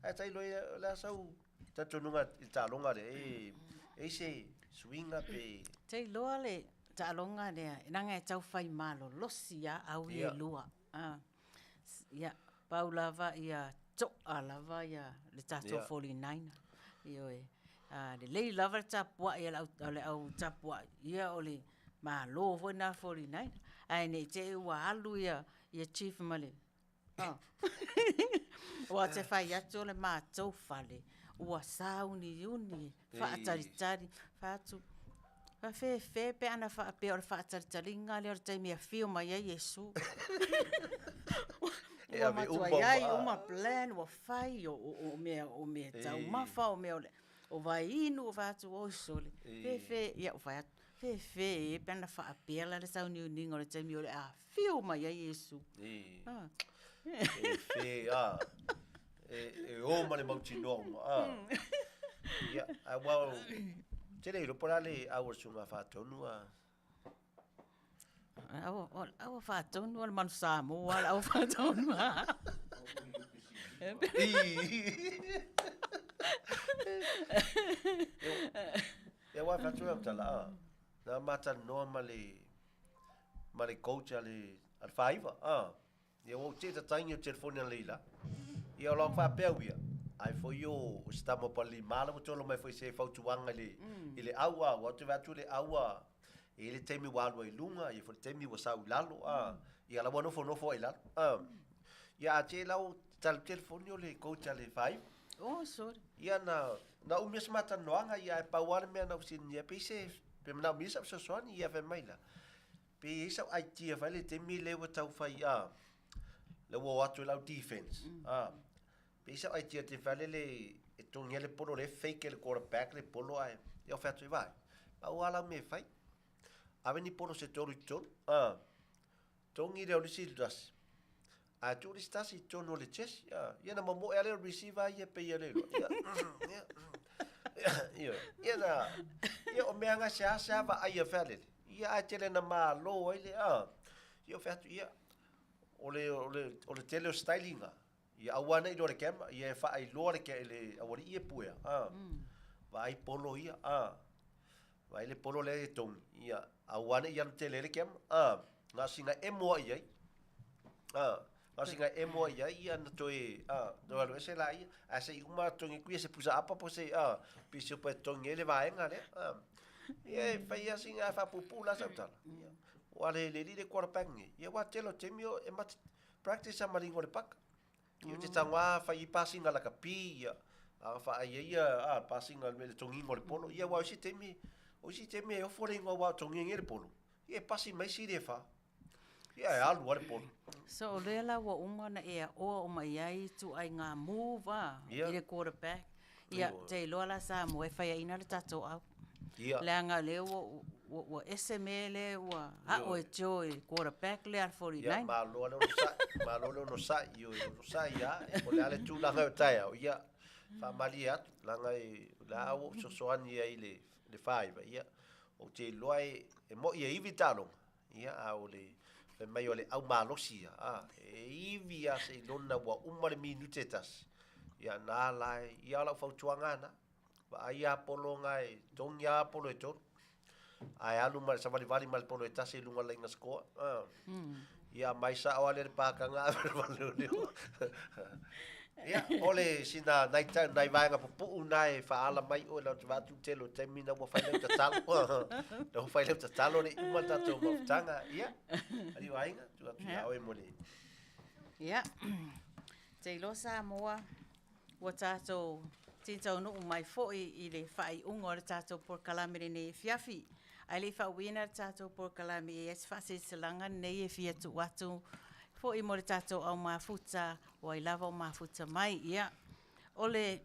Ae tailo ia, o le a sau talitonuga i le taaloga lea, e, e i se suiga pe... Te iloa le taaloga lea, leaga e tau fai malolosi lava au ia e lua. A, ia, pau lava ia to'a lava ia le tatou 49. Ioe. A lelei lava le tapuai a le au, a le au tapuai, ia o le malo foi lena 49. Ae ne i te i ua alu ia, ia Chief ma le Aua ou te fai atu o le matou fale ua sauniuni, faatalitali, fai atu, faafefe pe ana faapea o le faatalitaliga lea o le taimi e afio mai ai Iesu. E Ua ave matua uma i ai uma. uma plan ua fai, o mea, o mea taumafa, o mea o le, o vaiinu, ua fai atu, oi sole, fefe, ia ua fai atu, fefe e pe ana faapea la le sauniuniga o le taimi o le a afio mai ai Iesu. E, e fe, a, e, e o ma le mautinoa uma, a. Ia, a ua, ou te le iloa po o le a le au a le Susuga Faatonu, a. Au, au Faatonu o le Manu Samoa, le au Faatonu. Ia, aua e fai atu lau tala, a, na ma talanoa ma le, ma le coach a le, a le Faaiva, a. Ia ua ou te tataigi o telefoni analeila. Ia o lau faapea uia, ai foi o se tama o Palelima la ua tolo mai foi se fautuaga i le, i le au a, ua te vaai atu le au a, e i ai le taimi ua alu ai i luga, ia foi le taimi ua sau i lalo a, ia la ua nofonofo ai i lalo. A, ia a te lau tali telefoni o le coach a le Faaiva. Oh, sorry. Ia na, na umi o se matalanoaga, ia ae pau lava le mea na ou fesiligia, pe i se, pe manaomia sau fesoasoani, ia fai mai la, Pe i ai sau idea fai le taimi lea ua tau fai a, lea ua o atu e lau defense, a, pe i ai sau idea te fai lele e togia le polo lea e fake e le quarterback le polo ae, ia o fai atu ai, vaai, pau lava lau mea e fai, ave ni polo se tolu i totonu, a, togi lea o le isi tasi, ae tuu le isi tasi i totonu o le chest, a, ia na momoe lava lea o le receiver ia pei e le iloa, ia, ia, ia, ia na, ia o mea na seasea vaai a fai lele, Ia ae tele na malo ai le, a, ia ou fai atu, ia, o le, o le, o le tele o styling-a, ia aua ne i iloa i le camera, ia e faailoa le, le aualii ia e puea, a, vaai polo ia, a, vaai le polo lea e togi, ia, aua ne i alu tele ai le camera, a, na o sina emo lava i ai, a, na o sina emo lava i ai, ia na toe, a, toe alu ese laia, ae se i uma togi atu ia se pusa apa po o se, a, pisiupa e togi ai le vaega lea, a. Ia e fai lava sina ae faapuupuu la sau tala. Ia, ua le le alii le quarterback nei. Ia aua tele o taimi o e mate practice lava ma le igoa o le paka. Ia ou te tago lava fai ai pasina lakapi, ia, a faaai ai ia a pasina le togiga o le polo. Ia aua o isi taimi, o isi taimi e ofo le igoa aua o togi nei le polo. Ia e pasi mai isi le fa. Ia e alu lava le polo. So o lea la ua uma ona e aoa uma i ai ituaiga move a i le quarterback. Ia, te iloa la Samoa e faiaina le tatou au. Leaga o lea ua, ua, ua ese mea lea ua ao e Joe i le quarterback lea a le 49. Ia, malo le onosai, malo le onosai, ioe, onosai lava, po o le a le tulaga o taeao, ia, faamalie atu, leaga e, o la ua ou fesoasoani ai i le, le faaiva, ia, ou te iloa e, e moi e ivi taaloga, Ia, a o le fai mai o le au malosi ia, a, e ivi lava seilona ua uma le minute e tasi, ia na la e, ia o lau fautuaga lava na, vaai lava polo na e togi lava polo e tolu, ae alu ma le savalivali ma le polo e tasi i luga o le laina score, a. Ia mai sao lava lea i le pakaga ave le vale o leo. Ia, o le sina nai, nai vaega pupu'u na e faaala mai oe lau te vaatu tele o taimi na ua fai lau tatalo. Na ua fai lau tatalo le uma le tatou mafutaga. Ia, ali o aiga, tu atu ia oe mo le. Ia, te iloa Samoa, ua tatou titaunuu mai foi i le faaiuga o le tatou polokalame lenei afiafi. Ae le i faauuina le tatou polokalame, e i ai se faasilasilaga lenei e fia tuu atu foi mo le tatou au mafuta, o ai lava o mafuta mai. Ia, o le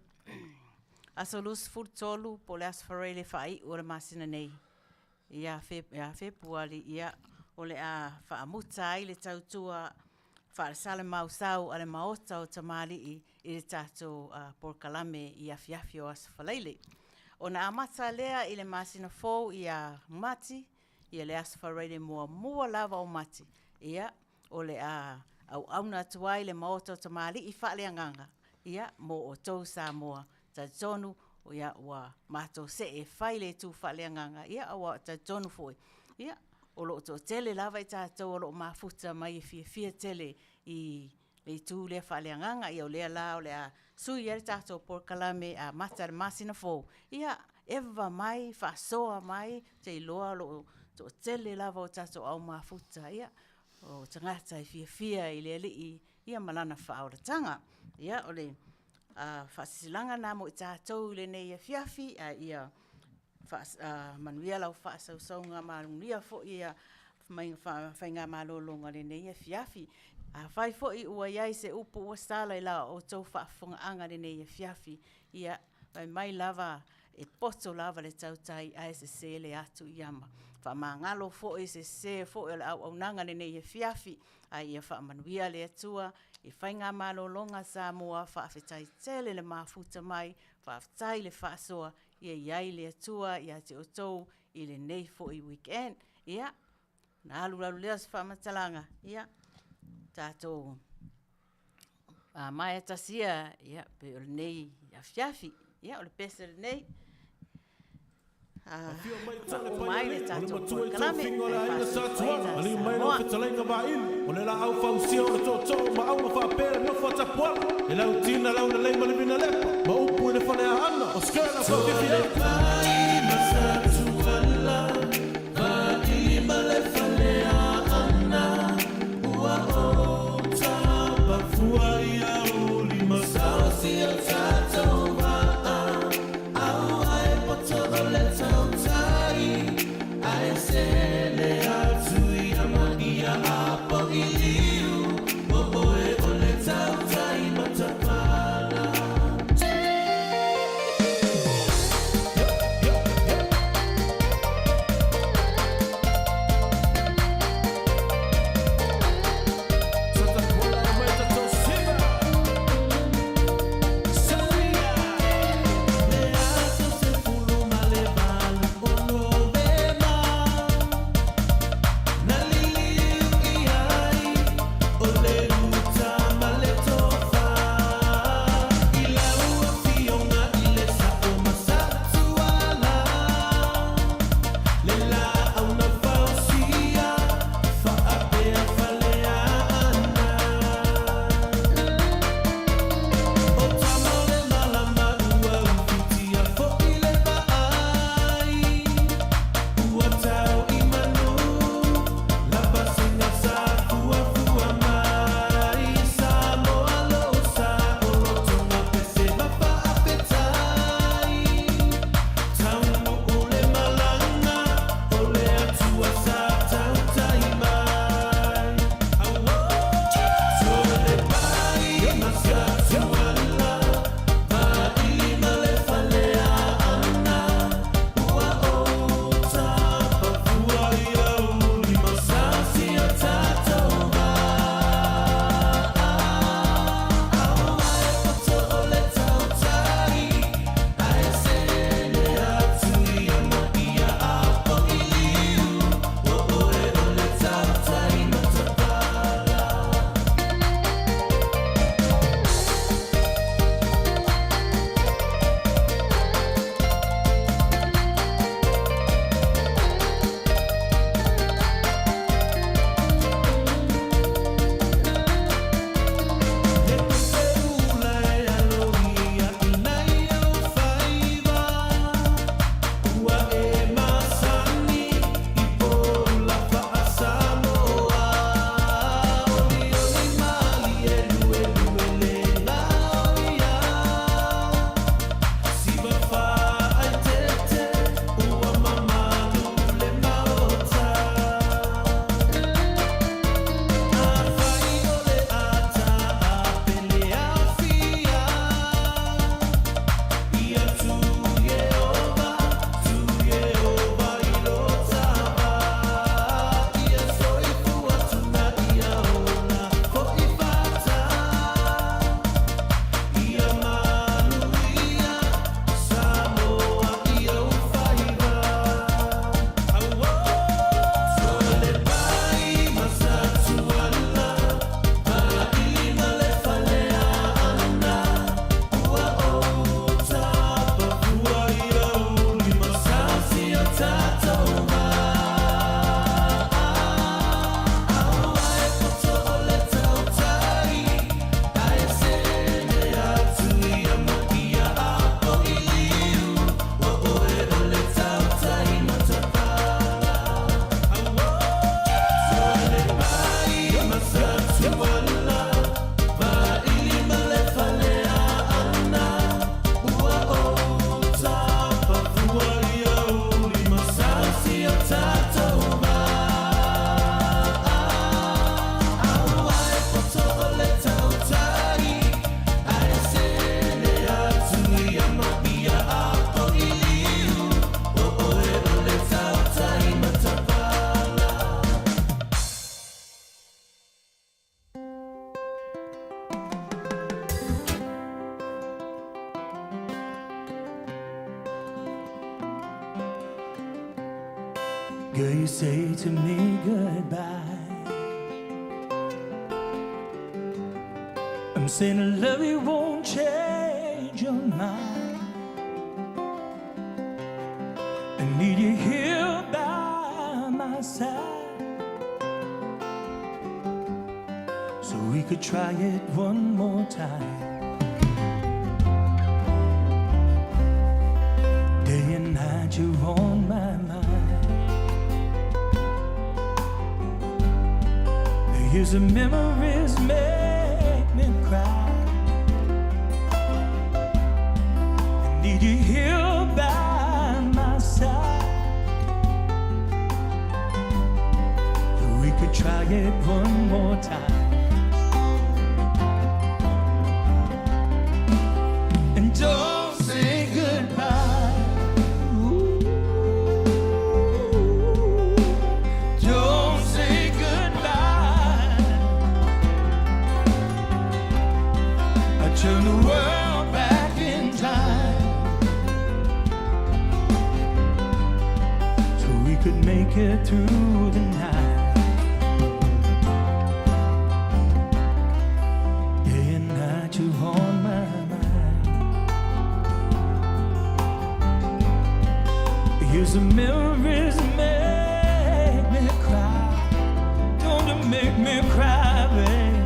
aso 23 po o le aso Faraile faaiu o le masina nei, ia Fepuari, ia, o le a faamuta ai le tautua faasalamausau a le Maota o Tamalii i le tatou polokalame i afiafi o Aso Faraile. Ona amata lea i le masina fou ia Mati, ia le Aso Faraile muamua lava o Mati, ia, o le a auauna atu ai le Maota o Tamalii faaleagaga, ia, mo outou Samoa. Talitonu, ia, ua matou see e fai le itu faaleagaga, ia, ua talitonu foi, ia, o lo o toatele lava i tatou o lo o mafuta mai e fiafia tele i le itu lea faaleagaga. Ia o lea la o le a sui ai le tatou polokalame e amata i le masina fou, ia eva mai, faasoa mai, ou te iloa o lo o toatele lava o tatou au mafuta, ia, o tagata e fiafia i le Alii ia ma Lana faaolataga. Ia, o le faasilasilaga lena mo i tatou i lenei afiafi, a ia manuia lau faasausauga, manuia foi faigamalologa o lenei afiafi. Afai foi ua i ai se upu ua sala i la outou faafofogaaga i lenei afiafi, ia fai mai lava e poto lava le tautai ae sese le atu i ama. Faamagalo foi se sese foi o le auaunaga i lenei afiafi, a ia faamanuia le Atua i faigamalologa a Samoa. Faafetai tele le mafuta mai, faafetai le faasoa, ia i ai le Atua ia te outou i lenei foi weekend. Ia, ona alu alu lea o se faamatalaga, ia, tatou maea tasi ia, ia, pei o lenei afiafi. Ia, o le pese lenei. Faauma ai le tatou polokalame ae faasolo ai Maliu mai lau fetalaiga Vaili, o le laau fausia o le tootoo ma auga faapea le nofo a Tapuala, le lautina laulelei ma le vinalepa, ma upu i le faleaana o Skirla Faufifi. Girl, you say to me goodbye. I'm saying I love you won't change your mind. I need you here by my side. So we could try it one more time. Day and night you're on my mind. Here's the memories make me cry. I need you here by my side. So we could try it one more time. And don't say goodbye. Ooh, don't say goodbye. I turn the world back in time so we could make it through the night. Day and night you're on my mind. Here's the memories make me cry. Don't you make me cry, babe.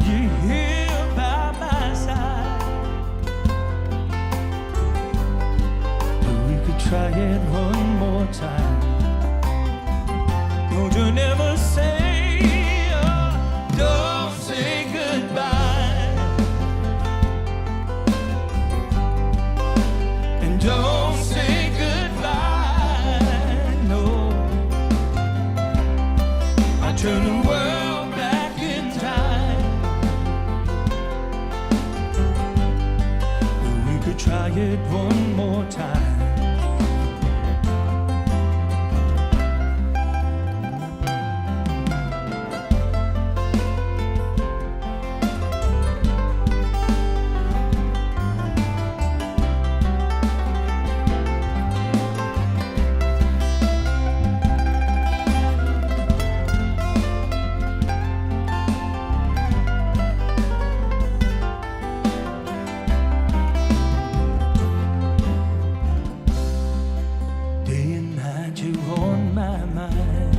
You're here by my side. We could try it one more time. Don't you never say, oh, don't say goodbye. And don't say goodbye, no. I turn the world back in time. We could try it one more time. Day and night you're on my mind.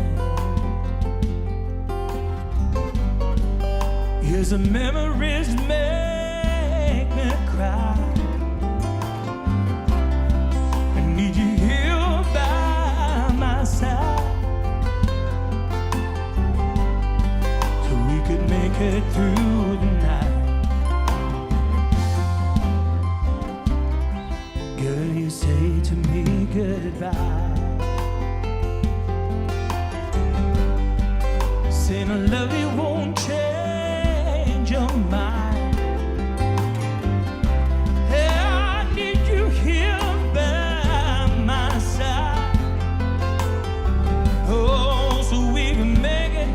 Here's the memories make me cry. I need you here by my side so we could make it through the night. Girl, you say to me goodbye. Saying I love you won't change your mind. Hey, I need you here by my side. Oh, so we can make it,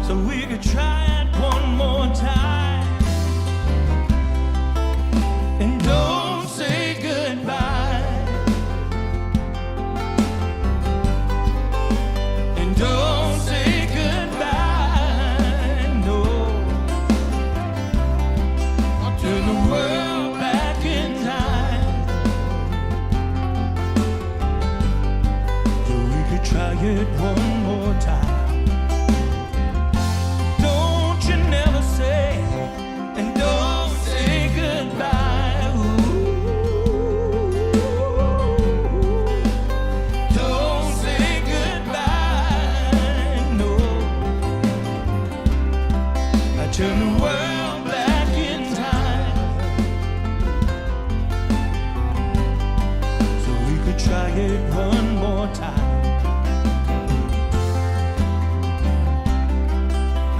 so we could try it one more time. And don't say goodbye. And don't say goodbye, no. I'll turn the world back in time. So we could try it one more time. Don't you never say, and don't say goodbye. Ooh, don't say goodbye, no. I turn the world back in time so we could try it one more time.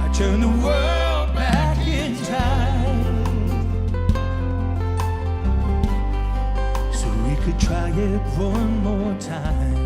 I turn the world back in time so we could try it one more time.